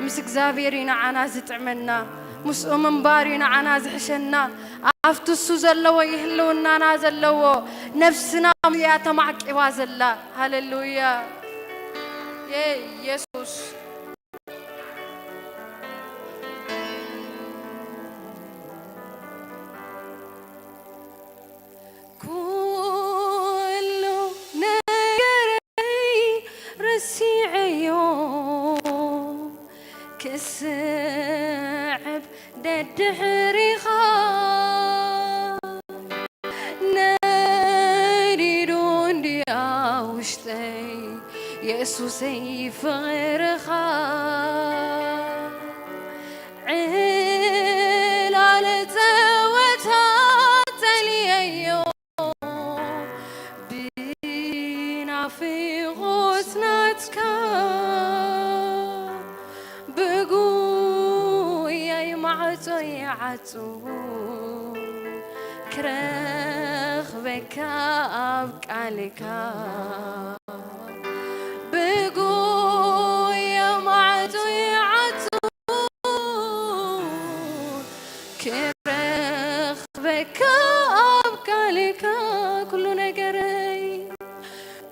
ምስ እግዚኣብሔር እዩ ንዓና ዝጥዕመና፣ ምስኡ ምንባር እዩ ንዓና ዝሕሸና። ኣብቲ እሱ ዘለዎ እዩ ህልውናና ዘለዎ፣ ነፍስና እያ ተማዕቂባ ዘላ። ሃሌሉያ የሱስ። ኩሉ ነገረይ ረሲዐዮ ክስዕብ ደድሕሪኻ ነዲዱ እንድያ ውሽጠይ የሱሰይ ፍቕርኻ ዕላል ጸወታ ጸልየዮ ብናፍቖት ናትካ ብጉያይ ማዕጾ ይዓጹ ክረኽበካ ኣብ ቃልካ ብጉያ ማዕጾ ይዓጹ ክረኽበካ ኣብ ቃልካ ኩሉ ነገረይ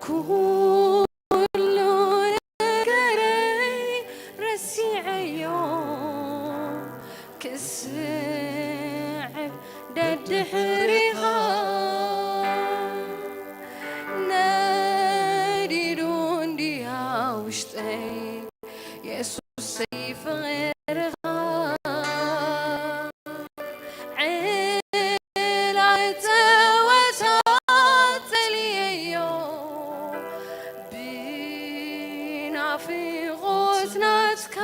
ኩሉ ነገረይ ረሲዐዮ ክስዕብ ደድሕሪኻ ነዲዱ እንድያ ውሽጠይ የሱሰይ ፍቕርኻ ዕላል ጸወታ ጸልየዮ ብናፍቖት ናትካ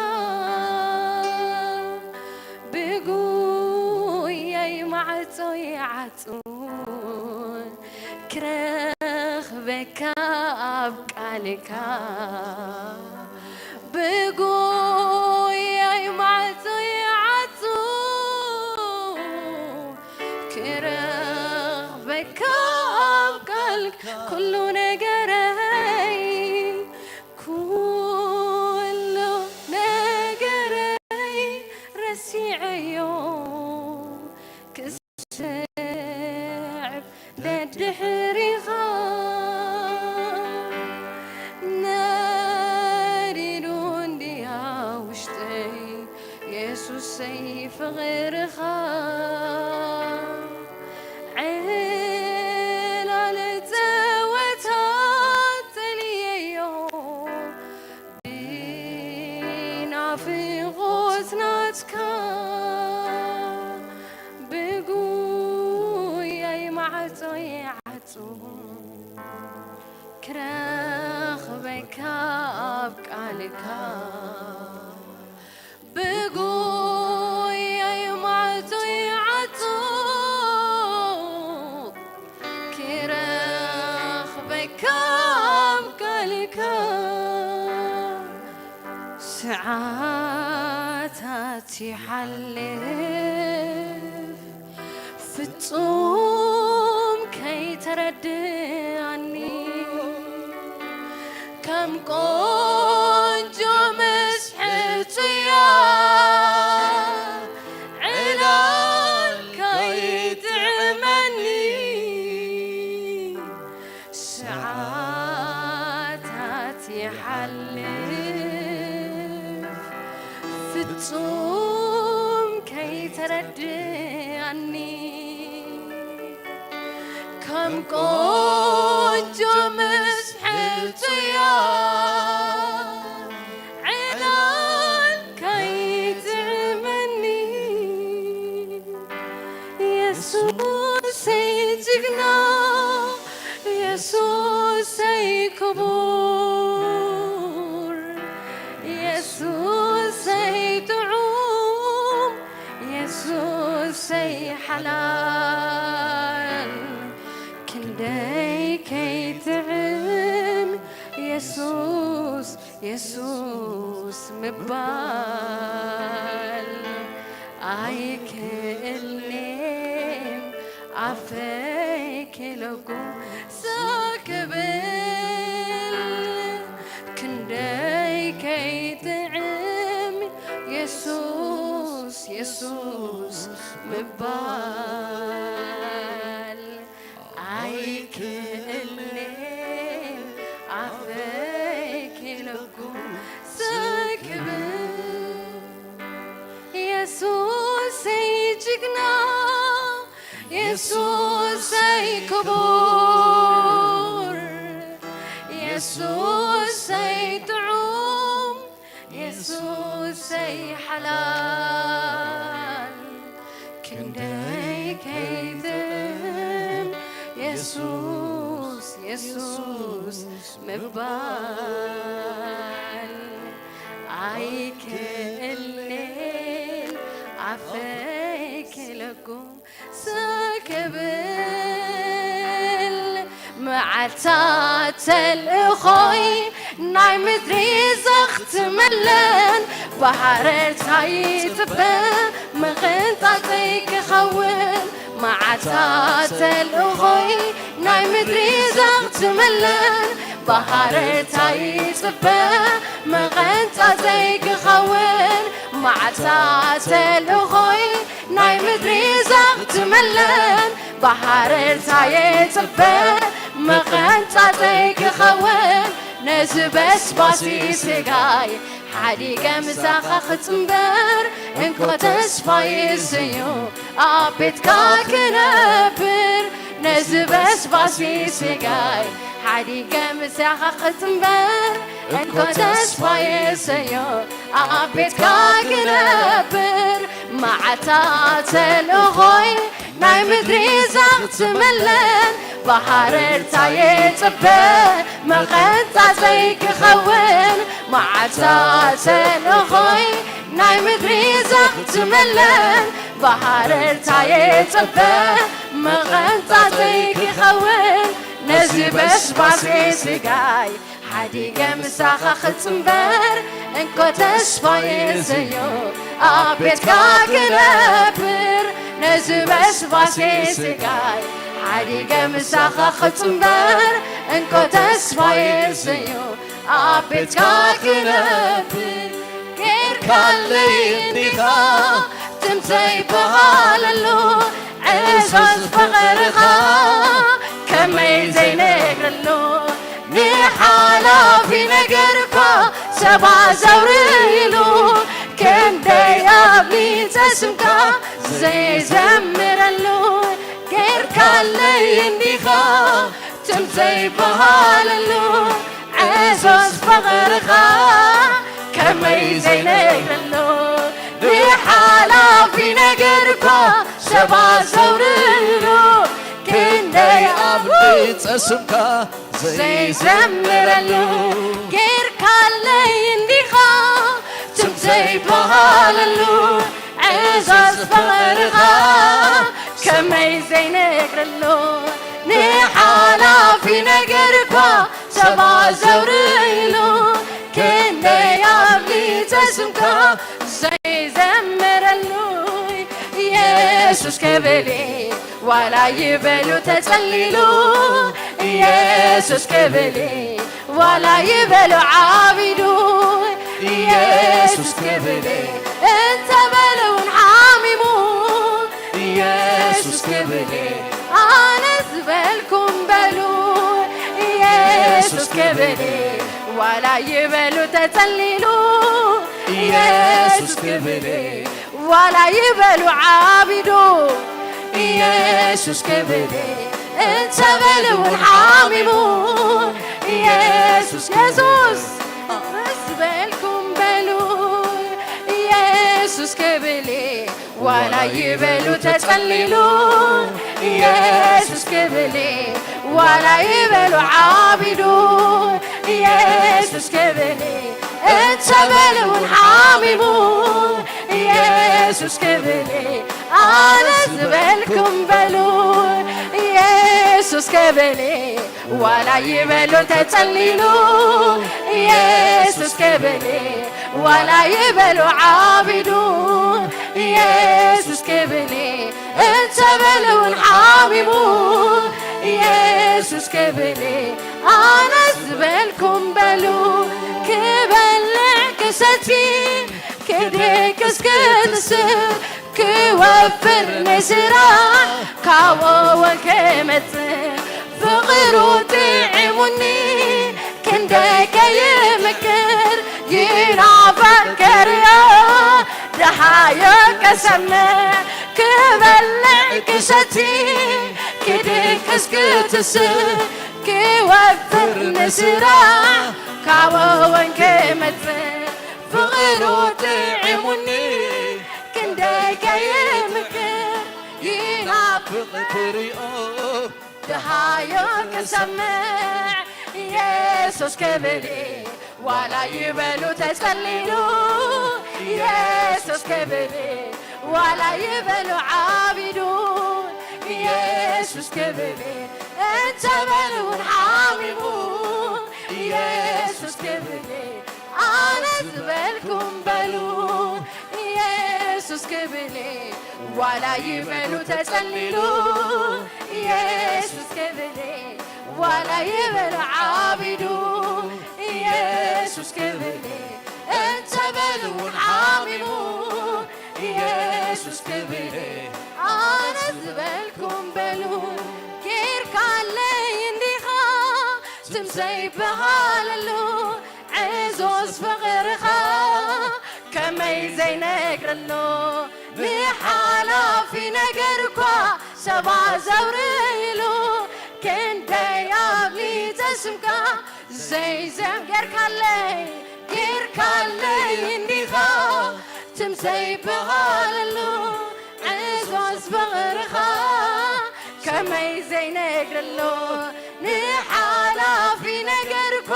ብጉያይ ማዕጾ ይዓጹ ክረኽበካ ኣብ ቃልካ ብጉያይ ማዕጾ ይዓጹ ክረኽበካ ኣብ ቃልካ ኩሉ ነገረይ ኩሉ ነገረይ ረሲዐዮ ክስዕብ ደድሕሪኻ ነዲዱ እንድያ ውሽጠይ የሱሰይ ፍቕርኻ ዕላል ጸወታ ጸልየዮ ብናፍቖት ናትካ ብጉያይ ማዕጾ ይዓጹ ክረኽበካ ኣብ ቃልካ ብጉያይ ማዕጾ ይዓጹ ክረኽበካ ኣብ ቃልካ ሰዓታት ይሓልፍ ፍጹም ከይተረድኣኒ ከም ቆንጆ ምስ ሕጹያ ዕላል ከይጥዕመኒ ሰዓታት ይሓልፍ ፍጹም ከይተረድኣኒ ከም ቆንጆ ምስ ሕጹያ ዕላል ከይጥዕመኒ የሱሰይ ጅግና የሱሰይ ክቡር የሱሰይ ጥዑም የሱሰይ ሓላል ክንደይ ከይጥዕም የሱስ የሱስ ምባል ኣይክእልኔም ኣፈይ ክለጉ ክብል ክንደይ ከይጥዕም ምባል ኣይክእልን፣ ኣፈይ ክለጉም ስክብል። የሱሰይ ጅግና፣ የሱሰይ ክቡር፣ የሱሰይ ጥዑም፣ የሱሰይ ሓላል፣ ክንደይ ከይጥዕም የሱስ፣ የሱስ ምባል። ኣይክእልን፣ ኣፈይ ክለጉም ስክብል። መዓልታት ተልእኾይ ናይ ምድሪ ዘኽትመለን፣ ብሃረርታ ይጽበ ምቕንጣጠይ ክኸውን። መዓልታት ተልእኾይ ናይ ምድሪ ዘኽትመለን፣ ብሃረርታ ይጽበ ምቕንጣጠይ ክኸውን። መዓልታት ተልእኾይ ናይ ምድሪ ዘኽትመለን፣ ብሃረርታ ይጽበ ምቕንጣጠይ ክኸውን። ነዚ በስባሲ ስጋይ ሓዲገ ምሳኻ ክጽንበር፣ እንኮ ተስፋይስ እዩ ኣብ ቤትካ ክነብር። ነዚ በስባሲ ስጋይ ሓዲገ ምሳኻ ክጽንበር፣ እንኮ ተስፋይስ እዩ ኣብ ቤትካ ክነብር። መዓልታት ተልእኾይ ናይ ምድሪ ዘኽትመለን፣ ብሃረርታ ይጽበ መቐንጣጠይ ክኸውን። መዓልታት ተልእኾይ ናይ ምድሪ ዘኽትመለን፣ ብሃረርታ ይጽበ መቐንጣጠይ ክኸውን። ነዚ በስባሲ ስጋይ ሓዲገ ምሳኻ ክጽንበር፣ እንኮ ተስፋይስ እዩ ኣብ ቤትካ ክነብር። ነዚ በስባሲ ስጋይ ሓዲገ ምሳኻ ክጽንበር፣ እንኮ ተስፋይስ እዩ ኣብ ቤትካ ክነብር። ጌርካለይ እንዲኻ ትም ዘይበሃለሉ ዕዙዝ ፍቕርኻ ከመይ ዘይነግረሉ። ንሓላፊ ነገርካ ሰባት ዘውርይሉ፣ ክንደይ ኣብሊጸ ስምካ ዘይዘምረሉ። ጌርካለይ እንዲኻ ትም ዘይበሃለሉ ዕዙዝ ፍቕርኻ ከመይ ዘይነግረሉ። ንሓላፊ ነገርካ ሰባት ዘውርይሉ፣ ክንደይ ኣብሊጸ ስምካ ዘይዘምረሉ። ጌርካለይ እንዲኻ ትም ዘይበሃለሉ ዕዙዝ ፍቕርኻ ከመይ ዘይነግረሉ። ንሓላፊ ነገርካ ሰባት ዘውርይሉ፣ ክንደይ ኣብሊጸ ስምካ ዘይዘምረሉ። ኢየሱስ ክብል ዋላ ይበሉ ተጸሊሉ፣ ኢየሱስ ክብል ዋላ ይበሉ ዓቢዱ፣ ኢየሱስ ክብል እንተበለ እውን ሓሚሙ፣ ኢየሱስ ክብል ኣነ ዝበልኩም በሉ። ኢየሱስ ክብል ዋላ ይበሉ ተጸሊሉ፣ ኢየሱስ ክብል ዋላ ይበሉ ዓቢዱ፣ ኢየሱስ ክብል እንተበለ እውን ሓሚሙ፣ ኢየሱስ፣ ኢየሱስ ዝበልኩም በሉ። ኢየሱስ ክብል ዋላ ይበሉ ተጸሊሉ፣ ኢየሱስ ክብል ዋላ ይበሉ ዓቢዱ፣ ኢየሱስ ክብል እንተበለ እውን ሓሚሙ፣ ኢየሱስ ክብል ኣነ ዝበልኩም በሉ። ኢየሱስ ክብል ዋላ ይበሉ ተጸሊሉ፣ ኢየሱስ ክብል ዋላ ይበሉ ዓቢዱ፣ ኢየሱስ ክብል እንተበለ እውን ሓሚሙ፣ ኢየሱስ ክብል ኣነ ዝበልኩም በሉ። ክበልዕ ክሰቲ ክድቅስ ክትስእ ክወፍር ንስራሕ ካብኡ እውን ክመጽእ ፍቕሩ ጥዒሙኒ ክንደይ ከይምክር ይናፍቕ ክሪኦ ደሃዮ ክሰምዕ ክበልዕ ክሰቲ ክድቅስ ክትስእ ክወፍር ንስራሕ ካብኡ እውን ክመጽእ ፍቕሩ ጥዒሙኒ ክንደይ ከይምክር ይናፍቕ ክሪኦ ደሃዮ ክሰምዕ ኢየሱስ ክብል ዋላ ይበሉ ተጸሊሉ ኢየሱስ ክብል ዋላ ይበሉ ዓቢዱ ኢየሱስ ክብል እንተበሉ እውን ሓሚሙ ኢየሱስ ክብል ኣነ ዝበልኩም በሉ ኢየሱስ ክብል ዋላ ይበሉ ተጸሊሉ ኢየሱስ ክብል ዋላ ይበሉ ዓቢዱ ኢየሱስ ክብል እንተበሉ እውን ሓሚሙ ኢየሱስ ክብል ኣነ ዝበልኩም በሉ ጌርካለይ እንዲኻ ትምሰይ በሃለሉ ዕዙዝ ፍቕርኻ ከመይ ዘይነግረሉ ንሓላፊ ነገር እኳ ሰባ ዘውርይሉ ክንደይ ኣብሊተ ስምካ ዘይዘም ጌርካለይ ጌርካለይ እንዲኻ ትምሰይ በሃለሉ ዕዞስ ፍቕርኻ ከመይ ዘይነግረሉ ንሓላፊ ነገር እኳ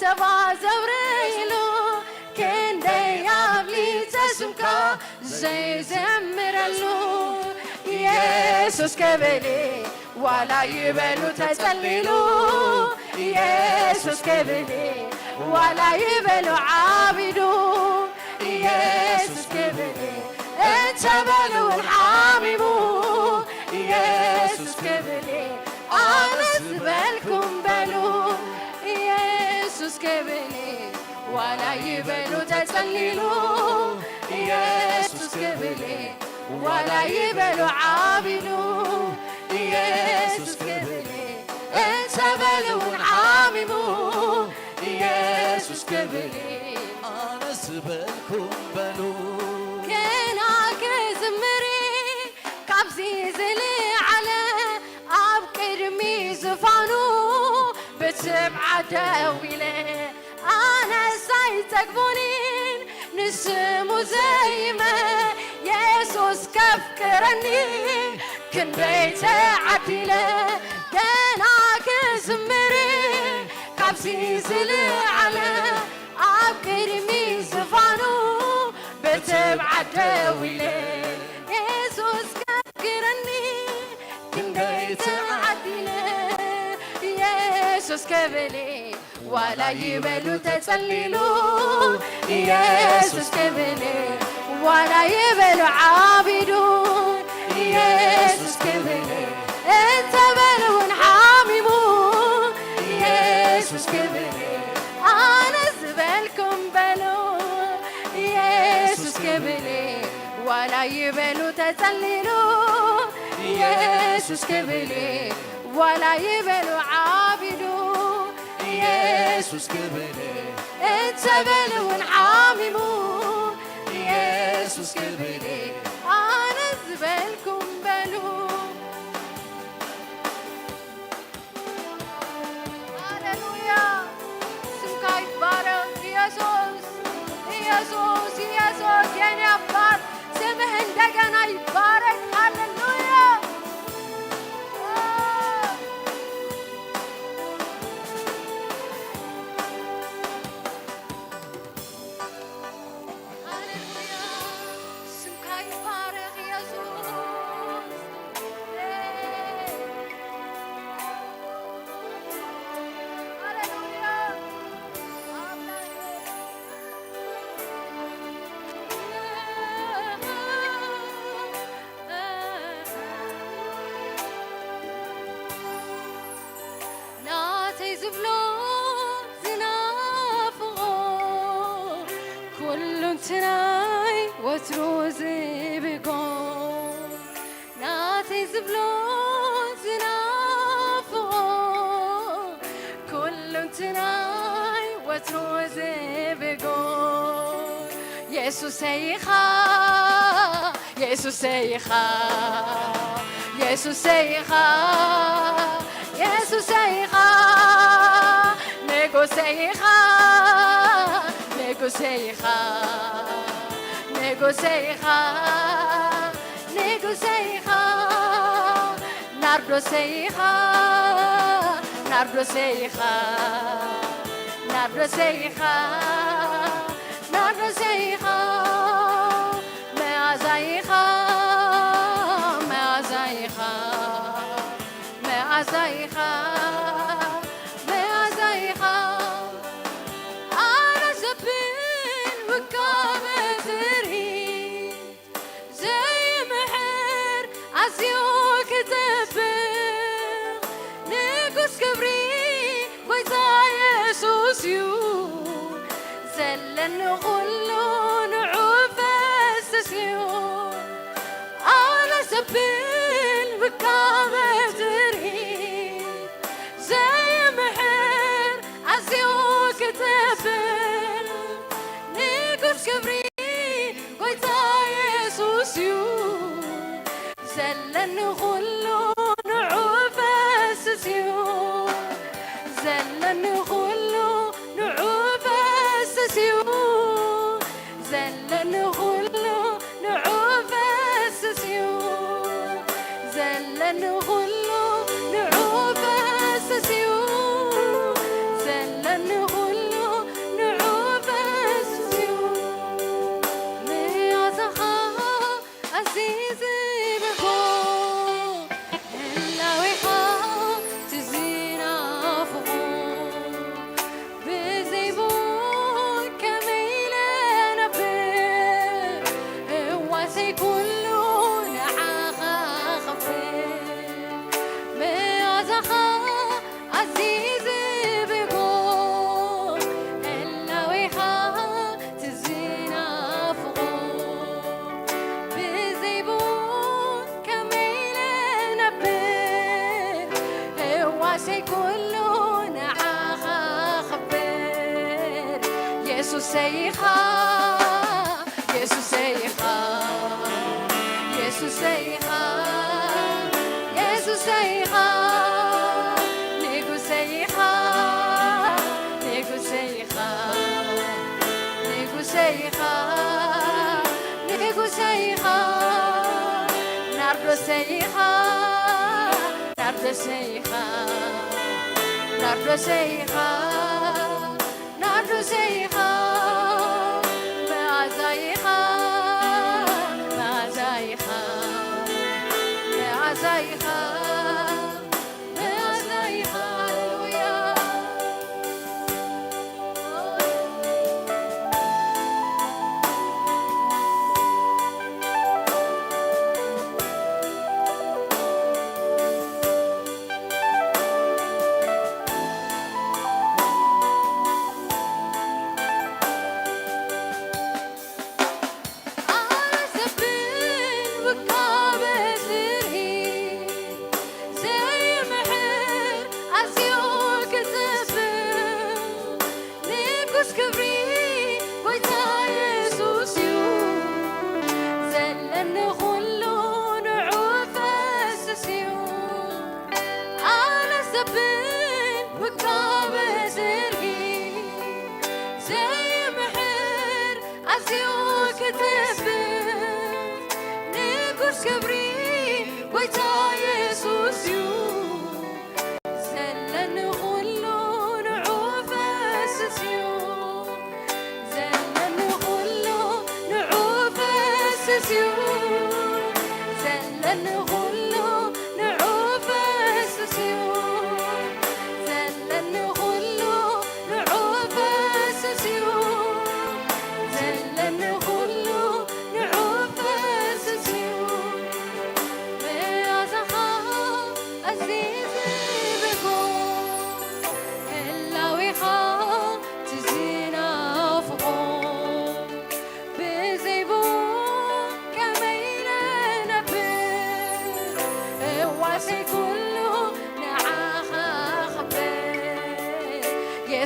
ሰባ ዘውርይሉ ክንደይ ኣብሊተ ስምካ ዘይዘምረሉ ኢየሱስ ክብል ዋላ ይበሉ ተጸሊሉ ኢየሱስ ክብል ዋላ ይበሉ ዓቢዱ ኢየሱስ ክብል እንተበሉ ሓሚሙ ኢየሱስ ክብል ኣነ ዝበልኩም በሉ ኢየሱስ ክብል ዋላ ይበሉ ተጸሊሉ ኢየሱስ ክብል ዋላ ይበሉ ዓቢዱ ኢየሱስ ክብል እንተበሉ እውን ዓሚሙ ኢየሱስ ክብል ኣነ ዝበልኩም በሉ ገና ክዝምር ካብዚ ዝለዓለ ኣብ ቅድሚ ዝፋኑ ብትብዓት ደው ኢለ ኣነስ ኣይጸግቦን ንስሙ ዘይመ የሱስ ከፍቅረኒ ክንደይ ተዓዲለ ገና ክዝምር ካብዚ ዝለዓለ ኣብ ቅድሚ ዝፋኑ ብትብዓት ደው ኢለ የሱስ ከፍቅረኒ ክንደይ ተዓዲለ ኢየሱስ ክብል ዋላ ይበሉ ተጸሊሉ ኢየሱስ ክብል ዋላ ይበሉ ዓቢዱ ኢየሱስ ክብል እንተበሉ እውን ሓሚሙ ኢየሱስ ክብል ኣነ ዝበልኩም በሉ ኢየሱስ ክብል ዋላ ይበሉ ተጸሊሉ ኢየሱስ ክብል ዋላ ይበሉ ዓቢዱ ኢየሱስ ክብል እንተበሉ እውን ሓሚሙ ኢየሱስ ክብል ኣነ ዝበልኩም በሉ ሃሌሉያ ስምካ ይባረክ ኢየሱስ ኢየሱስ ኢየሱስ የኔ አባት ስምህ እንደገና ይባረክ ሃሌሉያ ሃሌሉያ ስምካ ይባረክ ኢየሱስ ሃሌሉያ ናተይ ዝብሎ ዝናፍቖ ኩሉ እንትናይ ወትሩ ዝብጎ ናተይ ዝብሎ ዝናፍቖ ኩሉንትናይ ወትሩ ዝብጎ የሱሰይ ኢኻ፣ የሱሰይ ኢኻ፣ የሱሰይ ኢኻ፣ የሱሰይ ኢኻ፣ ንጉሰይ ኢኻ፣ ንጉሰይ ኢኻ፣ ንጉሰይ ኢኻ፣ ንጉሰይ ኢኻ፣ ናርዶሰይ ኢኻ፣ ናርዶሰይ ኢኻ፣ ናርዶሰይ ኢኻ፣ ናርዶሰይ ኢኻ፣ መኣዛይ ኢኻ፣ መኣዛይ ኢኻ፣ መኣዛይ ኢኻ፣ መኣዛይ ኢኻ። ኣነ ዘብል ውቃበ ዝርሂ ዘይምሕር ኣዝዩ ክጠብቕ ንጉስ ክብሪ ጎይታ የሱስ እዩ። ዘለኒ ኩሉ ንዑ ፈስስ እዩ። ኣነ ዘብል ውቃበ ዝርሂ ዘይምሕር ኣዝዩ ክጠብቕ ንጉስ ክብሪ ጎይታ የሱስ እዩ። ዘለኒ ኩሉ ንዑ ፈስስ እዩ። ዘለኒ ኩሉ ንዑ ፈስስ እዩ። ዘለኒ ኩሉ ንዑ ፈስስ እዩ። ዘለኒ ኩሉ ንዑ ፈስስ እዩ። ዘለኒ ኩሉ ንዑ ፈስስ እዩ። መኣዛኻ ኣዝየ ዝብህጎ ህላዌኻ ትዝናፍቖ ብዘይብኡ ከመይ ኢለ ነብር ህዋሰይ ኩሉ ንዓኻ ኸፍር መኣዛኻ ኣዝየ ዝብህጎ ህላዌኻ ትዝናፍቖ ብዘይብኡ ከመይ ኢለ ነብር ህዋሰይ ኩሉ ንዓኻ ኸብር የሱሰይ ኢኻ የሱሰይ ኢኻ የሱሰይ ኢኻ የሱሰይ ኢኻ ንጉሰይ ኢኻ ንጉሰይ ኢኻ ንጉሰይ ኢኻ ንጉሰይ ኢኻ ናርዶሰይ ኢኻ ናርዶሰይ ኢኻ ናርዶሰይ ኢኻ ናርዶሰይ ኢኻ መኣዛይ ኢኻ መኣዛይ ኢኻ መኣዛይ ኢኻ መኣዛይ ኢኻ ሃሌሉያ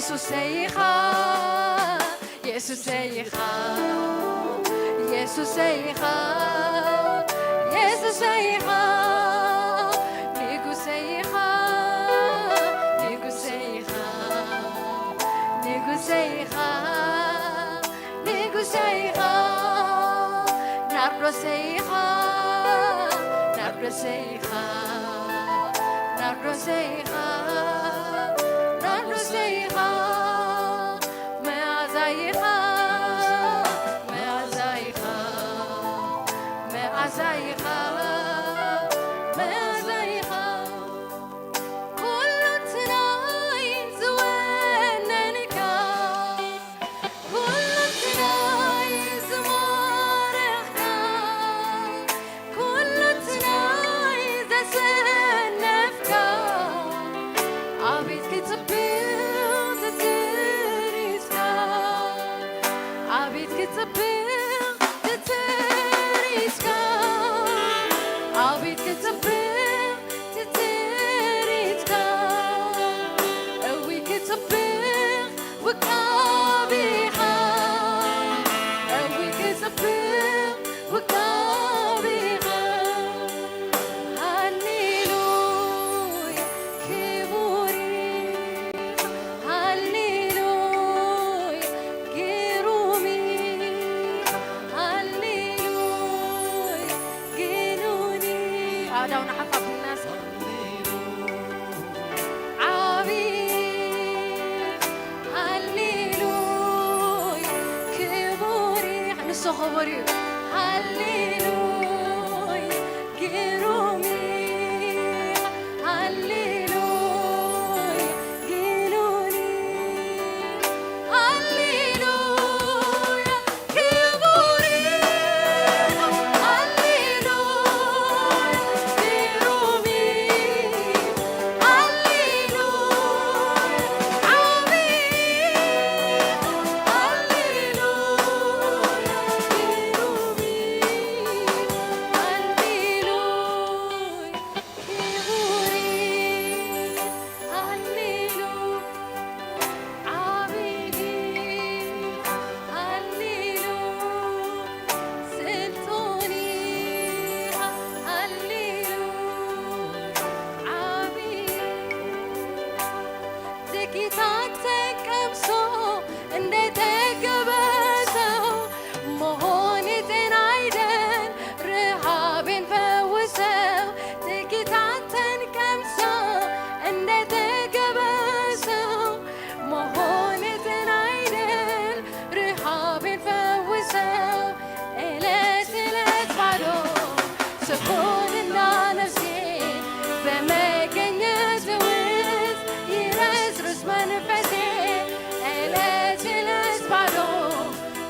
የሱሰይ ኢኻ፣ የሱሰይ ኢኻ፣ የሱሰይ ኢኻ፣ የሱሰይ ኢኻ፣ ንጉሰይ ኢኻ፣ ንጉሰይ ኢኻ፣ ንጉሰይ ኢኻ፣ ንጉሰይ ኢኻ፣ ናርዶሰይ ኢኻ፣ ናርዶሰይ ኢኻ፣ ናርዶሰይ ኢኻ፣ ናርዶሰይ ኢኻ፣ መኣዛይ ኢኻ፣ መኣዛይ ኢኻ፣ መኣዛይ ኢኻ፣ መኣዛይ ኢኻ፣ ኩሉ እቲ ናይ ዝወነንካ፣ ኩሉ እቲ ናይ ዝማረኽካ፣ ኩሉ እቲ ናይ ዘሰነፍካ፣ ኣቤት ክጽብቕ ትትሪትካ፣ ኣቤት ክጽብቕ ትትሪትካ፣ ኣቤት ክጽብቕ ትትሪትካ፣ እዊ ክጽብቕ ውቃቢኻ፣ እዊ ክጽብቕ ውቃቢኻ። ሃሌሉያ ክቡር ኢኻ፣ ሃሌሉያ ግሩም ኢኻ፣ ሃሌሉያ ግኑን ኢኻ። ኣእዳውና ሓፍ ኣቢልና እስኪ። ዓቢ፣ ሃሌሉያ፣ ክቡር ኢኻ። ንሱ ክቡር እዩ። ሃሌሉያ፣ ግሩም ኢኻ። ሃሌሉያ፣ ግኑን ኢኻ። ሃሌሉያ፣ ክቡር ኢኻ፣ ሃሌሉያ፣ ግሩም ኢኻ፣ ሃሌሉያ፣ ዓቢ ኢኻ፣ ሃሌሉያ፣ ግሩም ኢኻ፣ ሃሌሉያ፣ ክቡር ኢኻ፣ ሃሌሉያ። ዓብዪ፣ ሃሌሉ፣ ስልጡን፣ ሃሌሉ፣ ዓብዪ። ጥቂት አንተን ቀምሶ እንደጠገበ ሰው መሆን የጤና አይደል፣ ረሃቤን ፈውሰው። ጥቂት አንተን ቀምሶ እንደጠገበ ሰው መሆን የጤና አይደል፣ ረሃቤን ፈውሰው። እለት እለት ባዶ ስኮንና ነፍሴ በመገኘት ውስጥ ይረስርስ መንፈሴ። እለት እለት ባዶ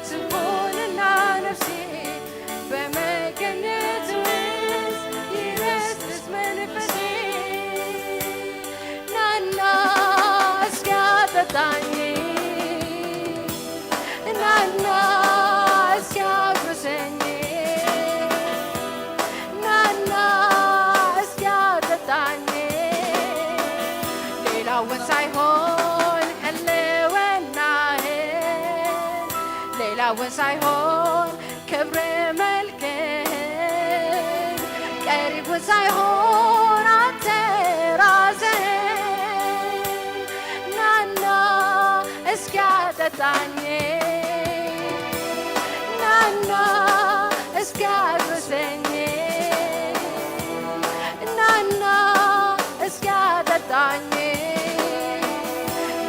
ስኮንና ነፍሴ በመገኘት ውስጥ ይረስርስ መንፈሴ። ናና እስኪ አጠጣኝ፣ ናና እስኪ አጉርሰኝ፣ ናና እስኪ አጠጣኝ። ሌላውን ሳይሆን ህልውናህን፣ ሌላውን ሳይሆን ክብር መልክህን፣ ቀሪቡን ሳይሆን አንተ ራስህን። ናና እስኪ አጠጣኝ፣ ናና እስኪ አጉርሰኝ፣ ናና እስኪ አጠጣኝ።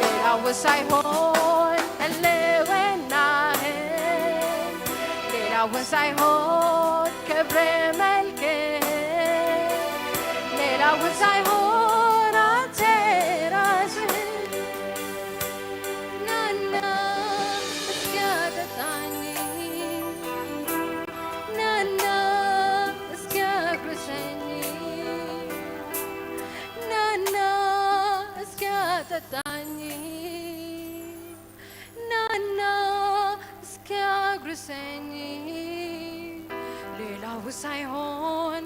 ሌላውን ሳይሆን ህልውናህን፣ ሌላውን ሳይሆን ክብር መልክህን፣ ሌላውን ሳይሆን አንተ ራስህን። ናና እስኪ አጠጣኝ፣ ናና እስኪ አጉርሰኝ፣ ናና እስኪ አጠጣኝ፣ ናና እስኪ አጉርሰኝ። ሌላው ሳይሆን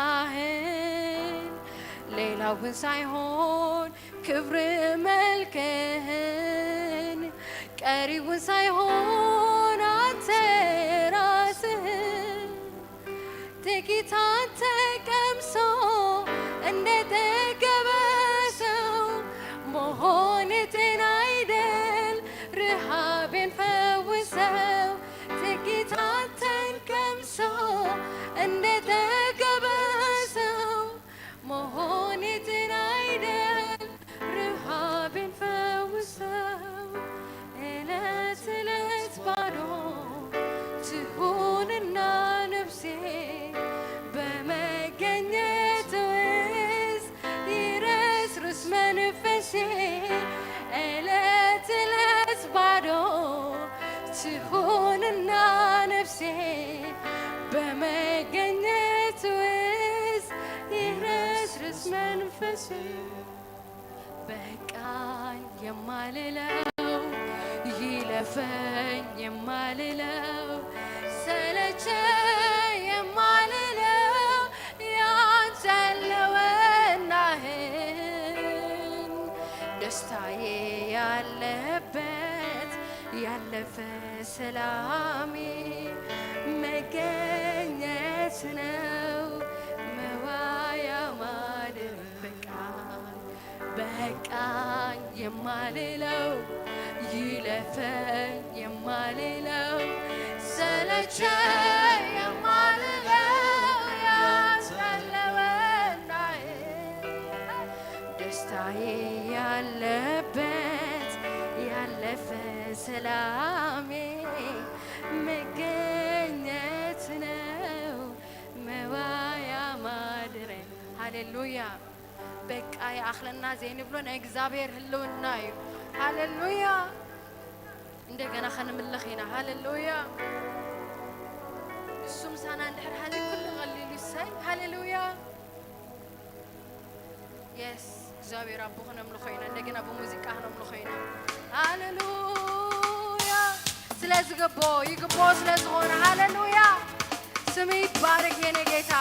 ህልውናህን፣ ሌላውን ሳይሆን ክብር መልክህን ቀሪቡ ሳይሆን አንተ ራስህን ጥቂት አንተ ቀምሶ እንደጠገበ ሰው መሆን ጤና አይደል? ረሃቤን ፈውሰው ጥቂት አንተን ቀምሶ እንደጠገበ ሰው መሆን ጤና አይደል? ረሃቤን ፈውሰው እለት እለት ባዶ ትሁንና ነፍሴ በመገኘት ውስጥ ይረስርስ መንፈሴ እለት እለት ባዶ ትሁንና ነፍሴ በመገኘት ውስጥ ይረስርስ መንፈሴ በቃኝ የማልለው ይለፈኝ የማልለው ሰለቸ የማልለው ያንተ ለወናህን ደስታዬ ያለበት ያለፈ ሰላሜ መገኘት ነው መዋያ ማደር በቃ በቃኝ የማልለው ይለፈኝ የማልለው ሰለቸ የማልለው ያንተ ለወናዬ ደስታዬ ያለበት ያለፈ ሰላሜ መገኘት ነው መዋያ ማደሬ። ሃሌሉያ። በቃ ይኣኽለና ዘይንብሎ ናይ እግዚኣብሔር ህልውና እዩ። ሃሌሉያ። እንደገና ከንምለኽ ኢና። ሃሌሉያ። እሱ ምሳና እንድሕር ሃልዩ ኩሉ ቀሊሉ ይሳይ። ሃሌሉያ። የስ እግዚኣብሔር ኣቦ ክነምልኾ ኢና። እንደገና ብሙዚቃ ክነምልኾ ኢና። ሃሌሉያ። ስለ ዝግቦ ይግቦ ስለ ዝኾነ ሃሌሉያ። ስም ይባረክ የኔ ጌታ።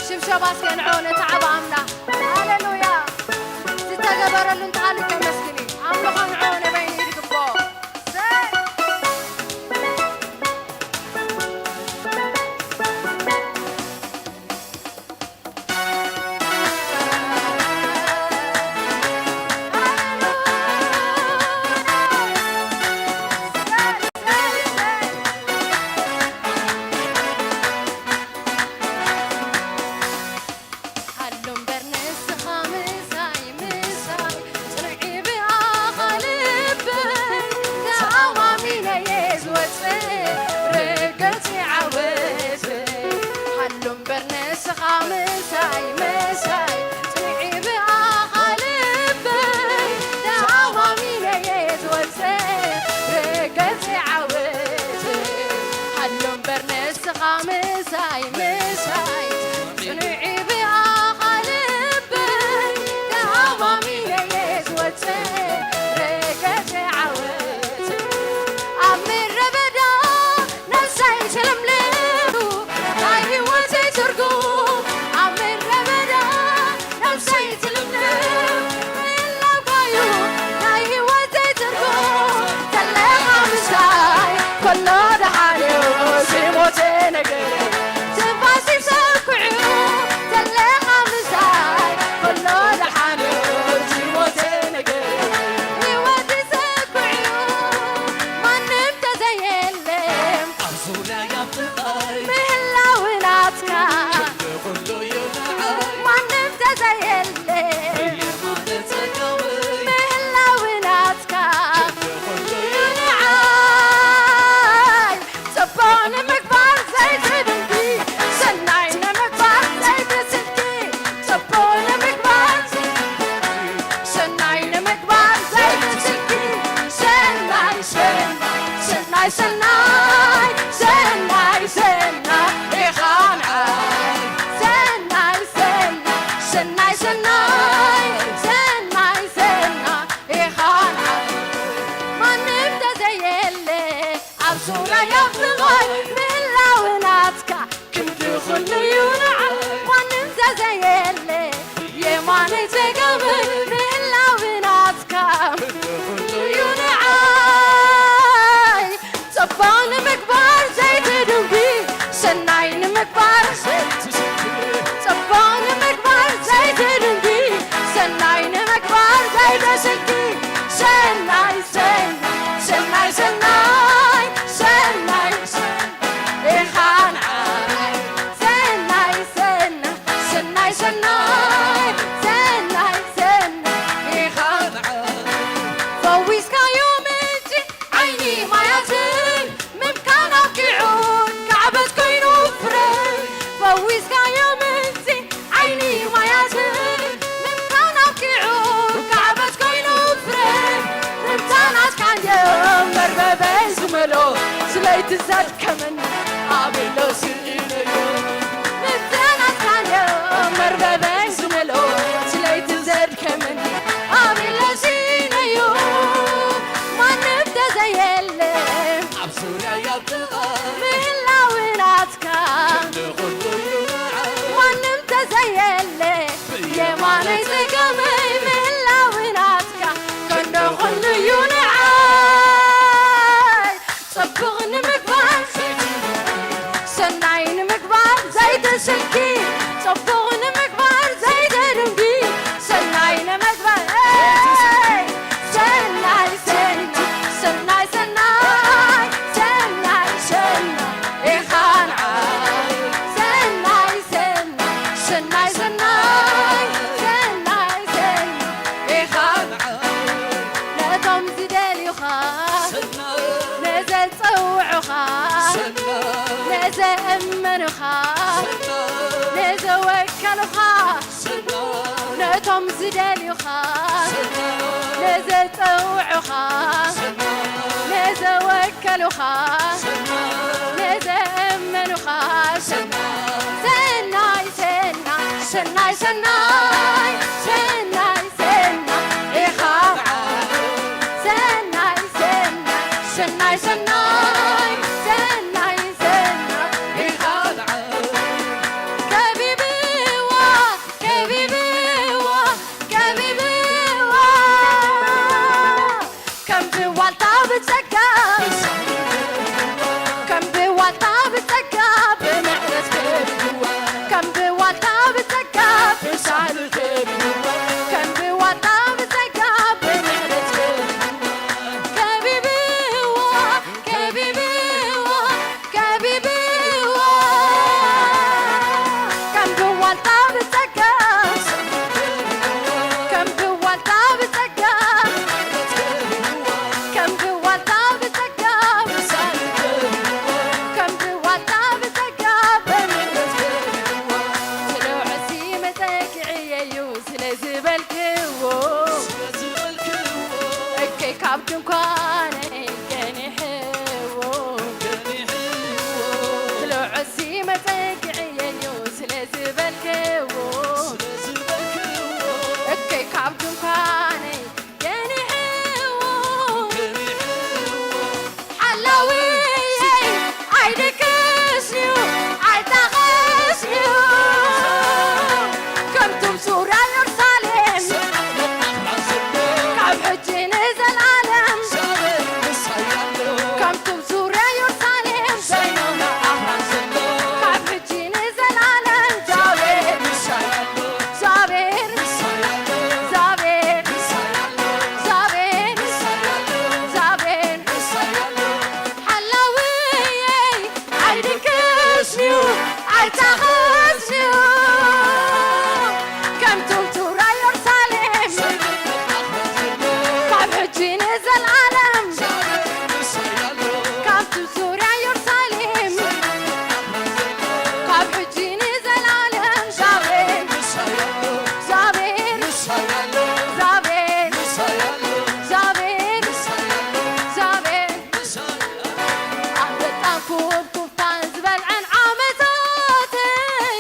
ሽብሸባ እስከ ንዕዮ ነቲ ዓቢ ኣምላኽ። ሃሌሉያ። ዝተገበረሉ እንተሃልዩ ከመስግን እዩ። ኣምልኾ ንዕዮ ንበይኑ ይግቦ። ሰይ። ሃሎ እምበር ንስኻ ምሳይ፣ ምሳይ፣ ጽንዒ ብኣኻ ልበይ፣ ተኣማሚነ'የ ዝወጽእ፣ ርግጽ ይዓወት። ሃሎ እምበር ንስኻ ምሳይ፣ ምሳይ፣ ጽንዒ ብኣኻ ልበይ፣ ተኣማሚነ'የ ዝወጽእ፣ ርግጽ ይዓወት። ሃሎ እምበር ንስኻ ምሳይ፣ ምሳይ፣ ጽንዒ ብኣኻ ልበይ፣ ተኣማሚነ'የ ዝወጽእ፣ ርግጽ ይዓወት። ኣብ ምድረ በዳ ነብሰይ ትልምልም፣ ናይ ህይወተይ ትርጉም ኣብ ምድረ በዳ ነብሰይ ትልምልም፣ ምህላውካ'ዩ ናይ ህይወተይ ትርጉም። ተለኻ ምሳይ፣ ከሎ ደሓን'ዩ፣ ዝሞተ ነገር ትንፋስ ይሰኩዕ'ዩ። ተለኻ ምሳይ፣ ከሎ ደሓን'ዩ፣ ዝሞተ ነገር ህይወት ይሰኩዕ'ዩ። ማንም ተዘየለ ኣብ ዙርያይ ኣብ ጥቓይ ምህላው ናትካ ክንዲ ኩሉ እዩ ንዓይ። ማንም ተዘየለ ብየማነ ጸጋመይ ምህላው ናትካ ክንዲ ኩሉ እዩ ንዓይ። ጽቡቕ ንምግባር ዘይትድንቂ፣ ሰናይ ንምግባር ዘይትስንቂ፣ ጽቡቕ ንምግባር ሰናይ ንምግባር ዘይትስንቂ፣ ሰናይ፣ ሰናይ፣ ሰናይ፣ ሰናይ፣ ሰናይ፣ ሰናይ ኢኻ ንዓይ። ሰናይ፣ ሰናይ፣ ሰናይ፣ ሰናይ፣ ሰናይ፣ ሰናይ ኢኻ ንዓይ። ማንም ተዘየለ ኣብ ዙርያይ ኣብ ጥቓይ ምህላው ናትካ ክንዲ ኩሉ እዩ ንዓይ። ማንም ተዘየለ የማነይ ሰናይ ሰናይ ኢኻ ንዓይ። ሰናይ ሰናይ ሰናይ ሰናይ ሰናይ ሰናይ ኢኻ ንዓይ። ፈዊስካዮ ምንጪ ዓይኒ ማያትን ምምካን ኣብቂዑ ካዕበት ኮይኑ ፍረ። ፈዊስካዮ ምንጪ ዓይኒ ማያትን ምምካን ኣብቂዑ ካዕበት ኮይኑ ፍረ። ምምታናት ካንዮም መርበበይ ዝመልኦ ስለይቲ ዘድከመኒ ኣቤሎ ስኢነዮ። ምምታናት ካንዮም መርበበይ ዝመልኦ ስለይቲ ዘድከመኒ ኣቤሎ ስኢነዮ። ማንም ተዘየለ ኣብ ዙርያ ያብጥቓ ምህላው ናትካ ክንዲ ኩሉ እዩ ንዓይ። ማንም ተዘየለ ብየማነይ ጸጋመይ ምህላው ናትካ ክንዲ ኩሉ እዩ ንዓይ። ጽቡቕ ንምግባር ሰናይ ንምግባር ዘይትስንኪ። ጽቡቕ ንምግባር ዘይትድንጊ። ሰናይ ንምግባር ሰናይ ሰናይ ሰናይ ሰናይ ሰናይ ሰናይ ኢኻ ንዓይ። ሰናይ ሰናይ ሰናይ ሰናይ ሰናይ ሰናይ ኢኻ ንዓይ። ነቶም ዝደልዩኻ ነዘጸውዑኻ ነዘእመኑኻ ነዘወከሉኻ ነቶም ዝደልዩኻ ነዘጸውዑኻ ነዘወከሉኻ ነዘእመኑኻ ሰናይ ሰናይ ሰናይ ሰናይ ሰናይ ሰናይ ኢኻ ሰናይ ሰናይ ሰናይ ሰናይ ሰናይ ሰናይ ኢኻ ከቢብዋ ከቢብዋ ከቢብዋ ከም ብዋልታ ብጸጋ ከም ብዋልታ ብጸጋ ብምሕረት ከቢብዋ ከም ብዋልታ ብጸጋ ብሳሉ ከቢብዋ ከም ብዋልታ ብጸጋ ብምሕረት ከቢብዋ ከቢብዋ ከቢብዋ ከቢብዋ ከም ብዋልታ ብጸጋ ከም ብዋልታ ብጸጋ ከም ብዋልታ ብጸጋ ከም ብዋልታ ብጸጋ ስለ ውዕሲ መጸግዕየዩ ስለ ዝበልክዎ እከይ ካብ ድንኳነይ ገኒሕዎ ስለ ውዕሲ መጸግዕየዩ ስለ ዝበልክዎ እከይ ካብ ድንኳነይ ገኒሕዎ ሓላውየይ ኣይድቅስንዩ ኣይታኸስንዩ ከምቱም ዙርያ ኢየሩሳሌም ካብ ሕጂ ንዘለዓለም ከምቱም ዙርያ ኢየሩሳሌም ካብ ሕጂ ንዘለዓለም ዛቤር ዛቤር ዛቤር ዛቤር ዛቤር ሓላውየይ ኣይድቅስንዩ ኣይታኸስንዩ ከምቱም ዙርያ ኢየሩሳሌም ካብ ሕጂ ንዘለዓለም ካብቱም ዙርያ ኢየሩሳሌም ካብ ሕጂ ንዘለዓለም ዛቤር ዛቤር ዛቤር ዛቤር ዛቤር ኣንበጣን ኩብኩብታን ዝበልዐን ዓመታተይ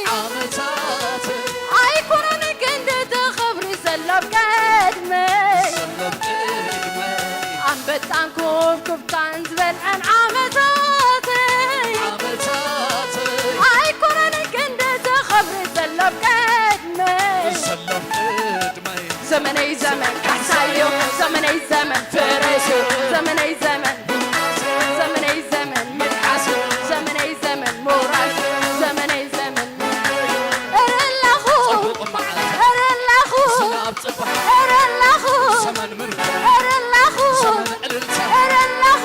ኣይኮነን ክንዲ እቲ ኽብሪ ዘሎ ኣብ ቅድመይ ኣንበጣን ኩብኩብታን ዝበልዐን ዓመታተይ ኣይኮነን ክንዲ እቲ ኽብሪ ዘሎ ኣብ ቅድመይ ዘመነይ ዘመን ካሕሳዮ ዘመነይ ዘመን ፍረስዮ ዘመነይ ዘመን ዘመነይ ዘመን ምጥሓስዮ ዘመነይ ዘመን ምውራስ ዘመነይ ዘመን እረ ኣለኹ እረ ኣለኹ እረ ኣለኹ እረ ኣለኹ እረ ኣለኹ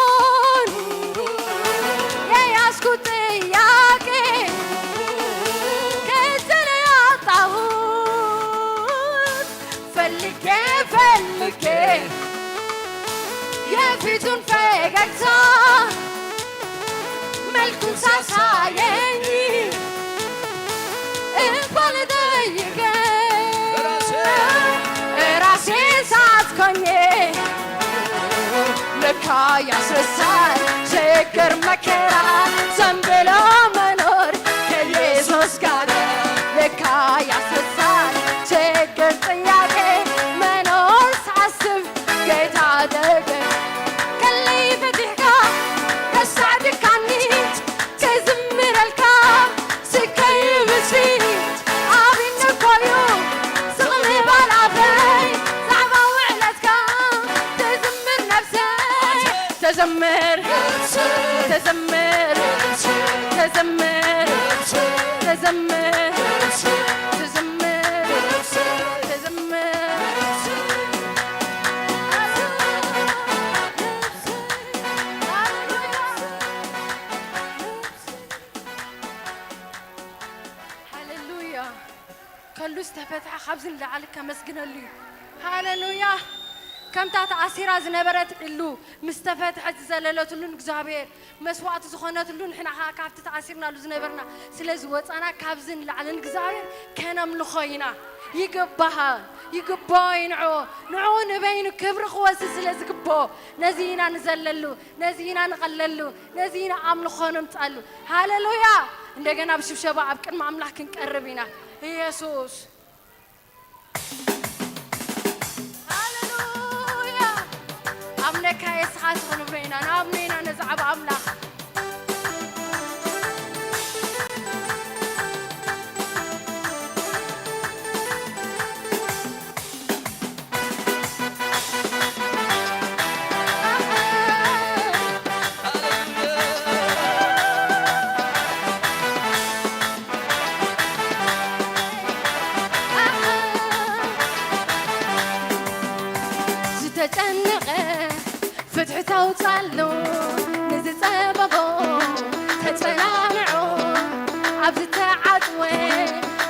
ፊቱን የያዝኩት ጥያቄ ከእጄ ላይ አጣሁት። ፈልጌ ፈልጌ የፊቱን ፈገግታ መልኩን ሳሳየኝ እንኳን ልጠይቀኝ ራሴን ሳትኮኝ ለካ ያስረሳል ችግር መከራ ዝም ብሎ መኖር ከኢየሱስ ጋር ለካ ያስረሳል ችግር ጥያቄ መኖር ሳስብ ጌታ ደገ ከለይ ፈቲሕካ ከሳዕድካኒ ክዝምረልካ ስከይብሲ ኣቢኒ ኮዩ ስቕ ምባል ኣፈይ ዛዕባ ውዕለትካ ትዝምር ነፍሰይ ተዘምር ተዘምር ተዘምር ተዘምር ተዘምር ተዘምር ሃሌሉያ። ከሉ ዝተፈትሐ ካብዚ ንላዕሊ ከመስግነሉ እዩ። ሃሌሉያ። ከምታ ተኣሲራ ዝነበረት እሉ ምስ ተፈትሐት ዝዘለለትሉን እግዚኣብሔር መስዋዕቲ ዝኾነትሉ ንሕና ኸዓ ካብቲ ተኣሲርናሉ ዝነበርና ስለ ዝወፃና ካብዚ ንላዕሊ ንእግዚኣብሔር ከነምልኾ ኢና። ይግባሃል፣ ይግባኦ እዩ ንዕኡ። ንዕኡ ንበይኑ ክብሪ ክወስድ ስለ ዝግብኦ ነዚ ኢና ንዘለሉ፣ ነዚ ኢና ንቐለሉ፣ ነዚ ኢና ኣምልኾ ነምፃሉ። ሃሌሉያ። እንደገና ብሽብሸባ ኣብ ቅድሚ ኣምላኽ ክንቀርብ ኢና። ኢየሱስ ሃሌሉያ። ኣምነካ ንስኻት ክንብሎ ኢና፣ ንኣምኖ ኢና ነዚ ዓብ ኣምላኽ። ዝተጨነቐ ፍትሒ ተውጻሉ፣ ንዝጸበቦ ተጸናንዖ፣ ኣብ ዝተዓጽወ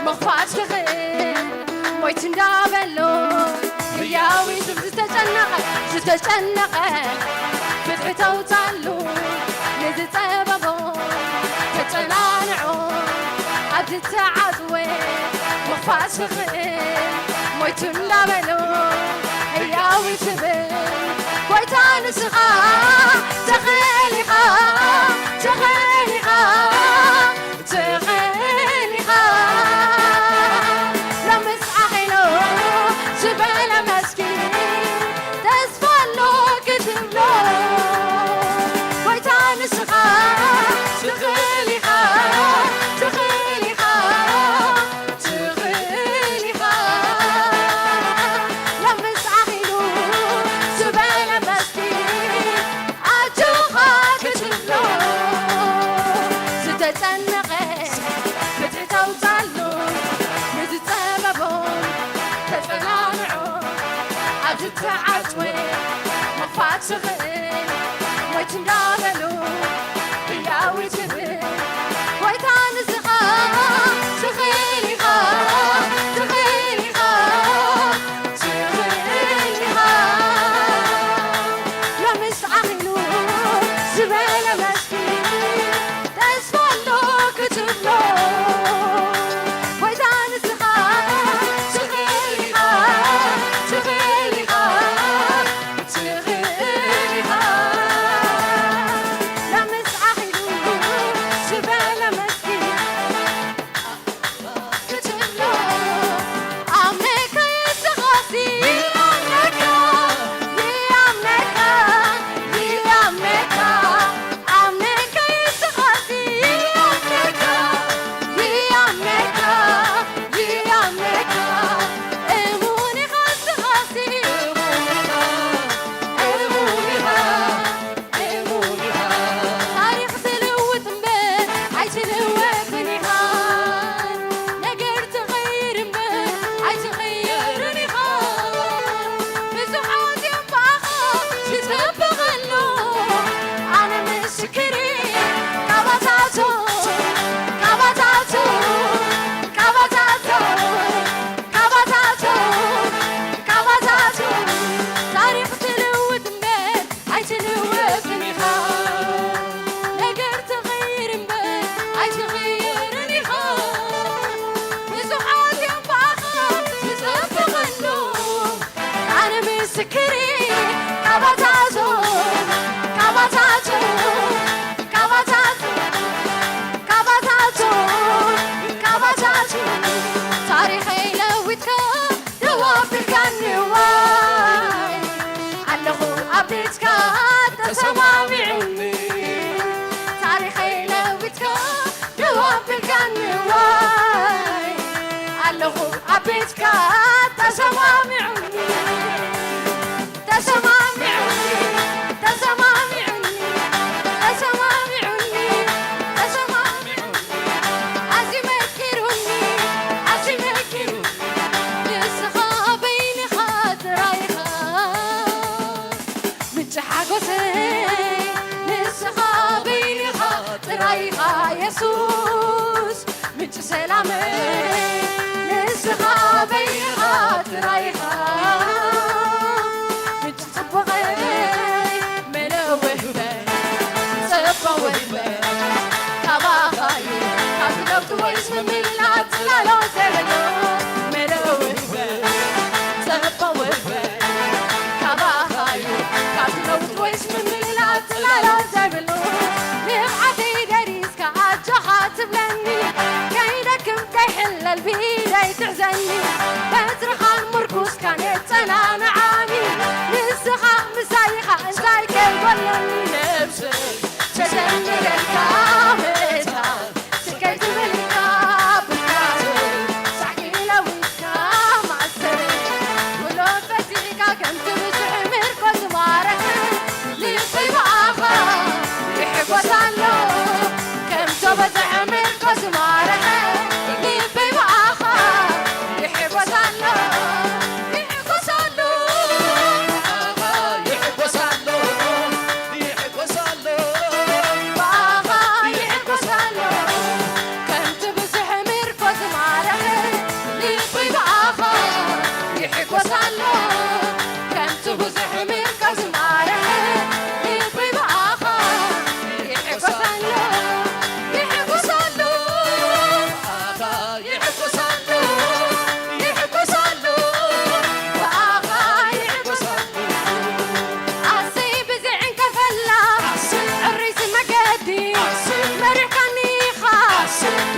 ምኽፋት ክኽእል ሞይቱ እንዳበሎ ህያዊት ዝተጨነቐ፣ ዝተጨነቐ ፍትሒ ተውጻሉ፣ ንዝጸበቦ ተጸናንዖ፣ ኣብ ዝተዓጽወ ምኽፋት ክኽእል ሞይቱ እንዳበሎ ህያዊ ትብል ጎይታ ንስኻ ትኽእል ኢኻ፣ ትኽእል ኢኻ፣ ትኽእል ኢኻ። ሎምስ ዓኺሉ ዝበለ መስኪን ተስፋ ኣሎ ክትብሎ ጎይታ ንስኻ ትኽእል ኢኻ፣ ትኽእል ኢኻ። ትኽእል ኢኻ። ሎምስ ዓኺሉ ዝበለ መስኪን ኣጆኻ ክትብሎ፣ ዝተጨነቐ ፍትሒ ተውጻሉ፣ ንዝጸበቦ ተጸናንዖ፣ ኣብ ዝተዓጽወ ምኽፋት ትኽእል ሞይቱ እንዳበሉ ህያዊ ትብል ጎይታ ንስኻ ትኽእል ኢኻ፣ ትኽእል ኢኻ፣ ትኽእል ኢኻ። ሎምስ ዓኺሉ ዝበለ መስኪን ተስፋ ኣሎ ክትብሎ ጎይታ ንስኻ ትኽእል ኢኻ፣ ትኽእል ኢኻ። ትኽእል ኢኻ። ሎምስ ዓኺሉ ዝበለ መስኪን ክትብሎ ኣምነካ የስኻሲ ይኣምነካ፣ ይኣምነካ፣ ይኣምነካ። ኣምነካ የስኻሲ ይኣምነካ፣ ይኣምነካ፣ ይኣምነካ። እሙን ኢኻ ስኻሲ እሙን ኢኻ፣ እሙን ኢኻ። ታሪኽ ትልውጥ እምበር ኣይትልወጥን ኢኻ። ነገር ትቕይር እምበር ኣይትቕየርን ኢኻ። ብዙሓት እዮም ብኣኻ ዝጸበቐሉ። ኣነ ምስክር እየ። ካባታቶም፣ ካባታቶም፣ ካባታቶም፣ ካባታቶም፣ ካባታቶም ታሪኽ ትልውጥ እምበር ኣይትልወጥን ኢኻ። ነገር ትቕይር እምበር ኣይትቕየርን ኢኻ። ብዙሓት እዮም ብኣኻ ዝጸበቐሉ። ኣነ ምስክር እየ። ካባታቶም፣ ካባታቶም፣ ካባታቶም፣ ካባታቶም፣ ካባታቶም ታሪኸይ ለዊጥካ ደው ኣቢልካኒ ዋይ። ኣለኹ ኣብ ቤትካ ተሰማሚዑኒ። ታሪኸይ ለዊጥካ ደው ኣቢልካኒ ዋይ። ኣለኹ ኣብ ቤትካ ተሰማሚዑኒ። ተሰማሚዑኒ፣ ተሰማሚዑኒ፣ ተሰማሚዑኒ፣ ተሰማሚዑኒ። ኣዝዩ መኪሩኒ፣ ኣዝዩ መኪሩኒ። ንስኻ በይንኻ ጥራይ ኢኻ ምንጪ ሓጎሰይ። ንስኻ በይንኻ ጥራይ ኢኻ የሱስ ምንጪ ሰላመይ። ንስኻ በይንኻ ጥራይ ኢኻ ምንጪ ጽቡቐይ። መለወ ህይወት ጸባ ወህይወት ካባኻ እዩ። ካብ ለውጢ ወይስ ምምላስ ጽላሎት ዘይብሉ መለወ ህይወት ጸባ ወህይወት ካባኻ እዩ። ካብ ለውጢ ወይስ ምምላስ ጽላሎት ዘይብሉ ንብዓተይ ደሪስካ ኣጆኻ ትብለኒ። ከይደክም ከይሕለል ብኢደይ ትሕዘኒ። በትርኻን ምርኩስካን የጸናንዓኒ። ንስኻ ምሳይ ኢኻ እንታይ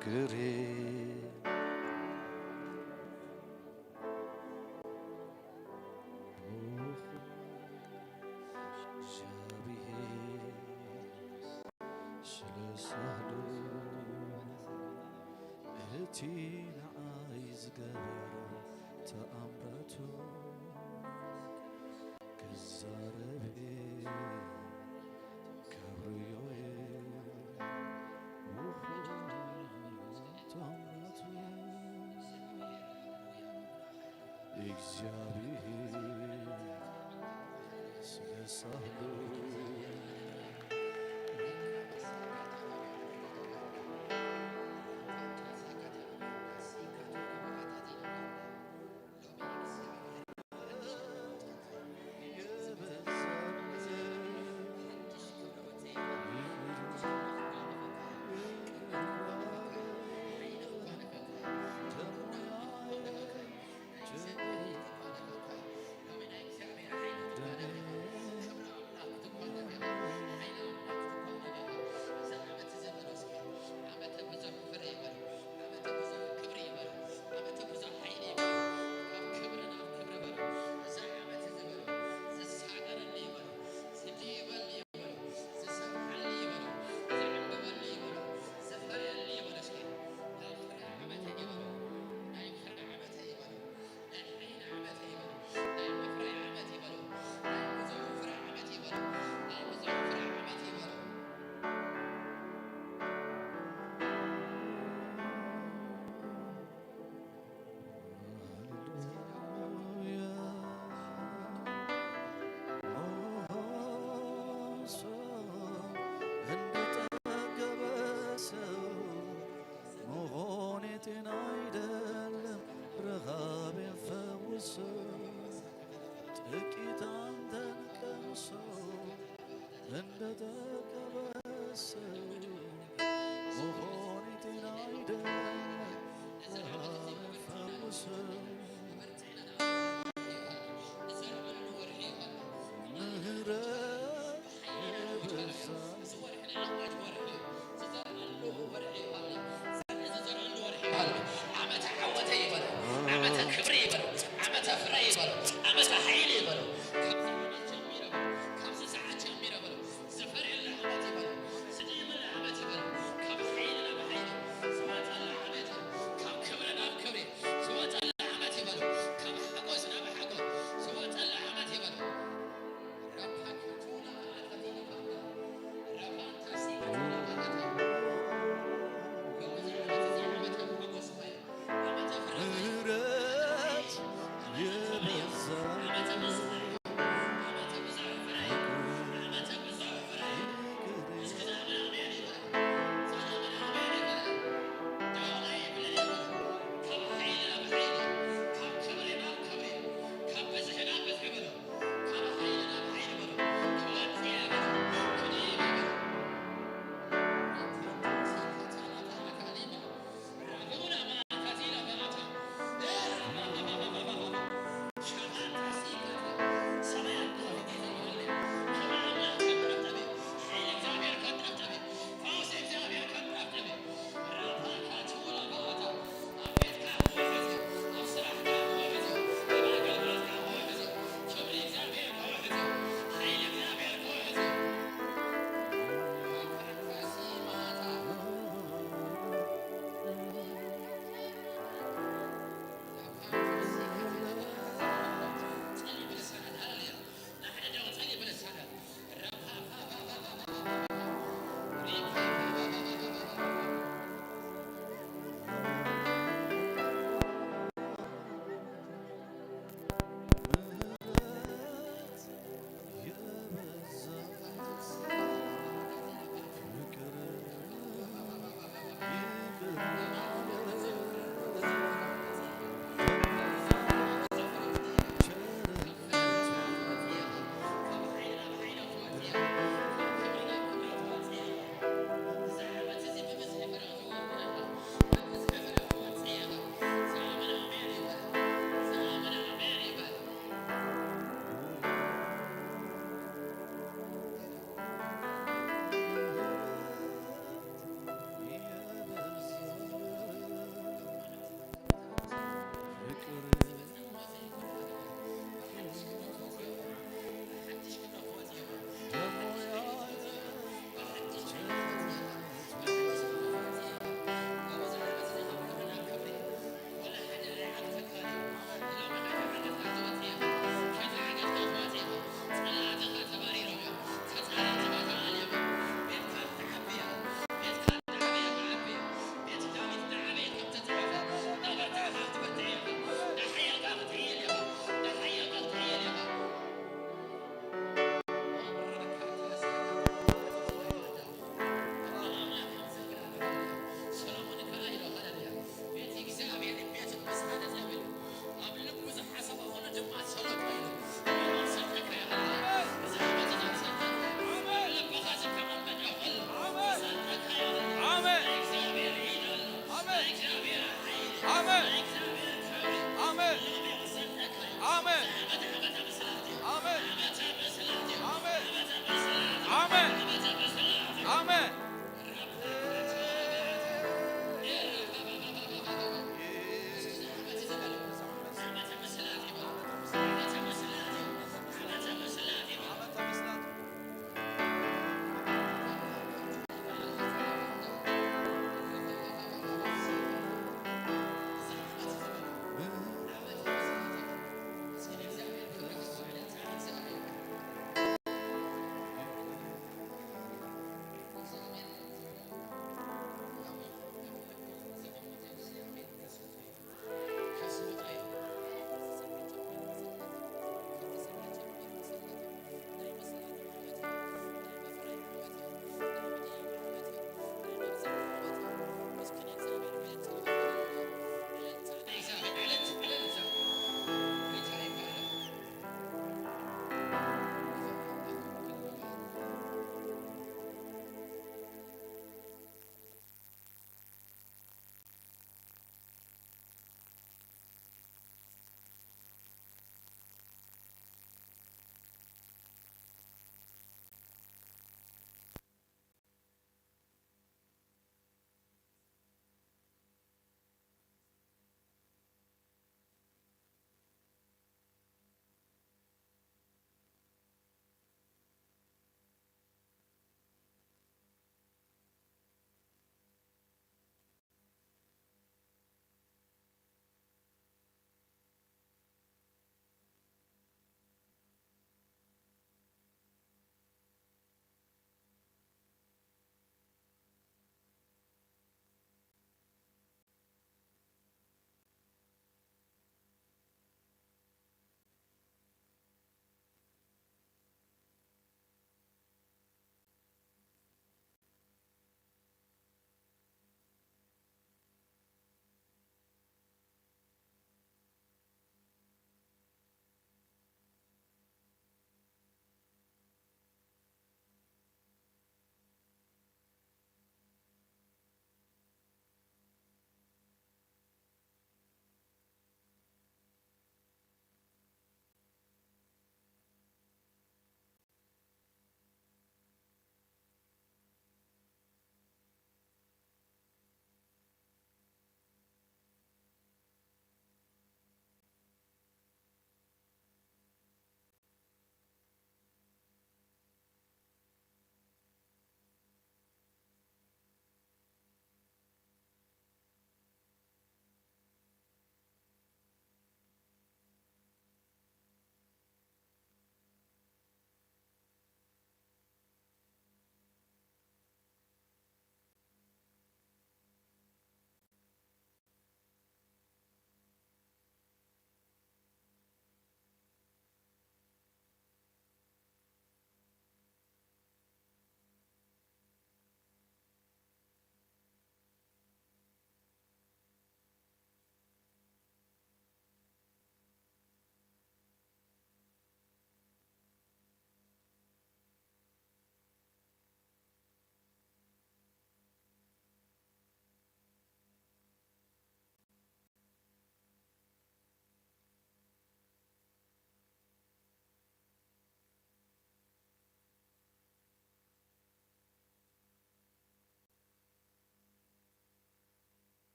ክብሪ እግዚኣብሔር ስለ ሳህሉ እቲ ንዓይ ዝገበሮ ተኣምራቱ ክዛረብ ከብርዮ ውኹ ተኣምራቱ እግዚኣብሔር ስለ ሳህሉ እንደጠገበ ሰው መሆን የጤና አይደለም፣ ረሃብ ፈውሰው። ጥቂት አንተን ቀምሶ እንደጠገበ ሰው መሆን የጤና አይደለም፣ ረሃብ ፈውሰው። ምህረት የበዛ ዓመተ ዓወተ ይበለው፣ ዓመተ ክብሪ ይበለው፣ ዓመተ ፍረ ይበለው፣ ዓመተ ሓይሊ ይበለው። ካብዚ ዓመት ጀሚረ በለው፣ ካብዚ ሰዓት ጀሚረ በለው፣ ዝፈር የለ ዓመት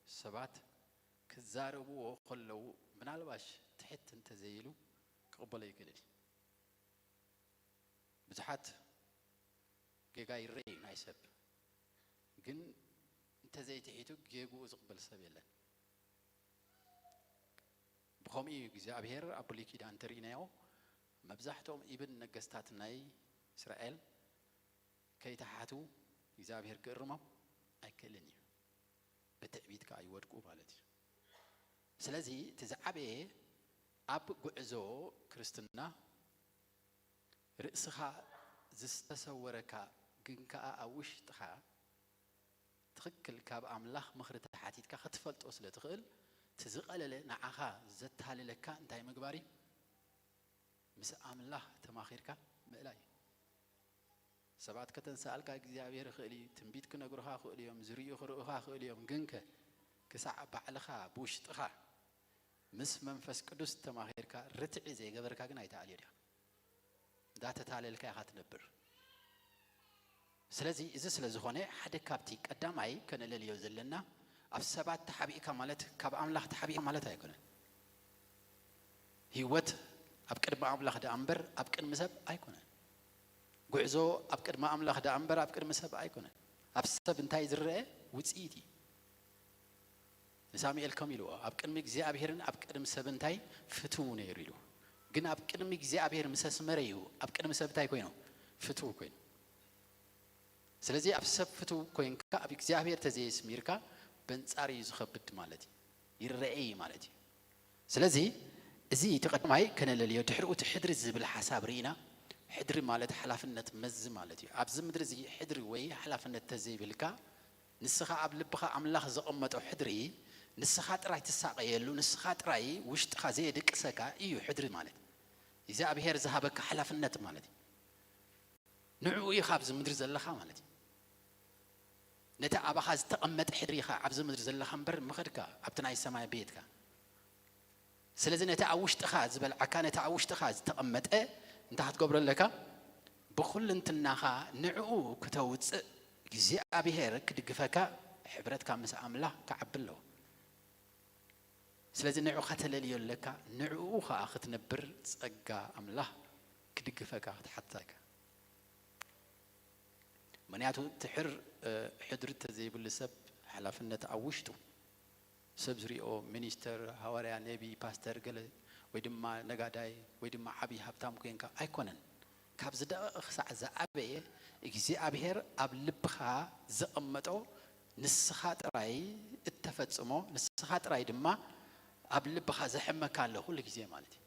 ሰባት ክዛረብዎ ከለዉ ምናልባሽ ትሕት እንተዘይሉ ክቕበሎ ይኽእል እዩ። ብዙሓት ጌጋ ይረኣዩ ናይ ሰብ፣ ግን እንተዘይትሒቱ ጌግኡ ዝቕበል ሰብ የለን። ብኸምኡ እዩ እግዚኣብሔር ኣብ ብሉይ ኪዳን እንተርኢናዮ፣ መብዛሕትኦም ኢብን ነገስታት ናይ እስራኤል ከይተሓቱ እግዚኣብሔር ክእርሞም ኣይክእልን እዩ። ብትዕቢት ከኣ ይወድቁ ማለት እዩ። ስለዚ እቲ ዝዓበየ ኣብ ጉዕዞ ክርስትና ርእስኻ ዝተሰወረካ ግን ከኣ ኣብ ውሽጥኻ ትኽክል ካብ ኣምላኽ ምኽሪ ተሓቲትካ ክትፈልጦ ስለ ትኽእል፣ እቲ ዝቐለለ ንዓኻ ዘታልለካ እንታይ ምግባር እዩ? ምስ ኣምላኽ ተማኺርካ ምእላይ እዩ። ሰባት ከተንስኣልካ እግዚኣብሔር ይኽእል እዩ፣ ትንቢት ክነግሩኻ ይኽእሉ እዮም፣ ዝርእዩ ክርእዩኻ ይኽእሉ እዮም። ግንከ ክሳዕ ባዕልኻ ብውሽጥኻ ምስ መንፈስ ቅዱስ ተማኺርካ ርትዒ ዘይገበርካ ግን ኣይትኣልዮ ዲኻ። እንዳተታለልካ ኢኻ ትነብር። ስለዚ እዚ ስለ ዝኾነ ሓደ ካብቲ ቀዳማይ ከነለልዮ ዘለና ኣብ ሰባት ተሓቢእካ ማለት ካብ ኣምላኽ ተሓቢእካ ማለት ኣይኮነን። ህይወት ኣብ ቅድሚ ኣምላኽ ደኣ እምበር ኣብ ቅድሚ ሰብ ኣይኮነን። ጉዕዞ ኣብ ቅድሚ ኣምላኽ ደኣ እምበር ኣብ ቅድሚ ሰብ ኣይኮነን። ኣብ ሰብ እንታይ ዝረአ ውጽኢት እዩ። ንሳሙኤል ከም ኢልዎ ኣብ ቅድሚ እግዚኣብሔርን ኣብ ቅድሚ ሰብ እንታይ ፍትው ነይሩ ኢሉ። ግን ኣብ ቅድሚ እግዚኣብሔር ምስ ኣስመረ እዩ ኣብ ቅድሚ ሰብ እንታይ ኮይኑ ፍትው ኮይኑ። ስለዚ ኣብ ሰብ ፍትው ኮይንካ ኣብ እግዚኣብሔር ተዘየስሚርካ በንጻር እዩ ዝኸብድ ማለት እዩ። ይረአ እዩ ማለት እዩ። ስለዚ እዚ እቲ ቀዳማይ ከነለልዮ፣ ድሕሪኡ እቲ ሕድሪ ዝብል ሓሳብ ርኢና። ሕድሪ ማለት ሓላፍነት መዚ ማለት እዩ። ኣብዚ ምድሪ እዚ ሕድሪ ወይ ሓላፍነት ተዘይብልካ ንስኻ ኣብ ልብኻ ኣምላኽ ዘቐመጦ ሕድሪ ንስኻ ጥራይ ትሳቐየሉ፣ ንስኻ ጥራይ ውሽጥኻ ዘየድቅሰካ እዩ ሕድሪ ማለት። እግዚኣብሔር ዝሃበካ ሓላፍነት ማለት እዩ። ንዕኡ ኢኻ ኣብዚ ምድሪ ዘለኻ ማለት እዩ። ነቲ ኣባኻ ዝተቐመጠ ሕድሪ ኢኻ ኣብዚ ምድሪ ዘለኻ እምበር ምኸድካ ኣብቲ ናይ ሰማይ ቤትካ። ስለዚ ነቲ ኣብ ውሽጥኻ ዝበልዓካ፣ ነቲ ኣብ ውሽጥኻ ዝተቐመጠ እንታይ ክትገብሮ ኣለካ? ብኹልንትናኻ ንዕኡ ክተውፅእ እግዚኣብሔር ክድግፈካ፣ ሕብረትካ ምስ ኣምላኽ ክዓቢ ኣለዎ። ስለዚ ንዑ ከተለልዮ ኣለካ፣ ንዕኡ ኸኣ ክትነብር ጸጋ ኣምላኽ ክድግፈካ ክትሓትታ ኢካ። ምኽንያቱ ድሕር ሕድሪ ተዘይብሉ ሰብ ሓላፍነት ኣብ ውሽጡ ሰብ ዝሪኦ ሚኒስተር፣ ሃዋርያ፣ ነቢ፣ ፓስተር ገለ ወይ ድማ ነጋዳይ ወይ ድማ ዓብዪ ሃብታም ኮንካ ኣይኮነን። ካብ ዝደቐቐ ክሳዕ ዝዓበየ እግዚኣብሔር ኣብ ልብኻ ዘቐመጦ ንስኻ ጥራይ እተፈጽሞ፣ ንስኻ ጥራይ ድማ ኣብ ልብኻ ዘሕመካ ኣሎ ኩሉ ግዜ ማለት እዩ።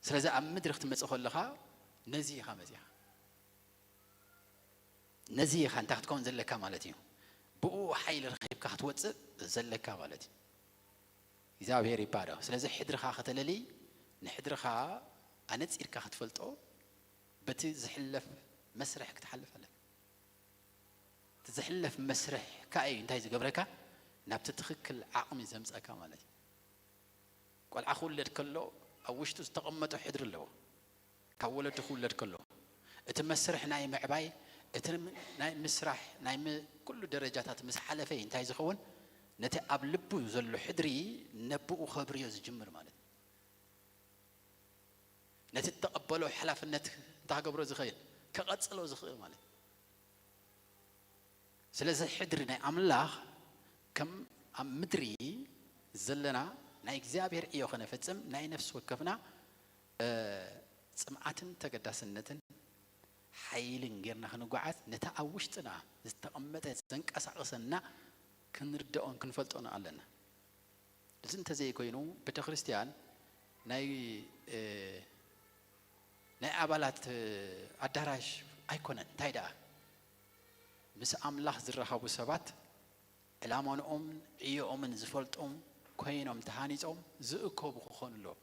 ስለዚ ኣብ ምድሪ ክትመጽእ ከለኻ ነዚ ኢኻ መጺኻ። ነዚ ኢኻ እንታይ ክትከውን ዘለካ ማለት እዩ። ብኡ ሓይሊ ረኺብካ ክትወጽእ ዘለካ ማለት እዩ። እግዚኣብሔር ይባረኽ። ስለዚ ሕድርኻ ከተለሊ ንሕድርኻ ኣነጺርካ ክትፈልጦ በቲ ዝሕለፍ መስርሕ ክትሓልፍ ኣለካ። እቲ ዝሕለፍ መስርሕ ከኣ እዩ እንታይ ዝገብረካ ናብቲ ትኽክል ዓቕሚ ዘምጸካ ማለት እዩ። ቆልዓ ክውለድ ከሎ ኣብ ውሽጡ ዝተቐመጠ ሕድሪ ኣለዎ። ካብ ወለዱ ክውለድ ከሎ እቲ መስርሕ ናይ ምዕባይ እቲ ናይ ምስራሕ ናይ ም- ኩሉ ደረጃታት ምስ ሓለፈ እዩ እንታይ ዝኸውን ነቲ ኣብ ልቡ ዘሎ ሕድሪ ነብኡ ከብርዮ ዝጅምር ማለት እዩ። ነቲ እተቐበሎ ሓላፍነት እንታይ ክገብሮ ዝኽእል ከቐጽሎ ዝኽእል ማለት እዩ። ስለዚ ሕድሪ ናይ ኣምላኽ ከም ኣብ ምድሪ ዘለና ናይ እግዚኣብሔር ዕዮ ከነፈጽም ናይ ነፍሲ ወከፍና ጽምዓትን ተገዳስነትን ሓይልን ጌርና ክንጓዓዝ ነታ ኣብ ውሽጥና ዝተቐመጠ ዘንቀሳቕሰና ክንርድኦን ክንፈልጦን ኣለና። እዚ እንተዘይኮይኑ ቤተ ክርስቲያን ናይ ናይ ኣባላት ኣዳራሽ ኣይኮነን። እንታይ ደኣ ምስ ኣምላኽ ዝራኸቡ ሰባት ዕላማንኦም ዕዮኦምን ዝፈልጦም ኮይኖም ተሃኒጾም ዝእከቡ ክኾኑ ኣለዎም።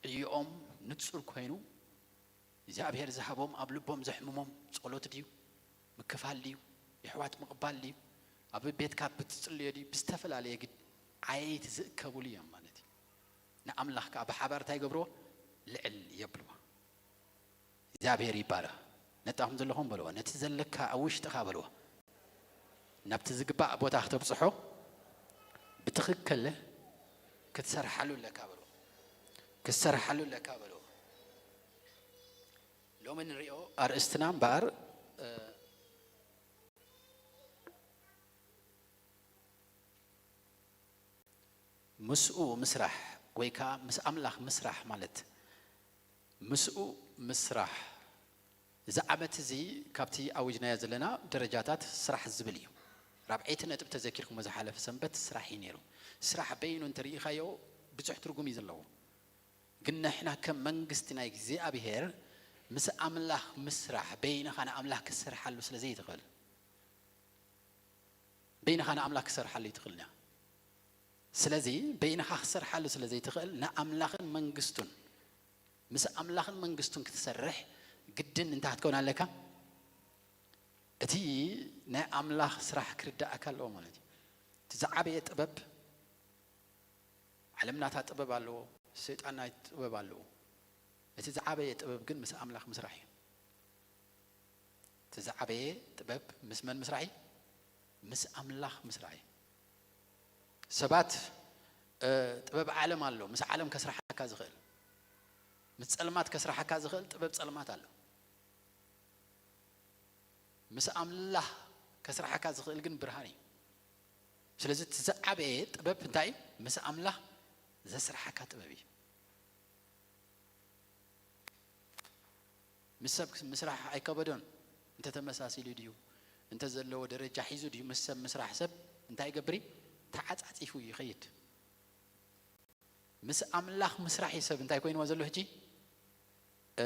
ዕዮኦም ንጹር ኮይኑ እግዚኣብሔር ዝሃቦም ኣብ ልቦም ዘሕምሞም ጸሎት ድዩ ምክፋል ድዩ የሕዋት ምቕባል ድዩ ኣብ ቤትካ ብትጽልዮ ድዩ ብዝተፈላለየ ግድ ዓየይቲ ዝእከብሉ እዮም ማለት እዩ። ንኣምላኽ ከዓ ብሓባር እንታይ ይገብርዎ ልዕል የብልዎ። እግዚኣብሔር ይባረኽ። ነጣኹም ዘለኹም በልዎ ነቲ ዘለካ ኣብ ውሽጥኻ በልዎ ናብቲ ዝግባእ ቦታ ክተብፅሖ ብትኽክል ክትሰርሓሉ ኣለካ በልዎ። ክትሰርሓሉ ኣለካ በልዎ። ሎሚ ንሪኦ ኣርእስትና እምበኣር፣ እ፣ ምስኡ ምስራሕ ወይ ከዓ ምስ ኣምላኽ ምስራሕ ማለት ምስኡ ምስራሕ። እዚ ዓመት እዚ ካብቲ ኣዊጅናዮ ዘለና ደረጃታት ስራሕ ዝብል እዩ። ራብዐይቲ ነጥቢ ተዘኪርኩሞ ዝሓለፈ ሰንበት ስራሕ እዩ ነይሩ። ስራሕ በይኑ እንተርኢኻዮ ብዙሕ ትርጉም እዩ ዘለዎ። ግን ንሕና ከም መንግስቲ ናይ እግዚኣብሔር ምስ ኣምላኽ ምስራሕ በይንኻ ንኣምላኽ ክትሰርሓሉ ስለ ዘይትኽእል፣ በይንኻ ንኣምላኽ ክትሰርሓሉ ይትኽእል ኢና። ስለዚ በይንኻ ክትሰርሓሉ ስለ ዘይትኽእል ንኣምላኽን መንግስቱን፣ ምስ ኣምላኽን መንግስቱን ክትሰርሕ ግድን እንታይ ክትከውን ኣለካ? እቲ ናይ ኣምላኽ ስራሕ ክርዳእካ ኣለዎ ማለት እዩ። እቲ ዝዓበየ ጥበብ፣ ዓለም ናታ ጥበብ ኣለዎ፣ ሰይጣን ናይ ጥበብ ኣለዎ። እቲ ዝዓበየ ጥበብ ግን ምስ ኣምላኽ ምስራሕ እዩ። እቲ ዝዓበየ ጥበብ ምስ መን ምስራሕ እዩ? ምስ ኣምላኽ ምስራሕ እዩ። ሰባት፣ እ፣ ጥበብ ዓለም ኣሎ፣ ምስ ዓለም ከስርሓካ ዝኽእል፣ ምስ ጸልማት ከስርሓካ ዝኽእል ጥበብ ጸልማት ኣሎ። ምስ ኣምላኽ ከስርሓካ ዝኽእል ግን ብርሃን እዩ። ስለዚ እቲ ዝዓበየ ጥበብ እንታይ እዩ? ምስ ኣምላኽ ዘስርሓካ ጥበብ እዩ። ምስ ሰብ ምስራሕ ኣይከበዶን። እንተ ተመሳሲሉ ድዩ፣ እንተ ዘለዎ ደረጃ ሒዙ ድዩ ምስ ሰብ ምስራሕ? ሰብ እንታይ ይገብር እዩ? ተዓጻጺፉ ይኸይድ። ምስ ኣምላኽ ምስራሕ እዩ ሰብ እንታይ ኮይንዎ ዘሎ ሕጂ? እ፣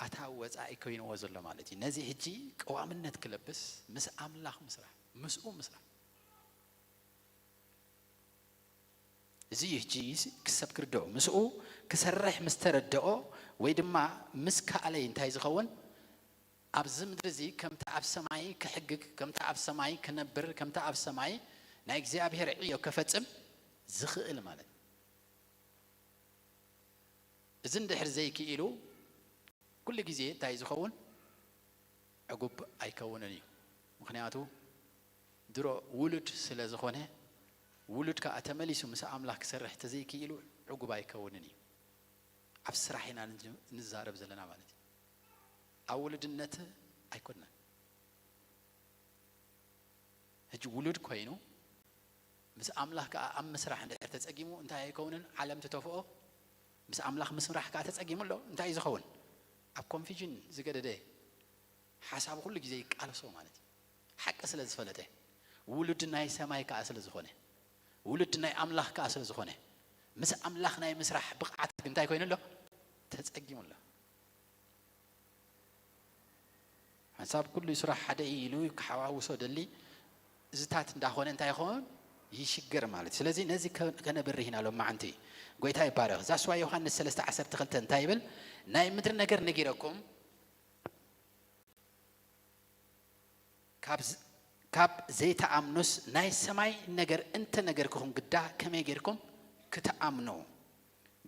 ኣታዊ ወጻኢ ኮይንዎ ዘሎ ማለት እዩ። ነዚ ሕጂ ቀዋምነት ክለብስ ምስ ኣምላኽ ምስራሕ፣ ምስኡ ምስራሕ። እዚ እዩ ሕጂ ክሰብ ክርድኦ። ምስኡ ክሰርሕ ምስ ተረድኦ ወይ ድማ ምስ ከኣለይ እንታይ ዝኸውን? ኣብዚ ምድሪ እዚ ከምቲ ኣብ ሰማይ ክሕግግ፣ ከምቲ ኣብ ሰማይ ክነብር፣ ከምቲ ኣብ ሰማይ ናይ እግዚኣብሔር ዕዮ ከፈጽም ዝኽእል ማለት እዩ። እዚ እንድሕር ዘይክኢሉ ኩሉ ግዜ እንታይ ዝኸውን? ዕጉብ ኣይከውንን እዩ። ምኽንያቱ ድሮ ውሉድ ስለ ዝኾነ፣ ውሉድ ከኣ ተመሊሱ ምስ ኣምላኽ ክሰርሕ ተዘይክኢሉ ዕጉብ ኣይከውንን እዩ። ኣብ ስራሕ ኢና ንዝ-፣ ንዛረብ ዘለና ማለት እዩ። ኣብ ውሉድነት ኣይኮንናን። ሕጂ ውሉድ ኮይኑ ምስ ኣምላኽ ከኣ ኣብ ምስራሕ እንድሕር ተጸጊሙ እንታይ ኣይከውንን? ዓለም ትተፍኦ። ምስ ኣምላኽ ምስራሕ ከኣ ተጸጊሙ ኣሎ። እንታይ እዩ ዝኸውን? ኣብ ኮንፊዥን ዝገደደ ሓሳብ ኩሉ ግዜ ይቃለሶ ማለት እዩ። ሓቂ ስለ ዝፈለጠ፣ ውሉድ ናይ ሰማይ ከኣ ስለ ዝኾነ፣ ውሉድ ናይ ኣምላኽ ከኣ ስለ ዝኾነ፣ ምስ ኣምላኽ ናይ ምስራሕ ብቕዓት ግን እንታይ ኮይኑ ኣሎ? ተጸጊሙ ኣሎ። ሓንሳብ ኩሉ ስራሕ ሓደ እዩ ኢሉ ክሓዋውሶ ደሊ እዝታት እንዳኾነ እንታይ ይኸውን? ይሽገር ማለት እዩ። ስለዚ ነዚ ከ-፣ ከነብርህ ኢና ሎም መዓንቲ። ጎይታ ይባረኽ። ዛስዋ ዮሃንስ ሰለስተ ዓሰርተ ክልተ እንታይ ይብል? ናይ ምድሪ ነገር ነጊረኩም ካብ ዝ-፣ ካብ ዘይተኣምኑስ ናይ ሰማይ ነገር እንተነገርኩኹም ግዳ ከመይ ጌርኩም ክትኣምኑ?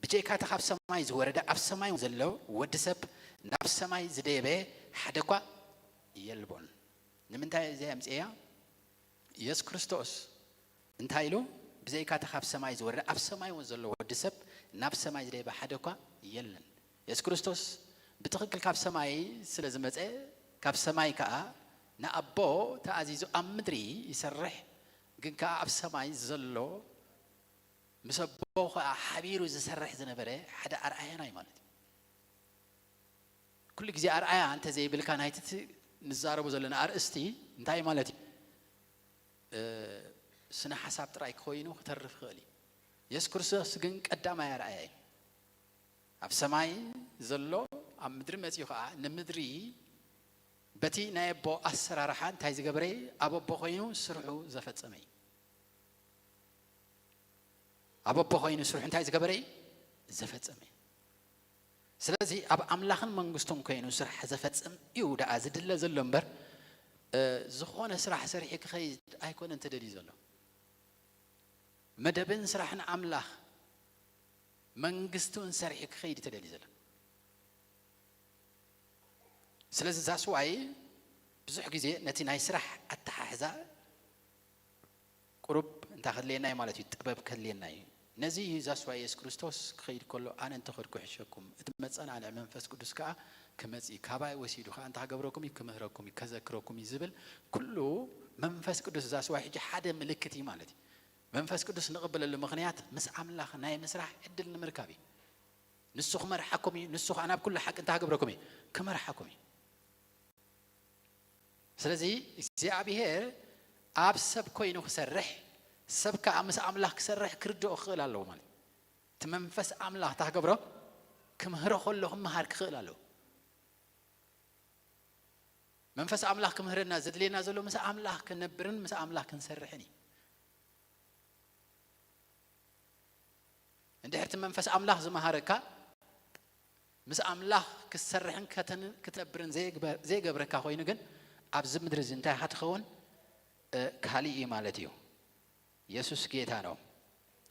ብጀይካ እቲ ካብ ሰማይ ዝወረደ ኣብ ሰማይ ዘሎ ወዲ ሰብ ናብ ሰማይ ዝደየበ ሓደ እኳ የልቦን። ንምንታይ እዚ ኣምፅኤያ? የሱስ ክርስቶስ እንታይ ኢሉ? ብዘይካ እቲ ካብ ሰማይ ዝወረደ ኣብ ሰማይ እውን ዘሎ ወዲ ሰብ ናብ ሰማይ ዝደየበ ሓደ እኳ የለን። የሱስ ክርስቶስ ብትኽክል ካብ ሰማይ ስለ ዝመፀ ካብ ሰማይ ከዓ ንኣቦ ተኣዚዙ ኣብ ምድሪ ይሰርሕ፣ ግን ከዓ ኣብ ሰማይ ዘሎ ምስ ኣቦ ከዓ ሓቢሩ ዝሰርሕ ዝነበረ ሓደ ኣርኣያና እዩ ማለት እዩ። ኩሉ ግዜ ኣርኣያ እንተ ዘይብልካ ናይቲ እቲ ንዛረቦ ዘለና ኣርእስቲ እንታይ ማለት እዩ? እ፣ ስነ ሓሳብ ጥራይ ኮይኑ ክተርፍ ይኽእል እዩ። የሱስ ክርስቶስ ግን ቀዳማይ ኣርኣያ እዩ። ኣብ ሰማይ ዘሎ ኣብ ምድሪ መጺኡ ኸዓ ንምድሪ በቲ ናይ ኣቦ ኣሰራርሓ እንታይ ዝገበረ? ኣብ ኣቦ ኮይኑ ስርሑ ዘፈጸመ እዩ። ኣብ ኣቦ ኮይኑ ስርሑ እንታይ ዝገበረ እዩ? ዘፈጸመ እዩ። ስለዚ ኣብ ኣምላኽን መንግስቱን ኮይኑ ስራሕ ዘፈጽም እዩ ደኣ ዝድለ ዘሎ እምበር፣ እ፣ ዝኾነ ስራሕ ሰሪሑ ክኸይድ ኣይኮነን ተደልዩ ዘሎ። መደብን ስራሕን ኣምላኽ መንግስቱን ሰሪሑ ክኸይድ እዩ ተደልዩ ዘሎ። ስለዚ that's why ብዙሕ ግዜ ነቲ ናይ ስራሕ ኣተሓሕዛ ቁሩብ እንታይ ከድልየና እዩ ማለት እዩ? ጥበብ ከድልየና እዩ። ነዚ እዩ ዛስዋ የሱስ ክርስቶስ ክኸይድ ከሎ፣ ኣነ እንተኸድኩ ይሕሸኩም፣ እቲ መጸናንዒ መንፈስ ቅዱስ ከኣ ክመጽእ እዩ። ካባይ ወሲዱ ከኣ እንታይ ክገብረኩም እዩ? ክምህረኩም እዩ፣ ከዘክረኩም እዩ ዝብል ኩሉ መንፈስ ቅዱስ ዛስዋ ሕጂ ሓደ ምልክት እዩ ማለት እዩ። መንፈስ ቅዱስ ንቕበለሉ ምኽንያት ምስ ኣምላኽ ናይ ምስራሕ ዕድል ንምርካብ እዩ። ንሱ ክመርሓኩም እዩ። ንሱ ከኣ ናብ ኩሉ ሓቂ እንታይ ክገብረኩም እዩ? ክመርሓኩም እዩ። ስለዚ እግዚኣብሔር ኣብ ሰብ ኮይኑ ክሰርሕ፣ ሰብ ከኣ ምስ ኣምላኽ ክሰርሕ ክርድኦ ክኽእል ኣለዎ ማለት እዩ። እቲ መንፈስ ኣምላኽ እንታይ ክገብሮ? ክምህሮ ከሎ ክመሃር ክኽእል ኣለዎ። መንፈስ ኣምላኽ ክምህረና ዘድልየና ዘሎ ምስ ኣምላኽ ክነብርን ምስ ኣምላኽ ክንሰርሕን እዩ። እንድሕር እቲ መንፈስ ኣምላኽ ዝመሃረካ ምስ ኣምላኽ ክትሰርሕን ከተን-፣ ክትነብርን ዘይግበ-፣ ዘይገብረካ ኮይኑ ግን ኣብዚ ምድሪ እዚ እንታይ ኢኻ ትኸውን? እ፣ ካልእ እዩ ማለት እዩ። የሱስ ጌታ ነው።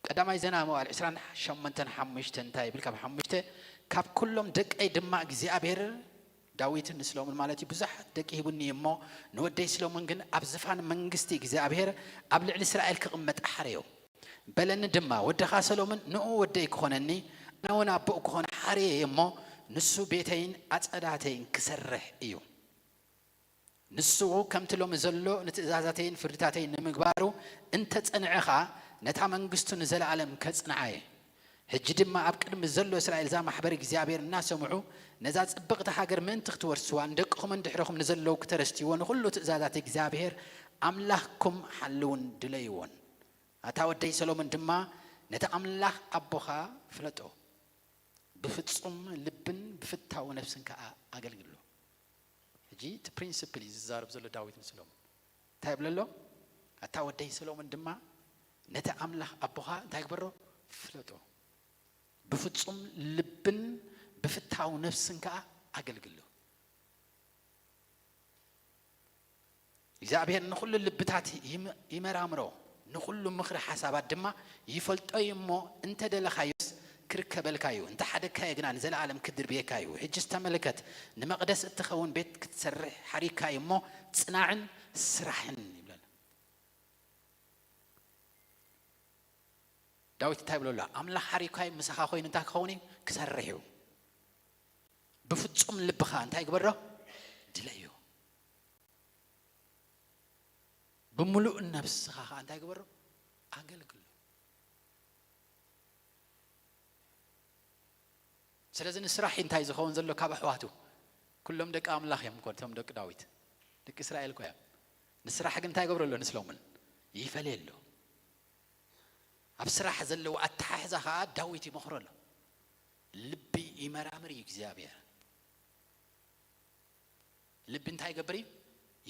ቀዳማይ ዜና መዋዕል ዕስራን ሸሞንተን ሓሙሽተ እንታይ ይብል? ካብ ሓሙሽተ፣ ካብ ኩሎም ደቀይ ድማ እግዚኣብሔር፣ ዳዊት ንስሎምን ማለት እዩ፣ ብዙሓት ደቂ ሂቡኒ እሞ ንወደይ ስሎሞን ግን ኣብ ዝፋን መንግስቲ እግዚኣብሔር ኣብ ልዕሊ እስራኤል ክቕመጥ ሓረዮ። በለኒ ድማ፣ ወድኻ ሰሎሞን ንኡ ወደይ ክኾነኒ፣ ኣነ እውን ኣቦኡ ክኾነ ሓረየ እሞ ንሱ ቤተይን ኣጸዳተይን ክሰርሕ እዩ። ንሱ ከምቲ ሎሚ ዘሎ ንትእዛዛተይን ፍርድታተይን ንምግባሩ እንተ ጸንዐ ኸኣ፣ ነታ መንግስቱ ንዘለኣለም ከጽንዓ እየ። ሕጂ ድማ ኣብ ቅድሚ ዘሎ እስራኤል እዛ ማሕበር እግዚኣብሔር እናሰምዑ፣ ነዛ ጽብቕቲ ሃገር ምእንቲ ክትወርስዋ፣ ንደቅኹምን ድሕረኹም ንዘለዉ ክተረስትይዎ፣ ንኹሉ ትእዛዛት እግዚኣብሔር ኣምላኽኩም ሓልውን ድለይዎን። ኣታ ወደይ ሰሎሞን ድማ፣ ነቲ ኣምላኽ ኣቦኻ ፍለጦ፣ ብፍጹም ልብን ብፍታው ነፍስን ከኣ ኣገልግሎ። ሕጂ እቲ ፕሪንስፕል እዩ ዝዛረብ ዘሎ ዳዊት ንሰሎሞን። እንታይ ይብሎ ኣሎ? ኣታ ወደይ ሰሎሞን ድማ፣ ነቲ ኣምላኽ ኣቦኻ እንታይ ግበሮ? ፍለጦ። ብፍጹም ልብን ብፍታው ነፍስን ከኣ ኣገልግሎ። እግዚኣብሔር ንኹሉ ልብታት ይም-፣ ይመራምሮ፣ ንኹሉ ምኽሪ ሓሳባት ድማ ይፈልጦ እዩ እሞ፣ እንተ ደለኻዮስ ክርከበልካ እዩ፣ እንተ ሓደግካዮ ግና ንዘለኣለም ክድርብየካ እዩ። ሕጅስ ተመልከት፣ ንመቕደስ እትኸውን ቤት ክትሰርሕ ሓሪግካ እዩ እሞ፣ ጽናዕን ስራሕን ይብለና። ዳዊት እንታይ ይብሎ ኣሎ? ኣምላኽ ሓሪግካ እዩ፣ ምሳኻ ኮይኑ እንታይ ክኸውን እዩ? ክሰርሕ እዩ። ብፍጹም ልብኻ እንታይ ግበሮ? ድለዮ። ብምሉእ ነብስኻ ኸዓ እንታይ ግበሮ? ኣገልግሎ። ስለዚ ንስራሕ እንታይ ዝኸውን ዘሎ ካብ ኣሕዋቱ? ኩሎም ደቂ ኣምላኽ እዮም እኮ እቶም ደቂ ዳዊት። ደቂ እስራኤል እኮ እዮም። ንስራሕ ግን እንታይ ገብሮ ኣሎ? ንስሎምን ይፈልየ ኣሎ። ኣብ ስራሕ ዘለዎ ኣተሓሕዛ ኸዓ ዳዊት ይመኽሮ ኣሎ። ልቢ ይመራምር እዩ እግዚኣብሔር። ልቢ እንታይ ይገብር እዩ?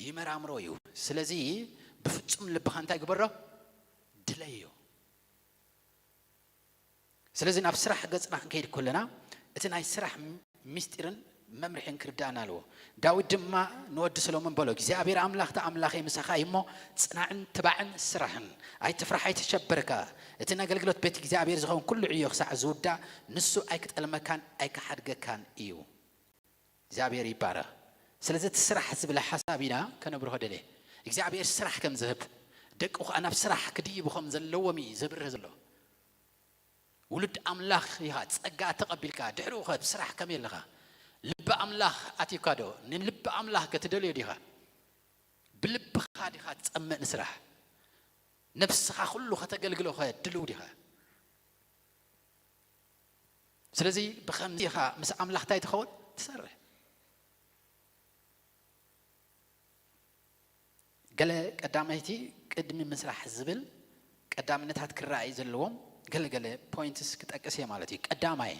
ይመራምሮ እዩ። ስለዚ ብፍጹም ልብኻ እንታይ ግበሮ? ድለዮ። ስለዚ ናብ ስራሕ ገጽና ክንከይድ ከለና፣ እቲ ናይ ስራሕ ምስጢርን መምርሕን ክርዳእና ኣለዎ። ዳዊት ድማ ንወዲ ሰሎሞን በሎ፣ እግዚኣብሔር ኣምላኽ እቲ ኣምላኸይ ምሳኻ እዩ እሞ፣ ጽናዕን ትባዕን ስራሕን፣ ኣይትፍራሕ፣ ኣይትሸበርካ። እቲ ነገልግሎት ቤት እግዚኣብሔር ዝኸውን ኩሉ ዕዮ ክሳዕ ዝውዳእ፣ ንሱ ኣይክጠልመካን ኣይክሓድገካን እዩ። እግዚኣብሔር ይባረኽ። ስለዚ እቲ ስራሕ ዝብል ሓሳብ ኢና ከነብርሆ ደልየ። እግዚኣብሔር ስራሕ ከም ዝህብ፣ ደቁ ኸዓ ናብ ስራሕ ክድይቡ ከም ዘለዎም እዩ ዘብርህ ዘሎ። ውሉድ ኣምላኽ ኢኻ፣ ጸጋ ተቐቢልካ፣ ድሕሪኡ ኸ ብስራሕ ከመይ ኣለኻ? ልቢ ኣምላኽ ኣትዩካ ዶ? ንልቢ ኣምላኽ ከ ትደልዮ ዲኻ? ብልብኻ ዲኻ ትጸምእ ንስራሕ? ነብስኻ ኩሉ ከተገልግሎ ኸ ድልው ዲኻ? ስለዚ ብኸምዚ ኢኻ ምስ ኣምላኽ እንታይ ትኸውን? ትሰርሕ። ገለ ቀዳመይቲ ቅድሚ ምስራሕ ዝብል ቀዳምነታት ክረኣዩ ዘለዎም ገለ ገለ ፖይንትስ ክጠቅስ እየ ማለት እዩ። ቀዳማይ፣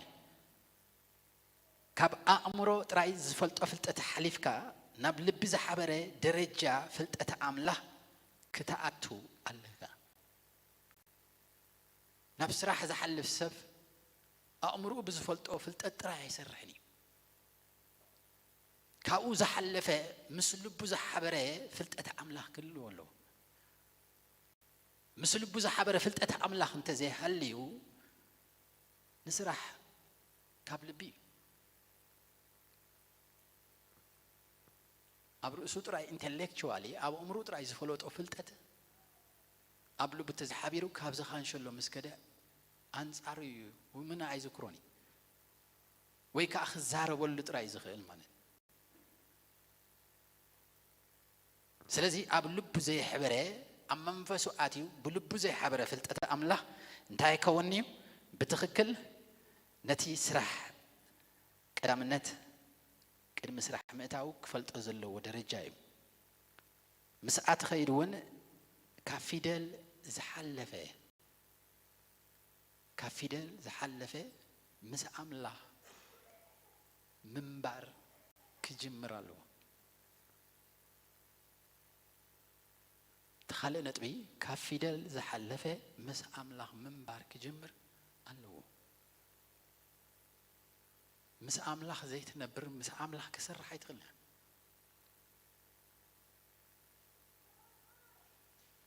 ካብ ኣእምሮ ጥራይ ዝፈልጦ ፍልጠት ሓሊፍካ ናብ ልቢ ዝሓበረ ደረጃ ፍልጠት ኣምላኽ ክትኣቱ ኣለካ። ናብ ስራሕ ዝሓልፍ ሰብ ኣእምሮኡ ብዝፈልጦ ፍልጠት ጥራይ ኣይሰርሕን እዩ። ካብኡ ዝሓለፈ ምስ ልቡ ዝሓበረ ፍልጠት ኣምላኽ ክህልዎ ኣለዎ። ምስ ልቡ ዝሓበረ ፍልጠት ኣምላኽ እንተዘይሃልዩ ንስራሕ ካብ ልቢ እዩ። ኣብ ርእሱ ጥራይ ኢንተሌክቹዋሊ ኣብ ኣእምሮኡ ጥራይ ዝፈለጦ ፍልጠት ኣብ ልቡ ተዝሓቢሩ ካብዚ ካንሸሎ ምስ ከደ ኣንጻሩ እዩ፣ ምና ኣይዝክሮን እዩ፣ ወይ ከዓ ክዛረበሉ ጥራይ እዩ ዝኽእል ማለት እዩ። ስለዚ ኣብ ልቡ ዘይሕበረ፣ ኣብ መንፈሱ ኣትዩ ብልቡ ዘይሓበረ ፍልጠት ኣምላኽ እንታይ ይከውን እዩ? ብትኽክል ነቲ ስራሕ ቀዳምነት፣ ቅድሚ ስራሕ ምእታው ክፈልጦ ዘለዎ ደረጃ እዩ። ምስኣ ትኸይድ እውን ካብ ፊደል ዝሓለፈ፣ ካብ ፊደል ዝሓለፈ ምስ ኣምላኽ ምንባር ክጅምር ኣለዎ። እቲ ካልእ ነጥቢ፣ ካብ ፊደል ዝሓለፈ ምስ ኣምላኽ ምንባር ክጅምር ኣለዎ። ምስ ኣምላኽ ዘይትነብር፣ ምስ ኣምላኽ ክሰርሕ ኣይትኽእልን።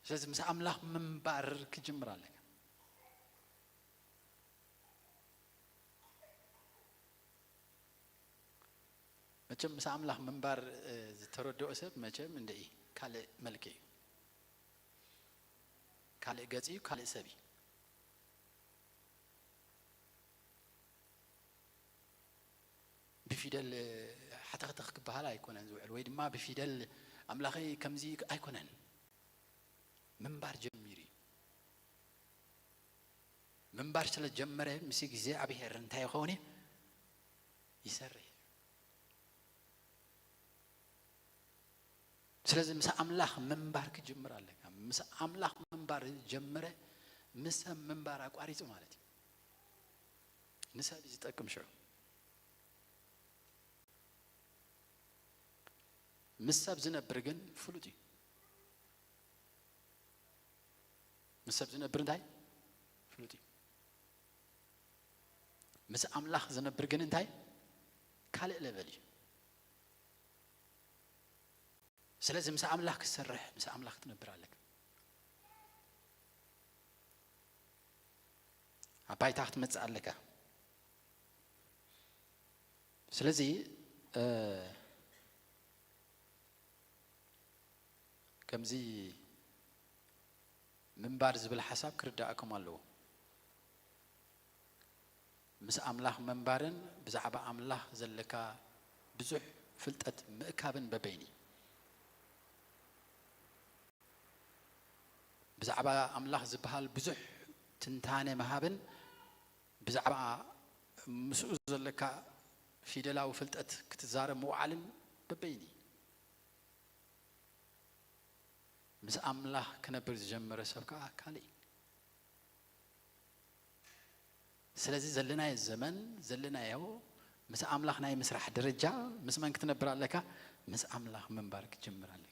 ስለዚ ምስ ኣምላኽ ምንባር ክጅምር ኣለካ። መቸም ምስ ኣምላኽ ምንባር፣ እ፣ ዝተረድኦ ሰብ መቸም እንደ እዩ፣ ካልእ መልክዕ እዩ፣ ካልእ ገጽ እዩ፣ ካልእ ሰብ እዩ። ብፊደል፣ እ፣ ሓተኽተኽ ክበሃል ኣይኮነን ዝውዕል፣ ወይ ድማ ብፊደል ኣምላኸይ ከምዚ ኣይኮነን። ምንባር ጀሚሩ እዩ። ምንባር ስለ ጀመረ ምስ እግዚኣብሔር እንታይ ይኸውን እዩ? ይሰርሕ እዩ። ስለዚ ምስ ኣምላኽ ምንባር ክጅምር ኣለካ። ምስ ኣምላኽ ምንባር ጀመረ፣ ምስ ሰብ ምንባር ኣቋሪጹ ማለት እዩ። ንሰብ እዩ ዝጠቅም ሽዑ። ምስ ሰብ ዝነብር ግን ፍሉጥ እዩ። ምስ ሰብ ዝነብር እንታይ? ፍሉጥ እዩ። ምስ ኣምላኽ ዝነብር ግን እንታይ? ካልእ ለቨል እዩ። ስለዚ ምስ ኣምላኽ ክትሰርሕ፣ ምስ ኣምላኽ ክትነብር ኣለካ። ኣብ ባይታ ክትመጽእ ኣለካ። ስለዚ፣ እ፣ ከምዚ ምንባር ዝብል ሓሳብ ክርዳእኩም ኣለዎ። ምስ ኣምላኽ ምንባርን ብዛዕባ ኣምላኽ ዘለካ ብዙሕ ፍልጠት ምእካብን በበይኒ። ብዛዕባ ኣምላኽ ዝበሃል ብዙሕ ትንታነ ምሃብን ብዛዕባ ምስኡ ዘለካ ፊደላዊ ፍልጠት ክትዛረብ ምውዓልን በበይኒ። ምስ ኣምላኽ ክነብር ዝጀመረ ሰብ ከኣ ካልእ እዩ። ስለዚ ዘለናዮ ዘመን፣ ዘለናዮ ምስ ኣምላኽ ናይ ምስራሕ ደረጃ፣ ምስ መን ክትነብር ኣለካ? ምስ ኣምላኽ ምንባር ክትጅምር ኣለካ።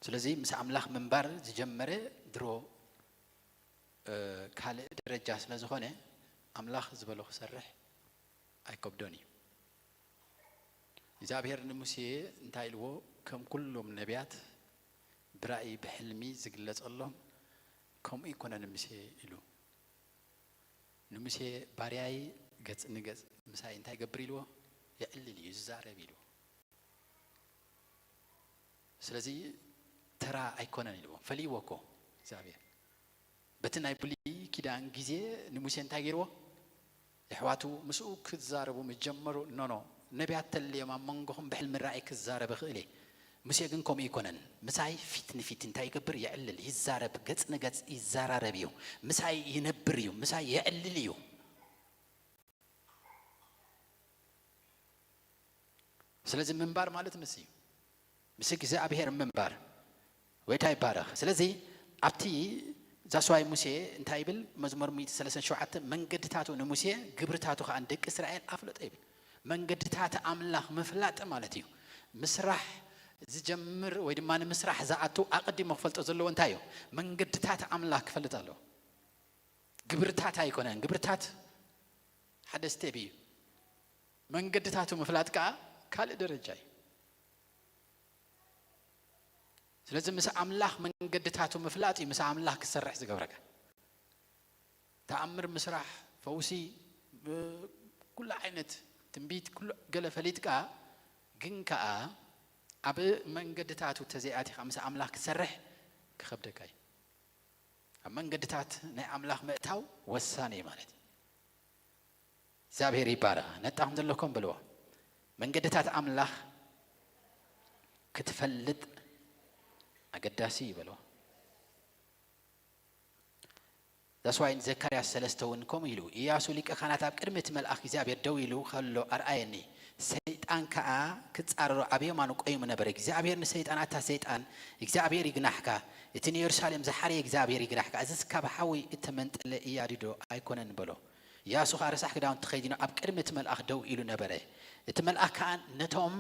ስለዚ ምስ ኣምላኽ ምንባር ዝጀመረ ድሮ፣ እ፣ ካልእ ደረጃ ስለ ዝኾነ፣ ኣምላኽ ዝበሎ ክሰርሕ ኣይከብዶን እዩ። እግዚኣብሔር ንሙሴ እንታይ ኢልዎ? ከም ኩሎም ነቢያት ብራእይ ብሕልሚ ዝግለጸሎም ከምኡ ይኮነን ሙሴ ኢሉ። ንሙሴ ባርያይ ገጽ ንገጽ ምሳይ እንታይ ይገብር ኢልዎ? የዕልል እዩ፣ ይዛረብ ኢልዎ። ስለዚ ተራ ኣይኮነን ኢልዎ፣ ፈሊዎ እኮ እግዚኣብሔር። በቲ ናይ ብሉይ ኪዳን ግዜ ንሙሴ እንታይ ገይርዎ? የሕዋቱ ምስኡ ክዛረቡ ምስ ጀመሩ፣ ኖ፣ ኖ፣ ነቢያት ተልዮም ኣብ መንጎኹም ብሕልሚ ራእይ ክዛረብ ይኽእል እየ። ሙሴ ግን ከምኡ ኣይኮነን። ምሳይ ፊት ንፊት እንታይ ይገብር? የዕልል፣ ይዛረብ፣ ገጽ ንገጽ ይዘራረብ እዩ። ምሳይ ይነብር እዩ፣ ምሳይ የዕልል እዩ። ስለዚ ምንባር ማለት ምስ እዩ፣ ምስ እግዚኣብሔር ምንባር። ወይታ ይባረኽ። ስለዚ ኣብቲ ዛስዋይ ሙሴ እንታይ ይብል? መዝሙር ሚእቲ ሰለስተን ሸውዓተ፣ መንገድታቱ ንሙሴ ግብርታቱ ከኣ ንደቂ እስራኤል ኣፍለጠ ይብል። መንገድታት ኣምላኽ ምፍላጥ ማለት እዩ። ምስራሕ ዝጀምር ወይ ድማ ንምስራሕ ዝኣቱ ኣቐዲሞ ክፈልጦ ዘለዎ እንታይ እዩ? መንገድታት ኣምላኽ ክፈልጥ ኣለዎ። ግብርታት ኣይኮነን። ግብርታት ሓደ ስቴፕ እዩ። መንገድታቱ ምፍላጥ ከኣ ካልእ ደረጃ እዩ። ስለዚ ምስ ኣምላኽ መንገድታቱ ምፍላጥ እዩ ምስ ኣምላኽ ክትሰርሕ ዝገብረካ። ተኣምር ምስራሕ፣ ፈውሲ፣ ብ-፣ ኩሉ ዓይነት ትንቢት፣ ኩሉ ገለ ፈሊጥካ፣ ግን ከኣ ኣብ መንገድታቱ ተዘይኣቲኻ ምስ ኣምላኽ ክትሰርሕ ክኸብደካ እዩ። ኣብ መንገድታት ናይ ኣምላኽ ምእታው ወሳኒ እዩ ማለት እዩ። እግዚኣብሔር ይባረኽ። ነጣኹም ዘለኩም በልዎ። መንገድታት ኣምላኽ ክትፈልጥ ኣገዳሲ እዩ በልዎ። ዛስዋይ ንዘካርያስ ሰለስተ እውን ከምኡ ኢሉ፣ ኢያሱ ሊቀ ካህናት ኣብ ቅድሚ እቲ መልኣኽ እግዚኣብሔር ደው ኢሉ ከሎ ኣርኣየኒ። ሰይጣን ከኣ ክጻረሮ ኣብ የማኑ ቆይሙ ነበረ። እግዚኣብሔር ንሰይጣን፣ ኣታ ሰይጣን፣ እግዚኣብሔር ይግናሕካ፣ እቲ ንየሩሳሌም ዝሓረየ እግዚኣብሔር ይግናሕካ፣ እዝስ ካብ ሓዊ እተመንጠለ እያዲ ዶ ኣይኮነን በሎ። ኢያሱ ኸኣ ረሳሕ ክዳውንቲ ተኸዲኑ ኣብ ቅድሚ እቲ መልኣኽ ደው ኢሉ ነበረ። እቲ መልኣኽ ከኣ ነቶም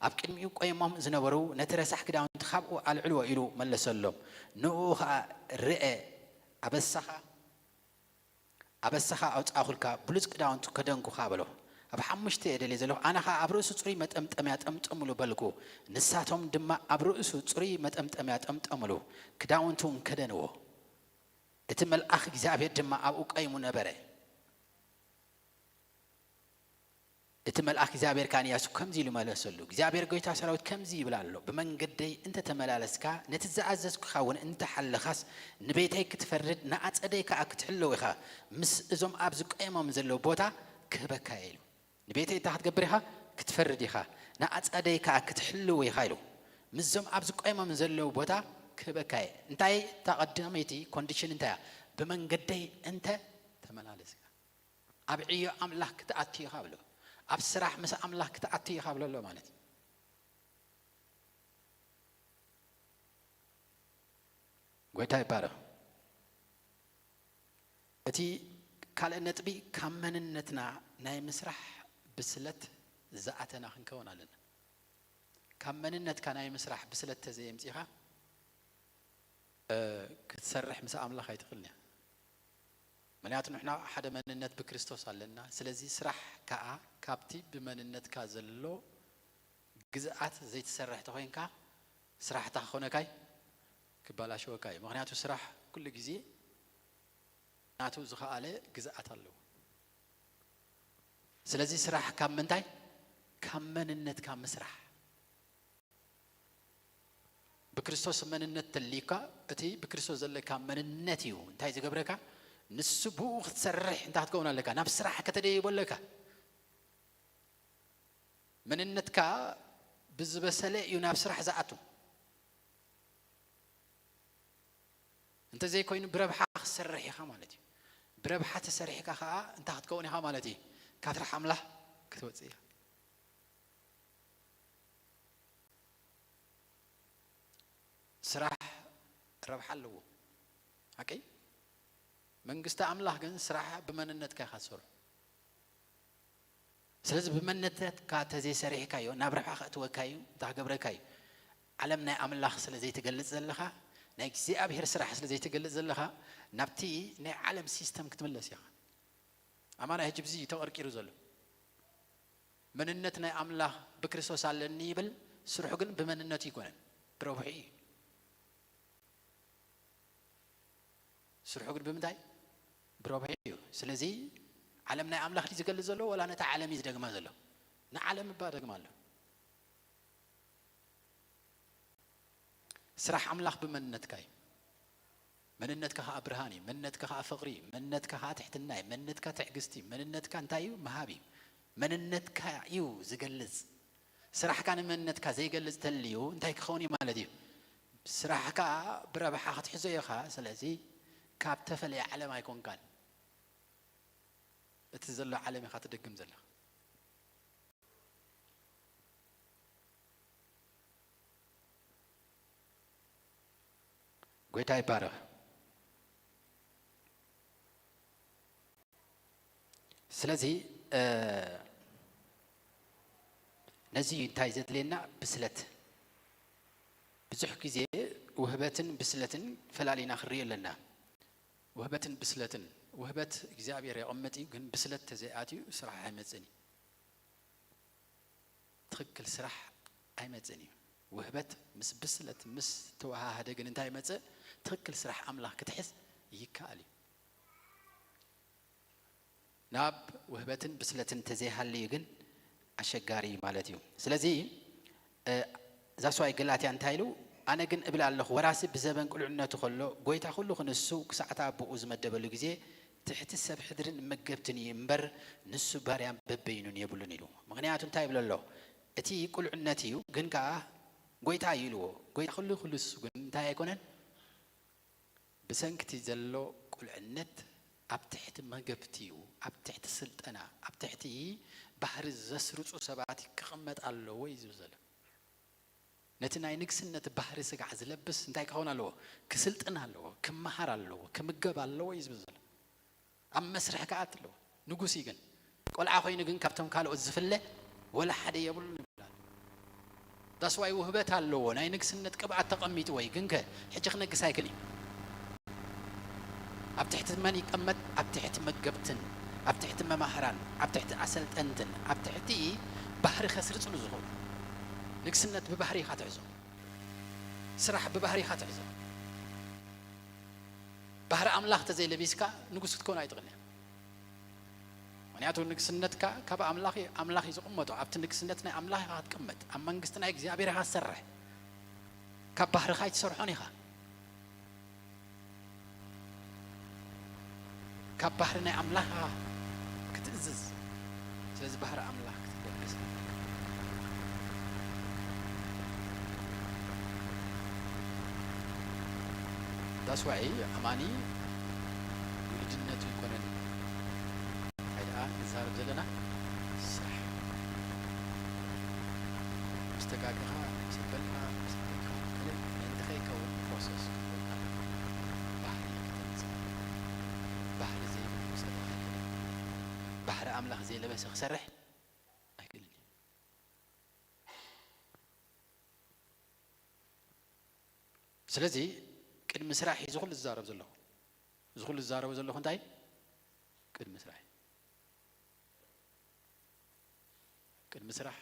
ኣብ ቅድሚኡ ቆይሞም ዝነበሩ፣ ነቲ ረሳሕ ክዳውንቲ ካብኡ ኣልዕልዎ ኢሉ መለሰሎም። ንእኡ ኸኣ ርኤ፣ ኣበሳኻ ኣበሳኻ ኣውጻእኹልካ፣ ብሉጽ ክዳውንቱ ከደንኩኻ በሎ። ኣብ ሓሙሽተ እየ ደልየ ዘለኹ። ኣነ ኸኣ ኣብ ርእሱ ጽሩይ መጠምጠምያ ጠምጥምሉ በልኩ። ንሳቶም ድማ ኣብ ርእሱ ጽሩይ መጠምጠምያ ጠምጠምሉ፣ ክዳውንቱ እውን ከደንዎ። እቲ መልኣኽ እግዚኣብሔር ድማ ኣብኡ ቀይሙ ነበረ። እቲ መልኣኽ እግዚኣብሔር ከኣ ንኢያሱ ከምዚ ኢሉ መለሰሉ፣ እግዚኣብሔር ጐይታ ሰራዊት ከምዚ ይብል ኣሎ፣ ብመንገደይ እንተ ተመላለስካ፣ ነቲ ዝኣዘዝኩኻ እውን እንተ ሓለኻስ፣ ንቤተይ ክትፈርድ፣ ንኣጸደይ ከኣ ክትሕልው ኢኻ። ምስ እዞም ኣብዚ ቆይሞም ዘለዉ ቦታ ክህበካ እየ ኢሉ። ንቤተይ እንታይ ክትገብር ኢኻ? ክትፈርድ ኢኻ። ንኣጸደይ ከኣ ክትሕልው ኢኻ ኢሉ። ምስዞም ኣብዚ ቆይሞም ዘለዉ ቦታ ክህበካ እየ። እንታይ እታ ቀዳመይቲ ኮንዲሽን እንታይ እያ? ብመንገደይ እንተ ተመላለስካ። ኣብ ዕዮ ኣምላኽ ክትኣቱ ኢኻ ብሎ። ኣብ ስራሕ ምስ ኣምላኽ ክትኣቱ ኢኻ ብሎ ኣሎ ማለት እዩ። ጐይታ ይባረኽ። እቲ ካልእ ነጥቢ ካብ መንነትና ናይ ምስራሕ ብስለት ዝኣተና ክንከውን ኣለና። ካብ መንነትካ ናይ ምስራሕ ብስለት ተዘየምጺኻ፣ እ፣ ክትሰርሕ ምስ ኣምላኽ ኣይትኽእልን እያ። ምኽንያቱ ንሕና ሓደ መንነት ብክርስቶስ ኣለና። ስለዚ ስራሕ ከኣ ካብቲ ብመንነትካ ዘሎ ግዝኣት ዘይትሰርሕ ተኾይንካ ስራሕታ ክኾነካይ ክበላሸወካ እዩ። ምኽንያቱ ስራሕ ኩሉ ግዜ ናቱ ዝኸኣለ ግዝኣት ኣለዎ። ስለዚ ስራሕ ካብ ምንታይ? ካብ መንነትካ ምስራሕ። ብክርስቶስ መንነት ተልዩካ፣ እቲ ብክርስቶስ ዘለካ መንነት እዩ እንታይ ዝገብረካ? ንሱ ብኡ ክትሰርሕ እንታይ ክትከውን ኣለካ? ናብ ስራሕ ከተደይቦ ኣለካ። መንነትካ ብዝበሰለ እዩ ናብ ስራሕ ዝኣቱ። እንተዘይኮይኑ ብረብሓ ክትሰርሕ ኢኻ ማለት እዩ። ብረብሓ ተሰሪሕካ ኸዓ እንታይ ክትከውን ኢኻ ማለት እዩ? ካብ ስራሕ ኣምላኽ ክትወፅእ ኢኻ። ስራሕ ረብሓ ኣለዎ። ሓቀይ? መንግስቲ ኣምላኽ ግን ስራሕ ብመንነትካ ኢኻ ትሰርሖ። ስለዚ ብመንነትካ ተዘይሰሪሕካዮ ናብ ረብሓ ከእትወካ እዩ፣ እንታይ ክገብረካ እዩ? ዓለም ናይ ኣምላኽ ስለ ዘይትገልጽ ዘለኻ፣ ናይ እግዚኣብሔር ስራሕ ስለ ዘይትገልጽ ዘለኻ፣ ናብቲ ናይ ዓለም ሲስተም ክትምለስ ኢኻ። ኣማና ሕጂ ብዚ እዩ ተቐርቂሩ ዘሎ። መንነት ናይ ኣምላኽ ብክርስቶስ ኣለኒ ይብል፣ ስርሑ ግን ብመንነቱ ይኮነን፣ ብረብሑ እዩ። ስርሑ ግን ብምንታይ? ብረብሑ እዩ። ስለዚ ዓለም ናይ ኣምላኽ ድዩ ዝገልጽ ዘሎ፣ ወላ ነታ ዓለም እዩ ዝደግማ ዘሎ? ንዓለም እባ ደግማ ኣሎ። ስራሕ ኣምላኽ ብመንነትካ እዩ። መንነትካ ኸዓ ብርሃን እዩ። መንነትካ ኸዓ ፍቕሪ እዩ። መንነትካ ኸዓ ትሕትና እዩ። መንነትካ ትዕግስቲ እዩ። መንነትካ እንታይ እዩ? ምሃብ እዩ። መንነትካ እዩ ዝገልጽ። ስራሕካ ንመንነትካ ዘይገልጽ ተልዩ እንታይ ክኸውን እዩ ማለት እዩ? ስራሕካ ብረብሓ ክትሕዞ ኢኻ። ስለዚ ካብ ተፈለየ ዓለም ኣይኮንካን። እቲ ዘሎ ዓለም ኢኻ ትደግም ዘለኻ። ጐይታ ይባረኽ። ስለዚ፣ እ፣ ነዚ እዩ እንታይ ዘድልየና? ብስለት። ብዙሕ ግዜ ውህበትን ብስለትን ፈላሊና ክንርኢ ኣለና። ውህበትን ብስለትን፣ ውህበት እግዚኣብሔር የቐምጥ እዩ፣ ግን ብስለት ተዘይኣትዩ ስራሕ ኣይመጽእን እዩ። ትኽክል ስራሕ ኣይመጽእን እዩ። ውህበት ምስ ብስለት ምስ ተወሃሃደ ግን እንታይ ይመጽእ? ትኽክል ስራሕ ኣምላኽ ክትሕዝ ይከኣል እዩ። ናብ ውህበትን ብስለትን ተዘይሃልዩ ግን ኣሸጋሪ እዩ ማለት እዩ። ስለዚ፣ እ፣ ዛስዋይ ገላትያ እንታይ ኢሉ? ኣነ ግን እብል ኣለኹ፣ ወራሲ ብዘበን ቁልዕነቱ ከሎ፣ ጎይታ ኩሉ ክንሱ ክሳዕታ ኣቦኡ ዝመደበሉ ግዜ፣ ትሕቲ ሰብ ሕድርን መገብትን እዩ እምበር፣ ንሱ ባርያን በበይኑን የብሉን ኢሉ። ምኽንያቱ እንታይ ይብል ኣሎ? እቲ ቁልዕነት እዩ፣ ግን ከኣ ጎይታ እዩ ኢልዎ። ጎይታ ኩሉ ክንሱ ግን እንታይ ኣይኮነን? ብሰንክቲ ዘሎ ቁልዕነት ኣብ ትሕቲ መገብቲ እዩ፣ ኣብ ትሕቲ ስልጠና፣ ኣብ ትሕቲ ባህሪ ዘስርጹ ሰባት ክቕመጥ ኣለዎ እዩ ዝብል ዘሎ። ነቲ ናይ ንግስነት ባህሪ ስጋዕ ዝለብስ እንታይ ክኸውን ኣለዎ? ክስልጥን ኣለዎ፣ ክመሃር ኣለዎ፣ ክምገብ ኣለዎ እዩ ዝብል ዘሎ። ኣብ መስርሕ ክኣት ኣለዎ። ንጉስ እዩ ግን። ቆልዓ ኮይኑ ግን ካብቶም ካልኦት ዝፍለ ወላ ሓደ የብሉን ይብላል። ዳስዋይ ውህበት ኣለዎ፣ ናይ ንግስነት ቅብኣት ተቐሚጥዎ እዩ። ግንከ ሕጂ ክነግስ ኣይክእል እዩ። ኣብ ትሕቲ መን ይቀመጥ? ኣብ ትሕቲ መገብትን፣ ኣብ ትሕቲ መማህራን፣ ኣብ ትሕቲ ኣሰልጠንትን፣ ኣብ ትሕቲ ባህሪ ከስርጽሉ ዝኽእሉ። ንግስነት ብባህሪ ኢኻ ትሕዞ። ስራሕ ብባህሪ ኢኻ ትሕዞ። ባህሪ ኣምላኽ ተዘይለቢስካ ንጉስ ክትከውን ኣይትኽእልን። ምኽንያቱ ንግስነትካ ካብ ኣምላኽ እዩ፣ ኣምላኽ እዩ ዝቕመጦ። ኣብቲ ንግስነት ናይ ኣምላኽ ኢኻ ክትቅመጥ፣ ኣብ መንግስቲ ናይ እግዚኣብሔር ኢኻ ትሰርሕ። ካብ ባህርኻ ኣይትሰርሖን ኢኻ። ካብ ባህሪ ናይ ኣምላኽ ኢኻ ክትእዝዝ። ስለዚ ባህሪ ኣምላኽ ክትለብስ ዳስዋይ ኣማኒ ውሉድነቱ ይኮነን። እንታይ ደኣ ንዛረብ ዘለና? ስራሕ። ምስ ተጋገኻ፣ ምስ በልካ፣ ምስ በልካ፣ ምእንቲ ከይከውን ፕሮሰስ ክትወካ። ባህሪ ክተምጽእ። ባህሪ ዘይብሉ ክሰርሕ ኣይክእልን። ባህሪ ኣምላኽ ዘይለበሰ ክሰርሕ ኣይክእልን እዩ። ስለዚ ቅድሚ ስራሕ እዩ እዚ ኩሉ ዝዛረብ ዘለኹ። እዚ ኩሉ ዝዛረቦ ዘለኹ እንታይ? ቅድሚ ስራሕ። ቅድሚ ስራሕ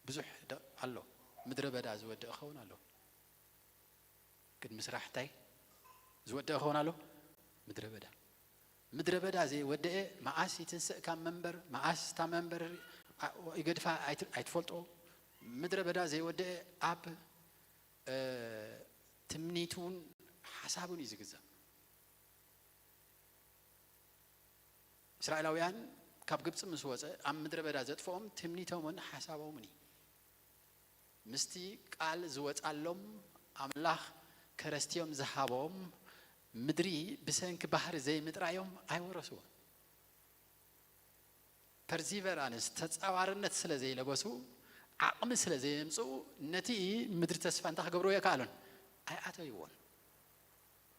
ብዙሕ ደ-፣ ኣሎ። ምድረ በዳ ዝወድእ ክኸውን ኣሎ። ቅድሚ ስራሕ እንታይ ዝወድእ ክኸውን ኣሎ? ምድረ በዳ። ምድረ በዳ ዘይወደአ መዓስ ይትንስእ ካብ መንበር፣ መዓስ እታ መንበር ኣ-፣ ይገድፋ ኣይት-፣ ኣይትፈልጦ። ምድረ በዳ ዘይወደአ ኣብ፣ እ፣ ትምኒቱን ሓሳቡን እዩ ዝግዛእ። እስራኤላውያን ካብ ግብጺ ምስ ወጸ ኣብ ምድረ በዳ ዘጥፍኦም ትምኒቶምን ሓሳቦምን እዩ። ምስቲ ቃል ዝወጻሎም ኣምላኽ ከረስትዮም ዝሃቦም ምድሪ ብሰንኪ ባህሪ ዘይምጥራዮም ኣይወረስዎን። ፐርሲቨራንስ፣ ተጻዋርነት ስለ ዘይለበሱ፣ ዓቕሚ ስለ ዘየምጽኡ፣ ነቲ ምድሪ ተስፋ እንታይ ክገብርዎ ኣይከኣሉን? ኣይኣተይዎን።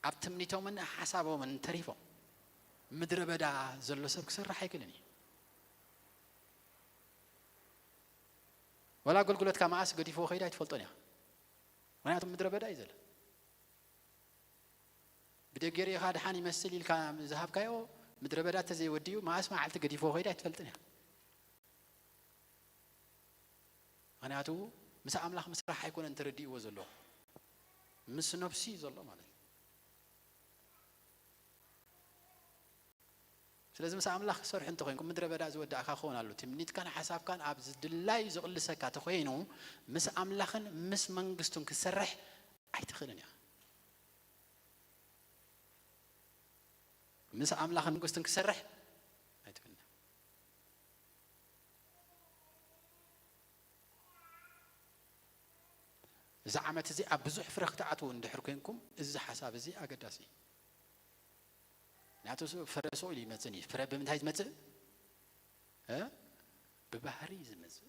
ኣብ ትምኒቶምን ሓሳቦምን ተሪፎም። ምድረ በዳ ዘሎ ሰብ ክሰርሕ ኣይክእልን እዩ። ወላ ኣገልግሎትካ መዓስ ገዲፍዎ ከይዱ ኣይትፈልጦን ኢኻ። ምኽንያቱ ምድረ በዳ እዩ ዘሎ። ብደገ ርኢኻ ደሓን ይመስል ኢልካ ዝሃብካዮ ምድረ በዳ እንተዘይወዲኡ መዓስ መዓልቲ ገዲፍዎ ከይዱ ኣይትፈልጥን ኢኻ። ምኽንያቱ ምስ ኣምላኽ ምስራሕ ኣይኮነን ተረዲእዎ ዘሎ፣ ምስ ነብሱ እዩ ዘሎ ማለት እዩ። ስለዚ ምስ ኣምላኽ ክሰርሑ እንተኾይንኩም ምድረ በዳ ዝወዳእካ ክኸውን ኣሎ። ትምኒትካን ሓሳብካን ኣብ ዝድላይ ዝቕልሰካ ተኾይኑ ምስ ኣምላኽን ምስ መንግስቱን ክሰርሕ ኣይትኽእልን ኢኻ። ምስ ኣምላኽን መንግስቱን ክሰርሕ ኣይትኽእልን ኢኻ። እዚ ዓመት እዚ ኣብ ብዙሕ ፍረ ክትኣትዉ እንድሕር ኮንኩም እዚ ሓሳብ እዚ ኣገዳሲ እዩ። ምክንያቱ ሱ-፣ ፍረ ስቕ ኢሉ ይመጽእ እዩ። ፍረ ብምንታይ ዝመጽእ? እ? ብባህሪ እዩ ዝመጽእ።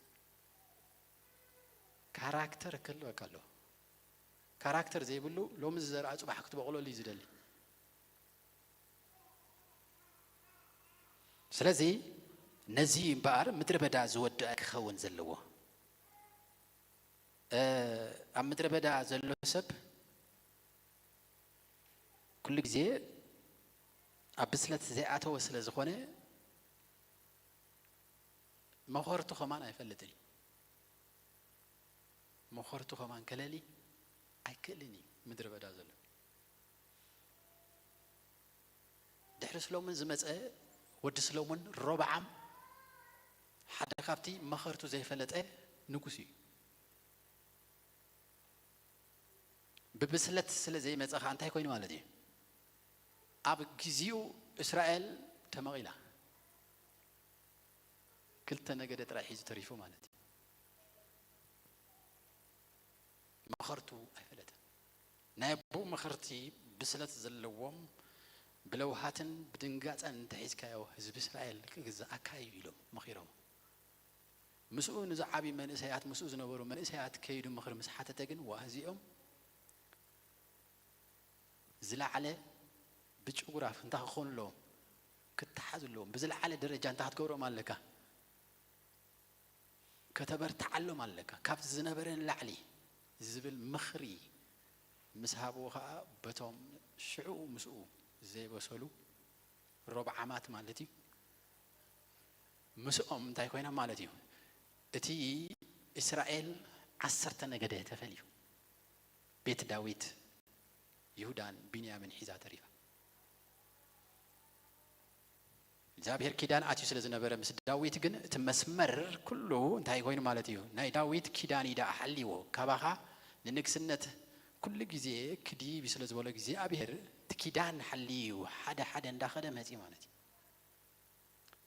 ካራክተር ክህልወካ ኣለዎ። ካራክተር ዘይብሉ ሎሚ ዝዘርኣ ጽባሕ ክትበቕለሉ እዩ ዝደሊ። ስለዚ ነዚ እምበኣር ምድረ በዳ ዝወድእ ክኸውን ዘለዎ። እ፣ ኣብ ምድረ በዳ ዘሎ ሰብ ኩሉ ግዜ ኣብ ብስለት ዘይኣተወ ስለ ዝኾነ መኸርቱ ከማን ኣይፈልጥን እዩ። መኸርቱ ከማን ከለሊ ኣይክእልን እዩ ምድረ በዳ ዘሎ። ድሕሪ ስሎሞን ዝመጸ ወዲ ስሎሞን ሮብዓም ሓደ ካብቲ መኸርቱ ዘይፈለጠ ንጉስ እዩ። ብብስለት ስለ ዘይመጸ ኸኣ እንታይ ኮይኑ ማለት እዩ? ኣብ ግዜኡ እስራኤል ተመቒላ። ክልተ ነገደ ጥራይ ሒዙ ተሪፉ ማለት እዩ። መኸርቱ ኣይፈለጠን። ናይ ኣቦኡ መኸርቲ ብስለት ዘለዎም ብለውሃትን ብድንጋጸን እንተሒዝካዮ ህዝቢ እስራኤል ክግዝኣካ እዩ ኢሎም መኺሮም። ምስኡ ንዝዓብዩ መንእሰያት፣ ምስኡ ዝነበሩ መንእሰያት ከይዱ ምኽሪ ምስ ሓተተ ግን፣ ዋ እዚኦም ዝለዓለ ብጭጉራፍ እንታይ ክኾኑ ኣለዎም? ክተሓዙ ኣለዎም። ብዝለዓለ ደረጃ እንታይ ክትገብሮም ኣለካ? ከተበርትዓሎም ኣለካ። ካብ ዝነበረ ንላዕሊ ዝብል ምኽሪ ምስ ሃብዎ ኸኣ፣ በቶም ሽዑ ምስኡ ዘይበሰሉ ሮብዓማት ማለት እዩ፣ ምስኦም እንታይ ኮይኖም ማለት እዩ? እቲ እስራኤል ዓሰርተ ነገደ ተፈልዩ፣ ቤት ዳዊት፣ ይሁዳን ቢንያምን ሒዛ ተሪፋ። እግዚኣብሔር ኪዳን ኣትዩ ስለ ዝነበረ ምስ ዳዊት ግን እቲ መስመር ኩሉ እንታይ ኮይኑ ማለት እዩ? ናይ ዳዊት ኪዳን እዩ ደኣ ሓልይዎ። ካባኻ ንንግስነት ኩሉ ግዜ ክድይብ እዩ ስለ ዝበሎ እግዚኣብሔር እቲ ኪዳን ሓልዩ ሓደ ሓደ እንዳኸደ መጺ ማለት እዩ።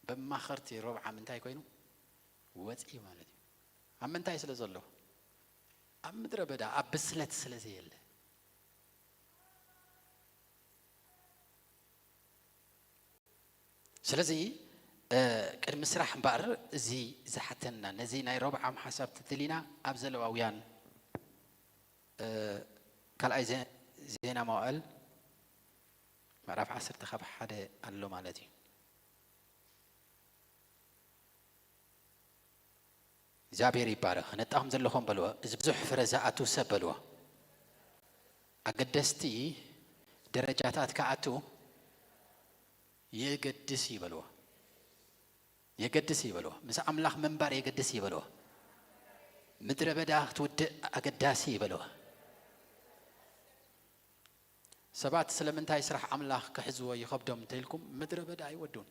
በማኸርቲ ሮብዓም እንታይ ኮይኑ? ወጺ ማለት እዩ። ኣብ ምንታይ ስለ ዘሎ? ኣብ ምድረ በዳ፣ ኣብ ብስለት ስለ ዘየለ። ስለዚ፣ እ፣ ቅድሚ ስራሕ እምበኣር እዚ ዝሓተና፣ ነዚ ናይ ሮብዓም ሓሳብ ተተሊና ኣብ ዘለዋውያን፣ እ፣ ካልኣይ ዜ-፣ ዜና መዋእል ምዕራፍ ዓሰርተ ካብ ሓደ ኣሎ ማለት እዩ። እግዚኣብሔር ይባረኽ። ነጣኹም ዘለኹም በልዎ። እዚ ብዙሕ ፍረ ዝኣቱ ሰብ በልዎ። ኣገደስቲ ደረጃታት ክኣቱ የገድስ እዩ በልዎ። የገድስ እዩ በልዎ። ምስ ኣምላኽ ምንባር የገድስ እዩ በልዎ። ምድረ በዳ ክትውድእ ኣገዳሲ እዩ በልዎ። ሰባት ስለምንታይ ስራሕ ኣምላኽ ክሕዝዎ ይኸብዶም እንተኢልኩም፣ ምድረ በዳ ኣይወዱን።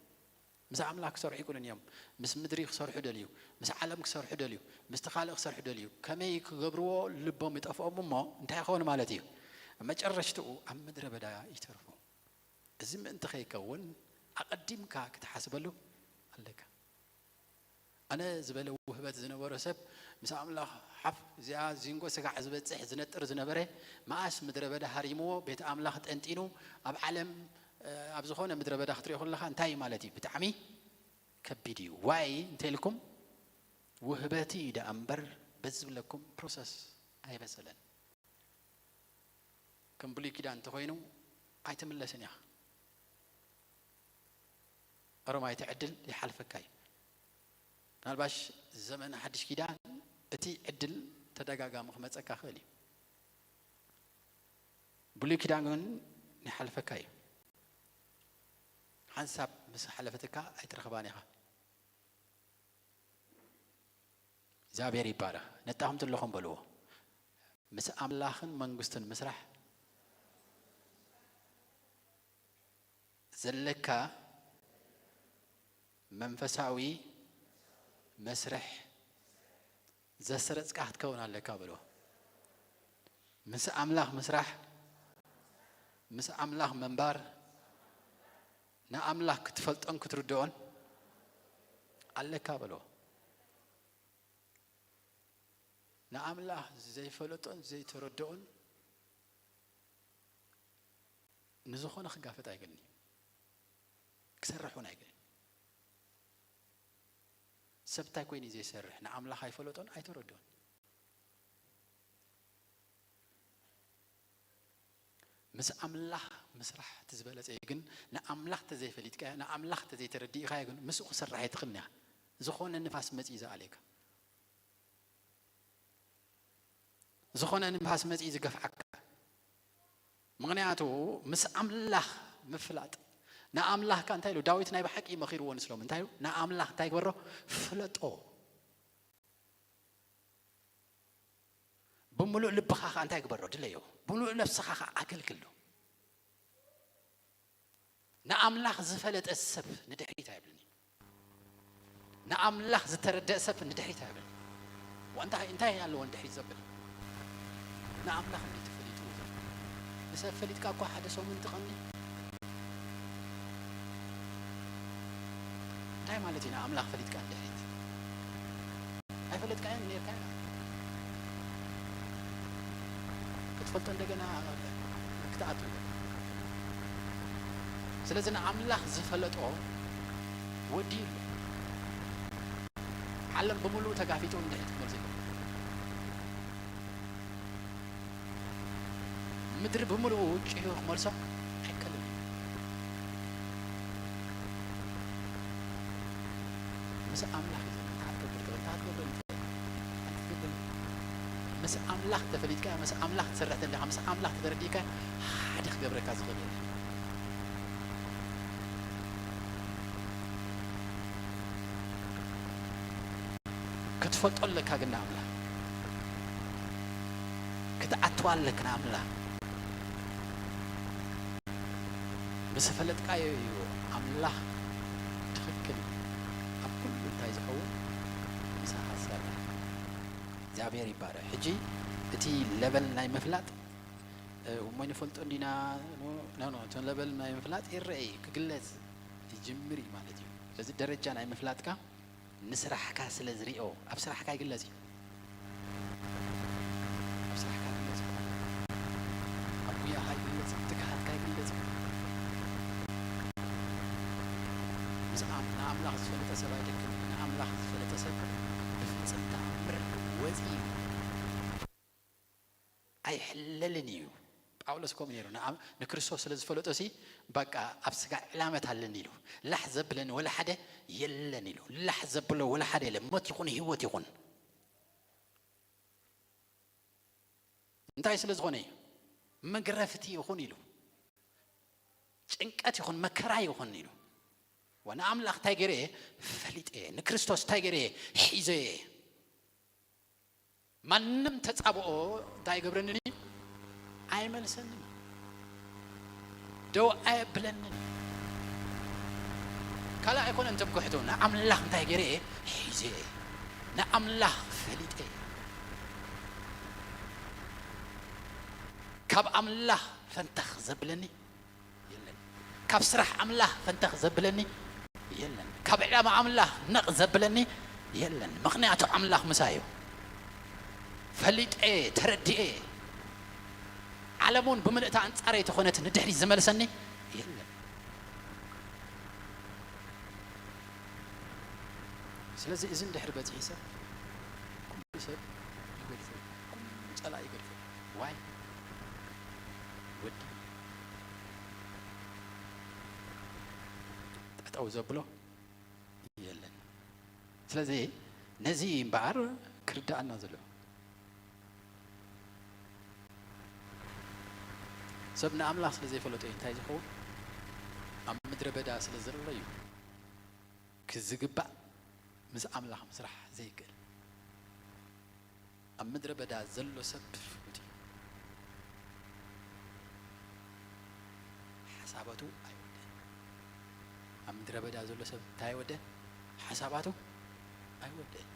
ምስ ኣምላኽ ክሰርሑ ይክእሉን እዮም። ምስ ምድሪ ክሰርሑ ደልዩ፣ ምስ ዓለም ክሰርሑ ደልዩ፣ ምስቲ ካልእ ክሰርሑ ደልዩ። ከመይ ክገብርዎ ልቦም ይጠፍኦም እሞ እንታይ ይኸውን ማለት እዩ? ኣብ መጨረሽትኡ ኣብ ምድረ በዳ ይተርፉ። እዚ ምእንቲ ከይከውን ኣቐዲምካ ክትሓስበሉ ኣለካ። ኣነ ዝበለ ውህበት ዝነበሮ ሰብ ምስ ኣምላኽ ሓፍ እዚኣ ዚንጎ ስጋዕ ዝበጽሕ ዝነጥር ዝነበረ መኣስ ምድረ በዳ ሃሪምዎ ቤት ኣምላኽ ጠንጢኑ ኣብ ዓለም፣ እ፣ ኣብ ዝኾነ ምድረ በዳ ክትሪኦ ከለኻ እንታይ እዩ ማለት እዩ? ብጣዕሚ ከቢድ እዩ። ዋይ እንተ ኢልኩም ውህበት እዩ ደኣ እምበር በዚ ዝብለኩም ፕሮሰስ ኣይበሰለን። ከም ብሉይ ኪዳን እንተኾይኑ ኣይትምለስን ኢኻ። ኦሮማይ እቲ ዕድል ይሓልፈካ እዩ። ምናልባሽ ዘመን ሓድሽ ኪዳን እቲ ዕድል ተደጋጋሚ ክመጸካ ክእል እዩ። ብሉይ ኪዳን ግን ይሓልፈካ እዩ። ሓንሳብ ምስ ሓለፈትካ ኣይትረኽባን ኢኻ። እግዚኣብሔር ይባረኽ። ነጣኹም ዘለኹም በልዎ። ምስ ኣምላኽን መንግስትን ምስራሕ ዘለካ መንፈሳዊ መስርሕ ዘስረጽካ ክትከውን ኣለካ በልዎ። ምስ ኣምላኽ ምስራሕ፣ ምስ ኣምላኽ ምንባር፣ ንኣምላኽ ክትፈልጦን ክትርድኦን ኣለካ በልዎ። ንኣምላኽ ዘይፈለጦን ዘይተረድኦን ንዝኾነ ክጋፈጥ ኣይክእልን እዩ። ክሰርሕ እውን ኣይክእልን። ሰብ እንታይ ኮይኑ እዩ ዘይሰርሕ? ንኣምላኽ ኣይፈለጦን ኣይተረድኦን። ምስ ኣምላኽ ምስራሕ እቲ ዝበለጸ እዩ። ግን ንኣምላኽ ተዘይፈሊጥካዮ፣ ንኣምላኽ ተዘይተረዲእካዮ ግን ምስኡ ክስራሕ ኣይትኽእልን ኢኻ። ዝኾነ ንፋስ መጺኡ ዝኣልየካ። ዝኾነ ንፋስ መጺኡ ዝገፍዓካ። ምኽንያቱ ምስ ኣምላኽ ምፍላጥ። ንኣምላኽካ እንታይ ኢሉ? ዳዊት ናይ ብሓቂ መኺርዎ ንስሎም። እንታይ ኢሉ? ንኣምላኽ እንታይ ግበሮ? ፍለጦ። ብምሉእ ልብኻ ኸኣ እንታይ ግበሮ? ድለዮ። ብምሉእ ነፍስኻ ኸኣ ኣገልግሎ። ንኣምላኽ ዝፈለጠ ሰብ ንድሕሪት ኣይብልን እዩ። ንኣምላኽ ዝተረደአ ሰብ ንድሕሪት ኣይብልን። ዋ፣ እንታይ፣ እንታይ ኣለዎ ንድሕሪት ዘብል? ንኣምላኽ እንዴ ተፈሊጡ ዘሎ። ሰብ ፈሊጥካ እኳ ሓደ ሰሙን ትቐኒ። እንታይ ማለት እዩ ንኣምላኽ ፈሊጥካ እንድሕሪት? ኣይፈለጥካዮን ነርካ ኢኻ። ክትፈልጦ እንደገና ክትኣቱ ኢኻ። ስለዚ ንኣምላኽ ዝፈለጦ ወዲ ኣሎ። ዓለም ብምሉኡ ተጋፊጡ እንድሕሪት ክመልስ ይኽእል። ምድሪ ብምሉኡ ጭህዩ ክመልሶ ኣይከልን እዩ። ምስ ኣምላኽ እዩ። እንታይ ትገብር ትብል? እንታይ ትገብር ትብል? እንታይ ትገብር? ምስ ኣምላኽ ተፈሊጥካ፣ ምስ ኣምላኽ ትሰርሕ ዘለኻ፣ ምስ ኣምላኽ ተረዲእካ ሓደ ክገብረካ ዝኽእል የለን። ክትፈልጦ ኣለካ ግን ንኣምላኽ ክትኣትዋ ኣለካ ንኣምላኽ። ምስ ፈለጥካዮ እዩ ኣምላኽ ትኽክል ኣብ ኩሉ እንታይ ዝኸውን ምሳኻ ዝሰርሕ። እግዚኣብሔር ይባረክ። ሕጂ እቲ ለበል ናይ ምፍላጥ እሞ ንፈልጦ እንዲና ኖ ኖ እቲ ለበል ናይ ምፍላጥ ይረኣይ ክግለጽ ይጅምር እዩ ማለት እዩ። ስለዚ ደረጃ ናይ ምፍላጥካ ንስራሕካ ስለ ዝሪኦ ኣብ ስራሕካ ይግለጽ እዩ። ኣብ ስራሕካ ይግለጽ እዩ። ኣብ ጉያኻ ይግለጽ እዩ። ትግሃትካ ይግለጽ እዩ። ምስ ኣም- ንኣምላኽ ዝፈለጠ ሰብ ኣይደክም። ንኣምላኽ ዝፈለጠ ሰብ ብፍጽም ተኣምር ወፂ እዩ። ኣይሕለልን እዩ። ጳውሎስ ከምኡ ነይሩ። ንኣም- ንክርስቶስ ስለ ዝፈለጦ ሲ በቃ ኣብ ስጋ ዕላመት ኣለኒ ኢሉ። ላሕ ዘብለኒ ወላ ሓደ የለን ኢሉ። ላሕ ዘብሎ ወላ ሓደ የለን። ሞት ይኹን ህይወት ይኹን እንታይ ስለ ዝኾነ እዩ? መግረፍቲ ይኹን ኢሉ። ጭንቀት ይኹን መከራ ይኹን ኢሉ። ወ ንኣምላኽ እንታይ ገይረ እየ? ፈሊጠ እየ። ንክርስቶስ እንታይ ገይረ እየ? ሒዘ እየ። ማንም ተጻብኦ እንታይ ይገብረንን እዩ? ኣይመልሰንን እዩ። ደው ኣየብለንን እዩ። ካልእ ኣይኮነን ትምክሕቱ። ንኣምላኽ እንታይ ገይረ እየ? ሒዘ እየ። ንኣምላኽ ፈሊጠ እየ። ካብ ኣምላኽ ፈንተኽ ዘብለኒ የለን። ካብ ስራሕ ኣምላኽ ፈንተኽ ዘብለኒ የለን። ካብ ዕላማ ኣምላኽ ነቕ ዘብለኒ የለን። ምኽንያቱ ኣምላኽ ምሳይ እዩ። ፈሊጠ፣ ተረዲኤ፣ ዓለም እውን ብምልእታ ኣንጻረይ ተኾነት ንድሕሪት ዝመልሰኒ የለን። ስለዚ እዚ እንድሕር በጺሑ ሰብ፣ ኩሉ ሰብ ይገድፎ፣ ኩሉ ጸላኢ ይገድፎ። ዋይ ወዲ ጠጠው ዘብሎ የለን። ስለዚ ነዚ እምበኣር ክርዳኣና ዘሎ ሰብ ንኣምላኽ ስለ ዘይፈለጦ እዩ እንታይ ዝኸውን? ኣብ ምድረ በዳ ስለ ዘሎ እዩ። ክዝግባእ ምስ ኣምላኽ ምስራሕ ዘይክእል ኣብ ምድረ በዳ ዘሎ ሰብ ፍሉጥ እዩ። ሓሳባቱ ኣይወደን። ኣብ ምድረ በዳ ዘሎ ሰብ እንታይ ወደ? ሓሳባቱ ኣይወደን።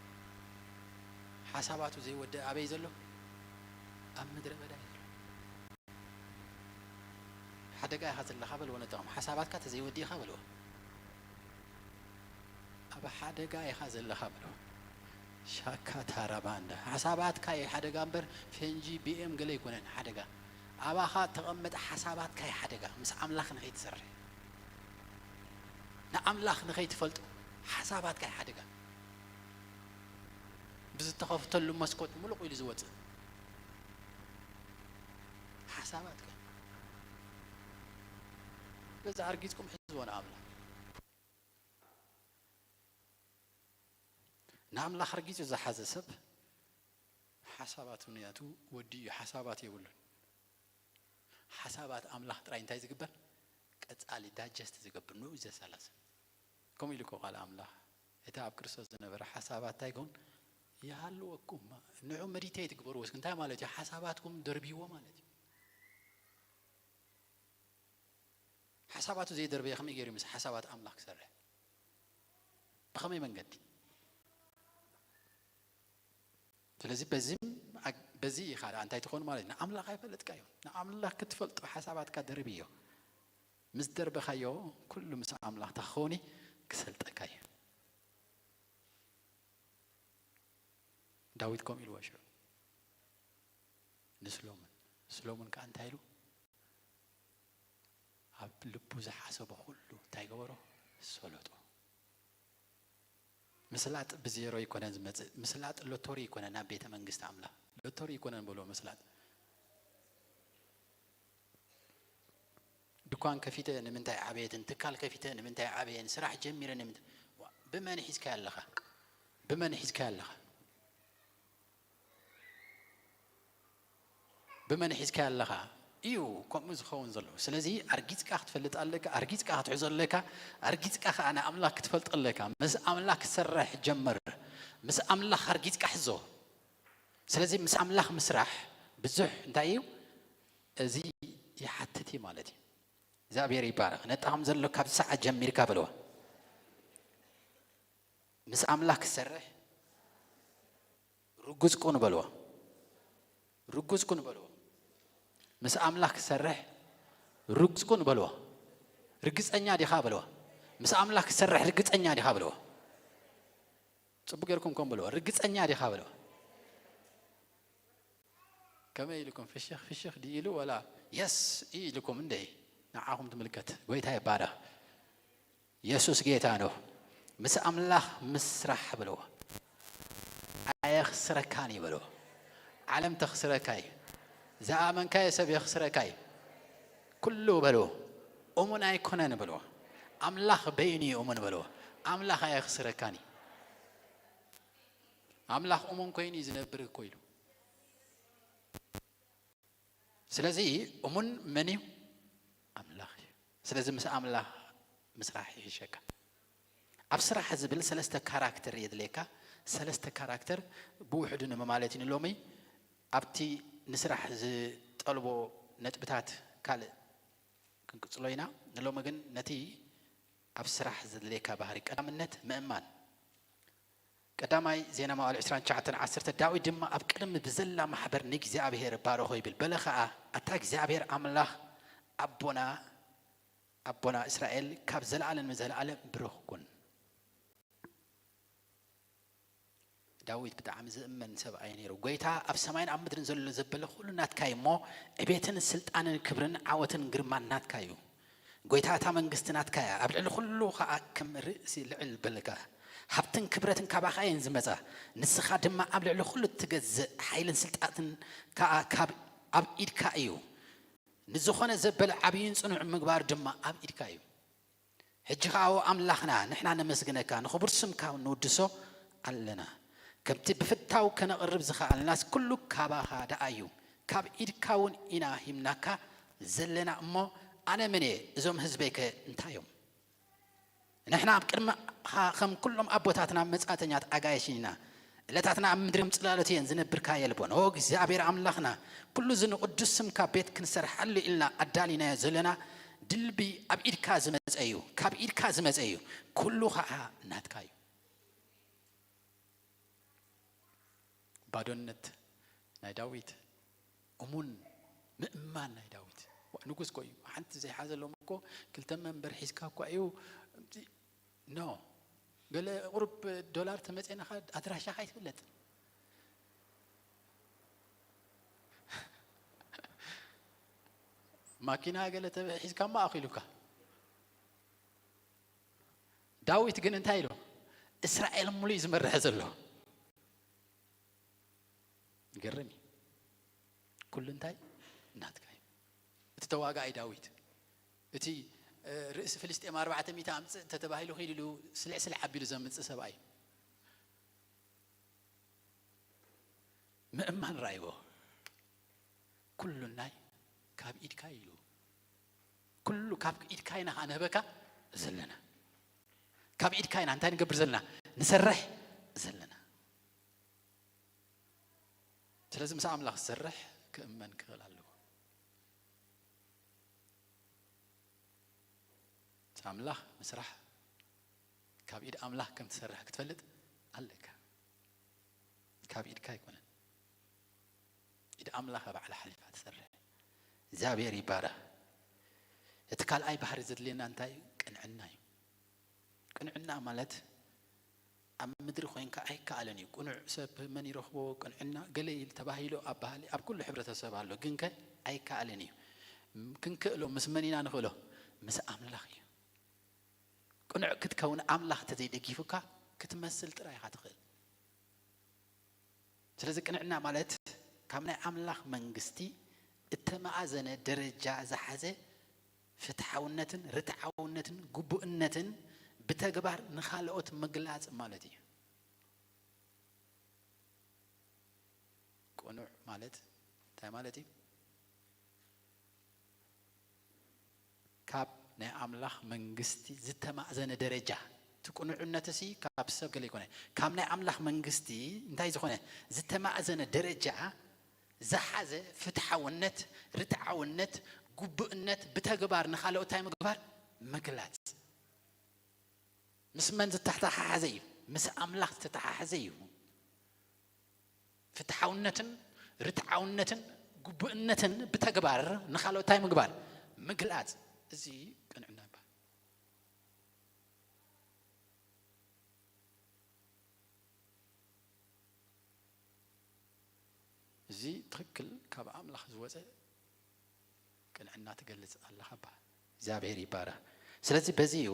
ሓሳባቱ ዘይወደ ኣበይ ዘሎ? ኣብ ምድረ በዳ እዩ ዘሎ። ሓደጋ ኢኻ ዘለኻ በልዎ ነጠቕም። ሓሳባትካ ተዘይወዲእኻ በልዎ። ኣብ ሓደጋ ኢኻ ዘለኻ በልዎ። ሻካ ታራባንዳ ሓሳባትካ እዩ ሓደጋ እምበር ፈንጂ ቢኤም ገለ ኣይኮነን ሓደጋ። ኣባኻ ተቐመጠ ሓሳባትካ እዩ ሓደጋ። ምስ ኣምላኽ ንኸይትሰርሕ ንኣምላኽ ንኸይትፈልጦ ሓሳባትካ እዩ ሓደጋ። ብዝተኸፍተሉ መስኮት ሙሉቕ ኢሉ ዝወፅእ ሓሳባትካ። በዛ ኣርጊፅኩም ሕዝዎ ንኣምላኽ። ንኣምላኽ ኣርጊፁ ዝሓዘ ሰብ ሓሳባቱ ንያቱ ወዲ እዩ። ሓሳባት የብሉን። ሓሳባት ኣምላኽ ጥራይ እንታይ ዝግበር? ቀጻሊ ዳጀስት ዝገብር ንኡ ዘሰላስል። ከምኡ ኢሉ እኮ ቃል ኣምላኽ እቲ ኣብ ክርስቶስ ዝነበረ ሓሳባት እንታይ ይኹን ይሃልወኩም። ንዑ መዲቴት ግበርዎ እስኪ። እንታይ ማለት እዩ? ሓሳባትኩም ደርብይዎ ማለት እዩ። ሓሳባቱ ዘይደርበየ ከመይ ገይሩ ምስ ሓሳባት ኣምላኽ ክሰርሕ? ብኸመይ መንገዲ? ስለዚ በዚም ኣግ- በዚ ኢኻ ደኣ እንታይ ትኾን ማለት እዩ? ንኣምላኽ ኣይፈለጥካዮ። ንኣምላኽ ክትፈልጦ ሓሳባትካ ደርብዮ። ምስ ደርበኻዮ ኩሉ ምስ ኣምላኽ ተኾኒ ክሰልጠካ እዩ። ዳዊት ከምኡ ኢልዎ ሽዑ ንስሎሙን። ስሎሙን ከኣ እንታይ ኢሉ? ኣብ ልቡ ዝሓሰቦ ኩሉ እንታይ ገበሮ? ሰለጦ። ምስላጥ ብዜሮ ኣይኮነን ዝመጽእ። ምስላጥ ሎቶሪ ኣይኮነን ናብ ቤተ መንግስቲ ኣምላኽ። ሎቶሪ ኣይኮነን በሎ ምስላጥ። ድኳን ከፊተ ንምንታይ ዓበየትን፣ ትካል ከፊተ ንምንታይ ዓበየን፣ ስራሕ ጀሚረ ንምንታይ፣ ዋ፣ ብመን ሒዝካዮ ኣለኻ? ብመን ሒዝካዮ ኣለኻ? ብመን ሒዝካዮ ኣለኻ? እዩ ከምኡ ዝኸውን ዘሎ። ስለዚ ኣርጊጽካ ክትፈልጥ ኣለካ፣ ኣርጊጽካ ክትሕዞ ኣለካ፣ ኣርጊጽካ ከኣ ንኣምላኽ ክትፈልጦ ኣለካ። ምስ ኣምላኽ ክትሰርሕ ጀምር። ምስ ኣምላኽ ኣርጊጽካ ሕዞ። ስለዚ ምስ ኣምላኽ ምስራሕ ብዙሕ እንታይ እዩ? እዚ ይሓትት እዩ ማለት እዩ። እግዚኣብሔር ይባረኽ። ነጣኹም ዘሎ ካብ ሰዓት ጀሚርካ በልዋ። ምስ ኣምላኽ ክሰርሕ ርጉጽ ኩን በልዎ። ርጉጽ ኩን በልዎ። ምስ ኣምላኽ ክሰርሕ ርጉጽ ኩን በልዎ። ርግጸኛ ዲኻ በልዎ። ምስ ኣምላኽ ክሰርሕ ርግጸኛ ዲኻ በልዎ። ጽቡቅ ጌርኩም ከም በልዎ። ርግጸኛ ዲኻ በልዎ። ከመይ ኢልኩም ፍሽኽ ፍሽኽ ድዩ ኢሉ ወላ የስ ኢልኩም እንደ ንዓኹም ትምልከት። ጎይታ ይባረኽ። የሱስ ጌታ ነው። ምስ ኣምላኽ ምስራሕ በልዎ። ኣየኽስረካን እዩ በልዎ። ዓለም ተኽስረካ እዩ። ዝኣመንካዮ ሰብ የኽስረካ እዩ። ኩሉ በልዎ። እሙን ኣይኮነን በልዎ። ኣምላኽ በይኑ እዩ እሙን በልዎ። ኣምላኽ ኣየኽስረካን እዩ። ኣምላኽ እሙን ኮይኑ እዩ ዝነብር እኮ ኢሉ። ስለዚ እሙን መን እዩ? ኣምላኽ እዩ። ስለዚ ምስ ኣምላኽ ምስራሕ ይሕሸካ። ኣብ ስራሕ ዝብል ሰለስተ ካራክተር የድልየካ። ሰለስተ ካራክተር ብውሕዱ ንምማለት እዩ። ንሎሚ ኣብቲ ንስራሕ ዝጠልቦ ነጥብታት ካልእ ክንቅጽሎ ኢና። ንሎሚ ግን ነቲ ኣብ ስራሕ ዘድልየካ ባህሪ ቀዳምነት ምእማን። ቀዳማይ ዜና መዋዕል ዕስራን ትሽዓተን ዓሰርተ፣ ዳዊት ድማ ኣብ ቅድሚ ብዘላ ማሕበር ንእግዚኣብሔር ባረኾ ይብል። በለ ኸኣ፣ ኣታ እግዚኣብሔር ኣምላኽ ኣቦና፣ ኣቦና እስራኤል ካብ ዘለኣለም ንዘለኣለም ብሩኽ ኩን። ዳዊት ብጣዕሚ ዝእመን ሰብኣይ ነይሩ። ጎይታ ኣብ ሰማይን ኣብ ምድርን ዘሎ ዘበለ ኩሉ ናትካ እዩ እሞ፣ ዕቤትን ስልጣንን ክብርን ዓወትን ግርማን ናትካ እዩ። ጎይታ እታ መንግስቲ ናትካ እያ፣ ኣብ ልዕሊ ኩሉ ኸኣ ከም ርእሲ ልዕል በልካ። ሃብትን ክብረትን ካባኻ እየን ዝመጻ፣ ንስኻ ድማ ኣብ ልዕሊ ኩሉ እትገዝእ፣ ሓይልን ስልጣንን ከኣ ካብ፣ ኣብ ኢድካ እዩ። ንዝኾነ ዘበለ ዓብይን ጽኑዕን ምግባር ድማ ኣብ ኢድካ እዩ። ሕጂ ኸኣ ኣምላኽና ንሕና ነመስግነካ፣ ንኽቡር ስምካ ንውድሶ ኣለና። ከምቲ ብፍታው ከነቕርብ ዝኸኣልናስ ኩሉ ካባኻ ደኣ እዩ፣ ካብ ኢድካ እውን ኢና ሂምናካ ዘለና እሞ፣ ኣነ መን እየ? እዞም ህዝበይከ እንታይ እዮም? ንሕና ኣብ ቅድሚኻ ከም ኩሎም ኣቦታትና መጻእተኛት ኣጋይሽን ኢና። ዕለታትና ኣብ ምድሪ ከም ጽላሎት እየን፣ ዝነብር ከኣ የልቦን። ኦ እግዚኣብሔር ኣምላኽና፣ ኩሉ እዚ ንቕዱስ ስምካ ቤት ክንሰርሓሉ ኢልና ኣዳሊናዮ ዘለና ድልቢ ኣብ ኢድካ ዝመጸ እዩ፣ ካብ ኢድካ ዝመጸ እዩ፣ ኩሉ ኸኣ ናትካ እዩ። ባዶነት ናይ ዳዊት፣ እሙን ምእማን ናይ ዳዊት። ዋ፣ ንጉስ እኮ እዩ። ሓንቲ ዘይሓዘሎም እኮ ክልተ መንበር ሒዝካ እኳ እዩ። ኖ፣ ገለ ቁሩብ ዶላር ተመጼናኻ ኣድራሻኻ ኣይትፍለጥ። ማኪና ገለ ተ-፣ ሒዝካ እሞ ኣኺሉካ። ዳዊት ግን እንታይ ኢሉ? እስራኤል ሙሉ እዩ ዝመርሕ ዘሎ። ይገርም እዩ። ኩሉ እንታይ ናትካ እዩ። እቲ ተዋጋኣይ ዳዊት፣ እቲ፣ እ፣ ርእሲ ፍልስጤም ኣርባዕተ ሚእቲ ኣምጽእ እንተተባሂሉ ኺድ ኢሉ ስልዕ ስልዕ ኣቢሉ ዘምጽእ ሰብኣይ እዩ። ምእማን ረኣይዎ። ኩሉ ናይ ካብ ኢድካ እዩ ኢሉ። ኩሉ ካብ ኢድካ ኢና ኸኣ ንህበካ ዘለና። ካብ ኢድካ ኢና እንታይ ንገብር ዘለና? ንሰርሕ ዘለና። ስለዚ ምስ ኣምላኽ ዝሰርሕ ክእመን ክኽእል ኣለዎ። ምስ ኣምላኽ ምስራሕ፣ ካብ ኢድ ኣምላኽ ከም ትሰርሕ ክትፈልጥ ኣለካ። ካብ ኢድካ ኣይኮነን። ኣምላኽ ባዕላ ሓሊፋ ትሰርሕ። እግዚኣብሔር ይባረኽ። እቲ ካልኣይ ባህሪ ዘድልየና እንታይ እዩ? ቅንዕና እዩ። ቅንዕና ማለት ኣብ ምድሪ ኮይንካ ኣይከኣልን እዩ። ቅኑዕ ሰብ መን ይረኽቦ? ቅንዕና ገለ ኢል ተባሂሉ ኣብ ባህሊ ኣብ ኩሉ ሕብረተሰብ ኣሎ፣ ግንከ ኣይከኣልን እዩ። ክንክእሎ ምስ መን ኢና ንኽእሎ? ምስ ኣምላኽ እዩ። ቅኑዕ ክትከውን ኣምላኽ እንተዘይደጊፉካ ክትመስል ጥራይ ኢኻ ትኽእል። ስለዚ ቅንዕና ማለት ካብ ናይ ኣምላኽ መንግስቲ እተመኣዘነ ደረጃ ዝሓዘ ፍትሓውነትን ርትዓውነትን ግቡእነትን ብተግባር ንኻልኦት ምግላጽ ማለት እዩ። ቅኑዕ ማለት እንታይ ማለት እዩ? ካብ ናይ ኣምላኽ መንግስቲ ዝተማእዘነ ደረጃ፣ እቲ ቅኑዕነት እሲ ካብ ሰብ ገለ ይኮነ፣ ካብ ናይ ኣምላኽ መንግስቲ እንታይ ዝኾነ ዝተማእዘነ ደረጃ ዝሓዘ ፍትሓውነት፣ ርትዓውነት፣ ግቡእነት ብተግባር ንኻልኦት እንታይ ምግባር? ምግላጽ። ምስ መን ዝተሓሓዘ እዩ? ምስ ኣምላኽ ዝተተሓሓዘ እዩ። ፍትሓውነትን ርትዓውነትን ግቡእነትን ብተግባር ንኻልኦት እንታይ ምግባር? ምግላጽ። እዚ ቅንዕና ይባሃል። እዚ ትኽክል ካብ ኣምላኽ ዝወጸ ቅንዕና ትገልጽ ኣለኻ እባ። እግዚኣብሔር ይባረኽ። ስለዚ በዚ እዩ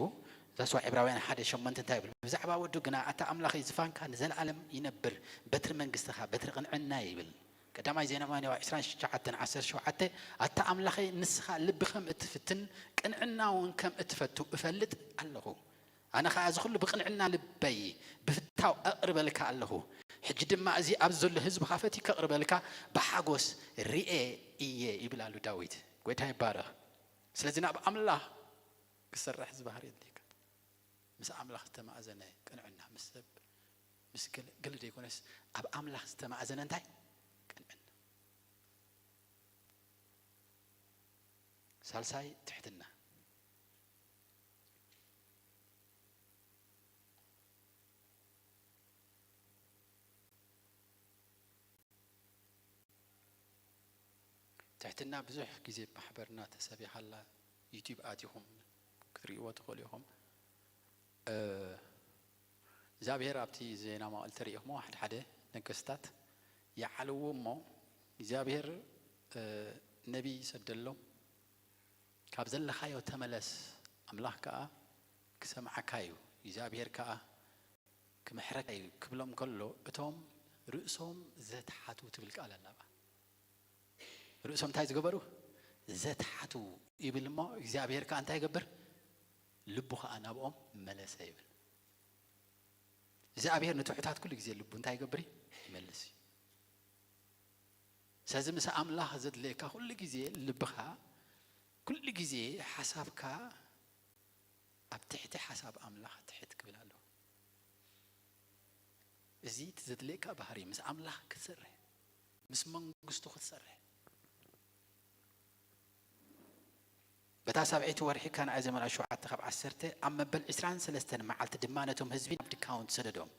ዛስዋ ዕብራውያን ሓደ ሸሞንተ እንታይ ይብል? ብዛዕባ ወዱ ግና ኣታ ኣምላኸይ ዝፋንካ ንዘለኣለም ይነብር፣ በትሪ መንግስትኻ በትሪ ቅንዕና ይብል። ቀዳማይ ዜና ማንዋ ዕስራን ትሽዓተን ዓሰርተ ሸውዓተ ኣታ ኣምላኸይ ንስኻ ልቢ ከም እትፍትን ቅንዕና እውን ከም እትፈቱ እፈልጥ ኣለኹ። ኣነ ኸዓ እዚ ኹሉ ብቕንዕና ልበይ ብፍታው ኣቕርበልካ ኣለኹ። ሕጂ ድማ እዚ ኣብዚ ዘሎ ህዝብኻ ፈትዩ ከቕርበልካ ብሓጎስ ርኤ እየ ይብል ኣሎ ዳዊት። ጎይታ ይባረኽ። ስለዚ ናብ ኣምላኽ ክሰርሕ እዚ ባህሪ የድልየካ። ምስ ኣምላኽ ዝተማእዘነ ቅንዕና፣ ምስ ሰብ፣ ምስ ገለ፣ ገለ ዘይኮነስ ኣብ ኣምላኽ ዝተማእዘነ እንታይ? ቅንዕና። ሳልሳይ ትሕትና። ትሕትና ብዙሕ ግዜ ማሕበርና ተሰቢኻ ኣላ። ዩቲዩብ ኣቲኹም ክትርእይዎ ትኽእሉ ኢኹም። እ፣ እግዚኣብሔር ኣብቲ ዜና መዋዕል ተሪኢኹሞ ሓደ ሓደ ነገስታት ይዓልዉ እሞ እግዚኣብሔር፣ እ፣ ነቢይ ይሰደሎም። ካብ ዘለኻዮ ተመለስ፣ ኣምላኽ ከኣ ክሰምዓካ እዩ፣ እግዚኣብሔር ከኣ ክምሕረካ እዩ ክብሎም ከሎ፣ እቶም ርእሶም ዘትሓቱ ትብል ቃል ኣላ። ርእሶም እንታይ ዝገበሩ? ዘትሓቱ ይብል እሞ፣ እግዚኣብሔር ከኣ እንታይ ይገብር? ልቡ ከኣ ናብኦም መለሰ ይብል። እግዚኣብሔር ንትሑታት ኩሉ ግዜ ልቡ እንታይ ይገብር እዩ? ይመልስ እዩ። ስለዚ ምስ ኣምላኽ ዘድልየካ ኩሉ ግዜ ልብኻ፣ ኩሉ ግዜ ሓሳብካ ኣብ ትሕቲ ሓሳብ ኣምላኽ ትሕት ክብል ኣለዎ። እዚ እቲ ዘድልየካ ባህሪ፣ ምስ ኣምላኽ ክትሰርሕ፣ ምስ መንግስቱ ክትሰርሕ። በታ ሳብዐይቲ ወርሒ ካናይ ዘመን ሸውዓተ ካብ ዓሰርተ፣ ኣብ መበል ዕስራን ሰለስተን መዓልቲ ድማ ነቶም ህዝቢ ናብ ድካውን ሰደዶም።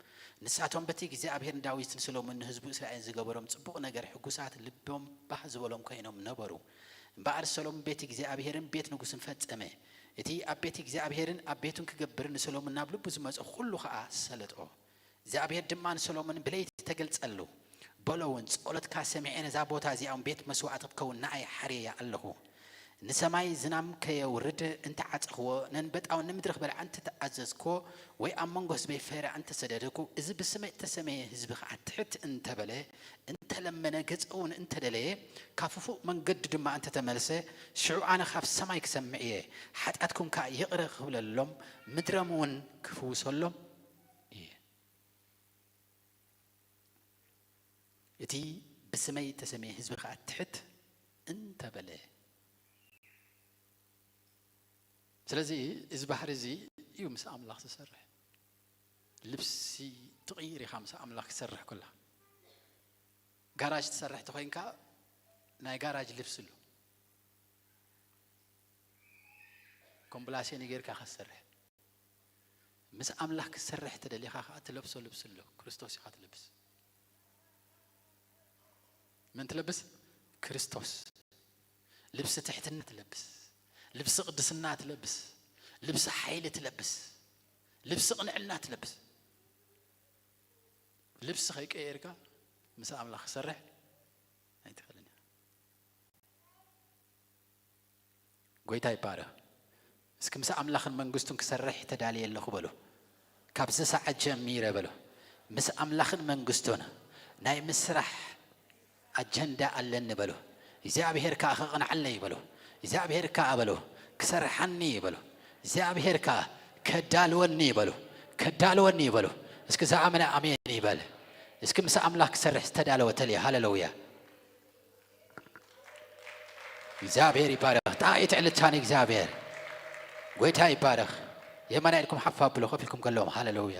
ንሳቶም በቲ እግዚኣብሔር ንዳዊት ንሰሎሞን ንህዝቡ እስራኤል ዝገበሮም ጽቡቕ ነገር ሕጉሳት፣ ልቦም ባህ ዝበሎም ኮይኖም ነበሩ። እምበኣር ሰሎሞን ቤት እግዚኣብሔርን ቤት ንጉስን ፈጸመ። እቲ ኣብ ቤት እግዚኣብሔርን ኣብ ቤቱን ክገብር ንሰሎሞን ናብ ልቡ ዝመጾ ኩሉ ኸኣ ሰለጦ። እግዚኣብሔር ድማ ንሰሎሞን ብለይቲ ተገልጸሉ፣ በሎ እውን፣ ጸሎትካ ሰሚዐ ነዛ ቦታ እዚኣ እውን ቤት መስዋእቲ ክትከውን ንኣይ ሓርየያ ኣለኹ። ንሰማይ ዝናም ከየውርድ እንተዓጸኽዎ፣ ነንበጣውን ንምድሪ ክበልዓ እንተተኣዘዝክዎ፣ ወይ ኣብ መንጎ ህዝበይ ፍረ እንተሰደድኩ፣ እዚ ብስመይ እተሰመየ ህዝቢ ኸዓ ትሕት እንተበለ፣ እንተለመነ፣ ገጸ እውን እንተደለየ፣ ካብ ክፉእ መንገዱ ድማ እንተተመልሰ፣ ሽዑ ኣነ ካብ ሰማይ ክሰምዕ እየ፣ ሓጢኣትኩም ከኣ ይቕረ ክብለሎም፣ ምድሮም እውን ክፍውሰሎም እየ። እቲ ብስመይ እተሰምየ ህዝቢ ኸኣ ትሕት እንተበለ። ስለዚ እዚ ባህሪ እዚ እዩ ምስ ኣምላኽ ዝሰርሕ። ልብሲ ትቕይር ኢኻ ምስ ኣምላኽ ክትሰርሕ ከለኻ። ጋራጅ ትሰርሕ ተኾይንካ ናይ ጋራጅ ልብሲ ኣሎ። ኮምብላሴኒ ጌርካ ኢኻ ትሰርሕ። ምስ ኣምላኽ ክትሰርሕ ተደሊኻ ኸዓ ትለብሶ ልብሲ ኣሎ። ክርስቶስ ኢኻ ትለብስ። መን ትለብስ? ክርስቶስ። ልብሲ ትሕትና ትለብስ፣ ልብሲ ቅድስና ትለብስ፣ ልብሲ ሓይሊ ትለብስ፣ ልብሲ ቅንዕና ትለብስ። ልብሲ ከይቀየርካ ምስ ኣምላኽ ክሰርሕ ኣይትኽእልን ኢኻ። ጎይታ ይባረኽ። እስኪ ምስ ኣምላኽን መንግስቱን ክሰርሕ ተዳልየ ኣለኹ በሉ። ካብዚ ሰዓት ጀሚረ በሉ፣ ምስ ኣምላኽን መንግስቱን ናይ ምስራሕ ኣጀንዳ ኣለኒ በሉ። እግዚኣብሔር ከኣ ከቕንዓለይ በሉ። እግዚኣብሔር ከኣ በሉ ክሰርሓኒ በሉ። እግዚኣብሔር ከኣ ከዳልወኒ በሉ። ከዳልወኒ በሉ። እስኪ ዝኣመነ ኣሜን ይበል። እስኪ ምስ ኣምላኽ ክሰርሕ ዝተዳለወ ተልየ። ሃሌሉያ። እግዚኣብሔር ይባረኽ። ጣይት ዕልልታን እግዚኣብሔር ጎይታ ይባረኽ። የማና ኢልኩም ሓፍ ኣብሉ፣ ኮፍ ኢልኩም ከለዎም። ሃሌሉያ።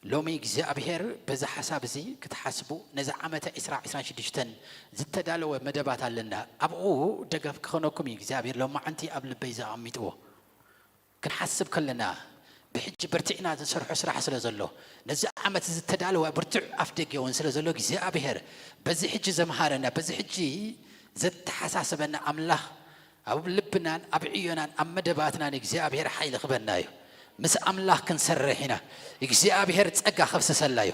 ሎሚ እግዚኣብሔር በዚ ሓሳብ እዚ ክትሓስቡ፣ ነዚ ዓመተ ዕስራ ዕስራን ሽዱሽተን ዝተዳለወ መደባት ኣለና። ኣብኡ ደገፍ ክኾነኩም እዩ እግዚኣብሔር ሎማዓንቲ ኣብ ልበይ ዘቐሚጥዎ። ክንሓስብ ከለና፣ ብሕጂ በርቲዕና ዝንሰርሖ ስራሕ ስለ ዘሎ፣ ነዚ ዓመት ዝተዳለወ ብርቱዕ ኣፍደገ እውን ስለ ዘሎ፣ እግዚኣብሔር በዚ ሕጂ ዘምሃረና፣ በዚ ሕጂ ዘተሓሳስበና ኣምላኽ ኣብ ልብናን ኣብ ዕዮናን ኣብ መደባትናን እግዚኣብሔር ሓይሊ ክበና እዩ። ምስ ኣምላኽ ክንሰርሕ ኢና። እግዚኣብሔር ጸጋ ከፍስሰልና እዩ።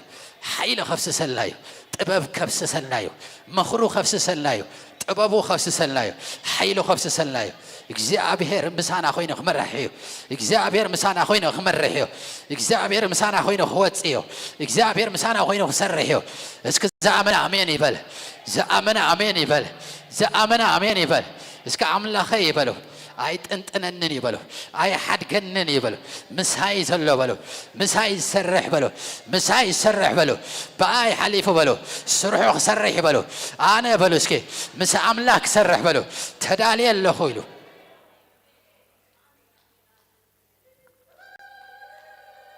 ሓይሊ ከፍስሰልና እዩ። ጥበብ ከፍስሰልና እዩ። ምኽሩ ከፍስሰልና እዩ። ጥበቡ ከፍስሰልና እዩ። ሓይሉ ከፍስሰልና እዩ። እግዚኣብሔር ምሳና ኮይኑ ክመርሕ እዩ። እግዚኣብሔር ምሳና ኮይኑ ክመርሕ እዩ። እግዚኣብሔር ምሳና ኮይኑ ክወጽእ እዩ። እግዚኣብሔር ምሳና ኮይኑ ክሰርሕ እዩ። እስኪ ዝኣመነ ኣሜን ይበል። ዝኣመነ ኣሜን ይበል። ዝኣመነ ኣሜን ይበል። እስኪ ኣምላኸ ይበሉ። ኣይጥንጥነንን ይበሉ። ኣይሓድገንን ይበሉ። ምሳይ ዘሎ በሉ። ምሳይ ዝሰርሕ በሉ። ምሳይ ዝሰርሕ በሉ። ብኣይ ሓሊፉ በሉ። ስርሑ ክሰርሕ ይበሉ። ኣነ በሉ እስኪ ምስ ኣምላኽ ክሰርሕ በሉ። ተዳልየ ኣለኹ ኢሉ።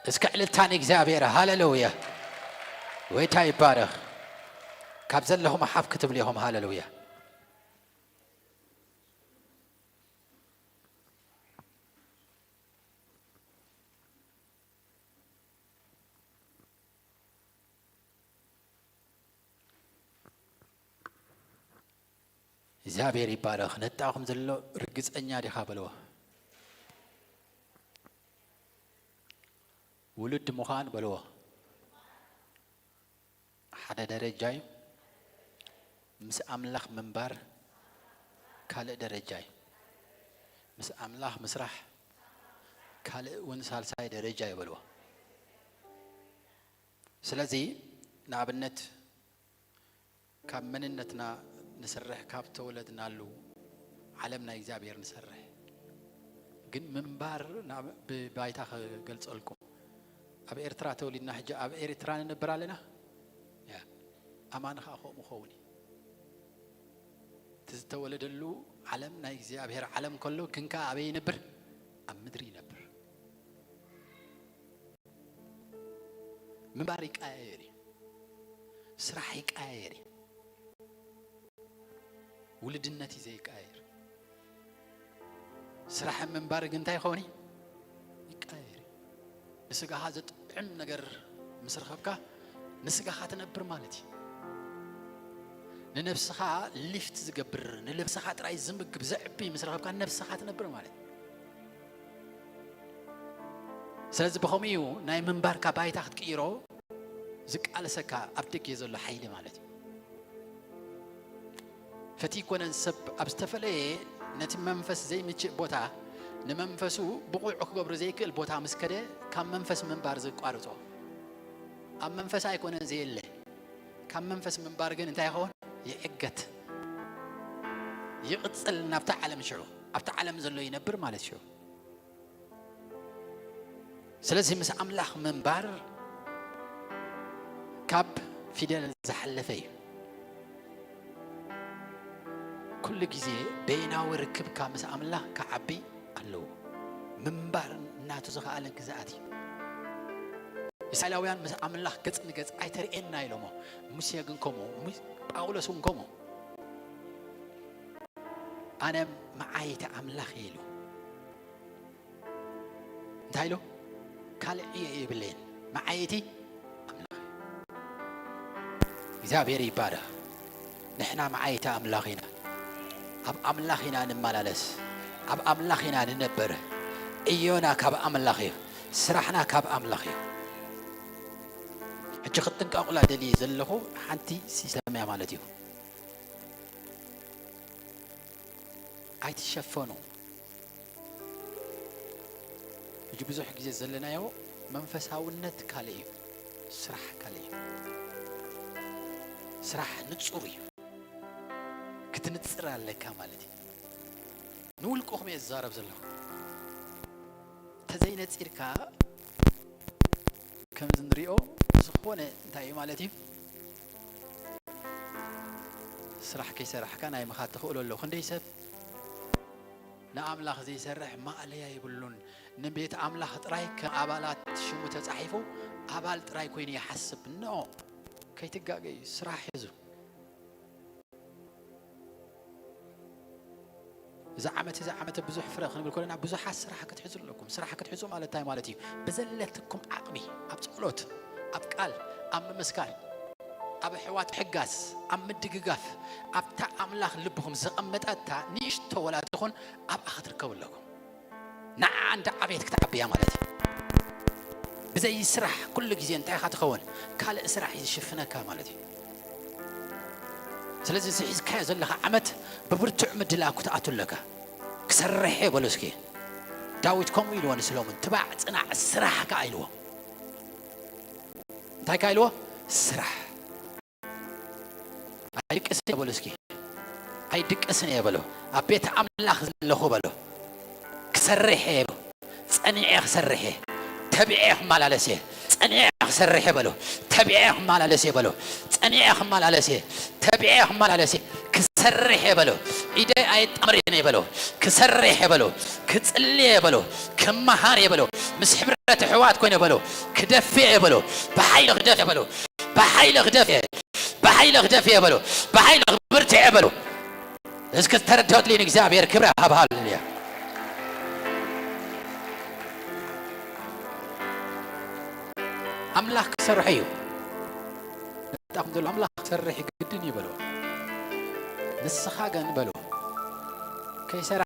እስከ ዕልልታ ንእግዚኣብሔር። ሃሌሉያ። ጎይታ ይባረኽ። ካብ ዘለኹም ሓፍ ክትብሉ ኢኹም። ሃሌሉያ። እግዚኣብሔር ይባረኽ። ነጣኹም ዘሎ ርግጸኛ ዲኻ በልዎ። ውሉድ ምዃን በልዎ ሓደ ደረጃ እዩ። ምስ ኣምላኽ ምንባር ካልእ ደረጃ እዩ። ምስ ኣምላኽ ምስራሕ ካልእ እውን ሳልሳይ ደረጃ እዩ በልዎ። ስለዚ ንኣብነት ካብ መንነትና ንስርሕ፣ ካብ ተወለድናሉ ዓለም ናይ እግዚኣብሔር ንሰርሕ። ግን ምንባር ናብ፣ ብባይታ ክገልጸልኩም፣ ኣብ ኤርትራ ተወሊድና ሕጂ ኣብ ኤርትራ ንነብር ኣለና። ያ፣ ኣማን ኸኣ ከምኡ ኸውን እዩ። እቲ ዝተወለደሉ ዓለም ናይ እግዚኣብሔር ዓለም ከሎ፣ ግን ከኣ ኣበይ ይነብር? ኣብ ምድሪ ይነብር። ምንባር ይቀያየር እዩ። ስራሕ ይቀያየር እዩ። ውልድነት እዩ ዘይቀያየር። ስራሕን ምንባር ግን እንታይ ይኸውን እዩ? ይቀያየር እዩ። ንስጋኻ ዘጥዕም ነገር ምስ ረኸብካ፣ ንስጋኻ ትነብር ማለት እዩ። ንነብስኻ ሊፍት ዝገብር፣ ንነብስኻ ጥራይ ዝምግብ፣ ዘዕቢ ምስ ረኸብካ፣ ነብስኻ ትነብር ማለት እዩ። ስለዚ ብኸምኡ እዩ ናይ ምንባርካ ባይታ ክትቅይሮ ዝቃለሰካ ኣብ ደገ ዘሎ ሓይሊ ማለት እዩ። ፈቲ ይኮነን ሰብ ኣብ ዝተፈለየ ነቲ መንፈስ ዘይምችእ ቦታ፣ ንመንፈሱ ብቑዕ ክገብሮ ዘይክእል ቦታ ምስ ከደ፣ ካብ መንፈስ ምንባር ዘቋርጾ፣ ኣብ መንፈስ ኣይኮነን ዘየለ፣ ካብ መንፈስ ምንባር ግን እንታይ ይኸውን? ይዕገት፣ ይቕጽል ናብታ ዓለም ሽዑ፣ ኣብታ ዓለም ዘሎ ይነብር ማለት ሽዑ። ስለዚ ምስ ኣምላኽ ምንባር ካብ ፊደል ዝሓለፈ እዩ። ኩሉ ግዜ በይናዊ ርክብካ ምስ ኣምላኽ ክዓቢ ኣለዎ። ምንባር ናቱ ዝኸኣለ ግዝኣት እዩ። እስራኤላውያን ምስ ኣምላኽ ገጽ ንገጽ ኣይተርእየና ኢሎሞ። ሙሴ ግን ከምኡ፣ ሙስ-፣ ጳውሎስ እውን ከምኡ። ኣነ መዓይቲ ኣምላኽ እየ ኢሉ። እንታይ ኢሉ? ካልእ ዕዮ የብለይን፣ መዓይቲ ኣምላኽ። እግዚኣብሔር ይባረኽ። ንሕና መዓይቲ ኣምላኽ ኢና። ኣብ ኣምላኽ ኢና ንመላለስ። ኣብ ኣምላኽ ኢና ንነብር። ዕዮና ካብ ኣምላኽ እዩ። ስራሕና ካብ ኣምላኽ እዩ። ሕጂ ክትጥንቀቑላ ደልየ ዘለኹ ሓንቲ ሲስተም እያ ማለት እዩ። ኣይትሸፈኑ። ሕጂ ብዙሕ ግዜ ዘለናዮ መንፈሳውነት ካልእ እዩ፣ ስራሕ ካልእ እዩ። ስራሕ ንጹር እዩ። ክትንጽር ኣለካ ማለት እዩ። ንውልቅኹም እየ ዝዛረብ ዘለኹ። ተዘይነጺርካ ከምዚ ንሪኦ ዝኾነ እንታይ እዩ ማለት እዩ? ስራሕ ከይሰራሕካ ናይ ምኻድ ተኽእሎ ኣሎ። ክንደይ ሰብ ንኣምላኽ ዘይሰርሕ ማእለያ የብሉን። ንቤት ኣምላኽ ጥራይ ከም ኣባላት ሽሙ ተጻሒፉ ኣባል ጥራይ ኮይኑ ይሓስብ። ኖ፣ ከይትጋገዩ፣ ስራሕ ሕዙ። እዚ ዓመት፣ እዚ ዓመት ብዙሕ ፍረ ክንብል ከለና ብዙሓት ስራሕ ክትሕዙ ኣለኩም። ስራሕ ክትሕዙ ማለት እንታይ ማለት እዩ? ብዘለትኩም ዓቕሚ፣ ኣብ ጸሎት፣ ኣብ ቃል፣ ኣብ ምምስካር፣ ኣብ ኣሕዋት ምሕጋዝ፣ ኣብ ምድግጋፍ፣ ኣብታ ኣምላኽ ልብኹም ዘቐመጣታ ንእሽቶ ወላ ትኹን ኣብኣ ክትርከቡ ኣለኩም። ንዓ እንዳ ዓቤት ክትዓብያ ማለት እዩ። ብዘይ ስራሕ ኩሉ ግዜ እንታይ ኢኻ ትኸውን? ካልእ ስራሕ እዩ ዝሽፍነካ ማለት እዩ። ስለዚ እዚ ሒዝካዮ ዘለኻ ዓመት ብብርቱዕ ምድላው ክትኣቱ ኣለካ። ክሰርሕ እየ በሉ እስኪ። ዳዊት ከምኡ ኢልዎ ንሰሎሞን፣ ትባዕ ጽናዕ ስራሕ ከኣ ኢልዎ። እንታይ ከኣ ኢልዎ? ስራሕ። ኣይድቅስን እየ በሉ እስኪ። ኣይድቅስን እየ በሉ። ኣብ ቤት ኣምላኽ ዘለኹ በሉ። ክሰርሕ እየ በሉ። ጸኒዐ ክሰርሕ እየ። ተቢዐ ክመላለስ እየ። ጸኒዐ ክሰርሕ እየ በሉ። ተቢዐ ክመላለስ እየ በሉ። ጸኒዐ ክመላለስ እየ። ተቢዐ ክመላለስ እየ። ክሰርሕ እየ በሉ። ኢደይ ኣየጣምርን እየ በሉ። ክሰርሕ እየ በሉ። ክጽሊ እየ በሉ። ክመሃር እየ በሉ። ምስ ሕብረት ኣሕዋት ኮይነ በሉ። ክደፊ እየ በሉ። ብሓይሊ ክደፊ እየ በሉ። ብሓይሊ ክደፊ እየ። ብሓይሊ ክደፊ እየ በሉ። ብሓይሊ ክብርትዕ እየ በሉ። እስኪ ተረድኦትሊ ንእግዚኣብሔር ክብሪ ሃብ። ሃሌሉያ። ኣምላኽ ክሰርሖ እዩ። ነጣኹም ዘሎ ኣምላኽ ክሰርሕ ግድን እዩ በሎ። ንስኻ ግን በሎ ከይሰራ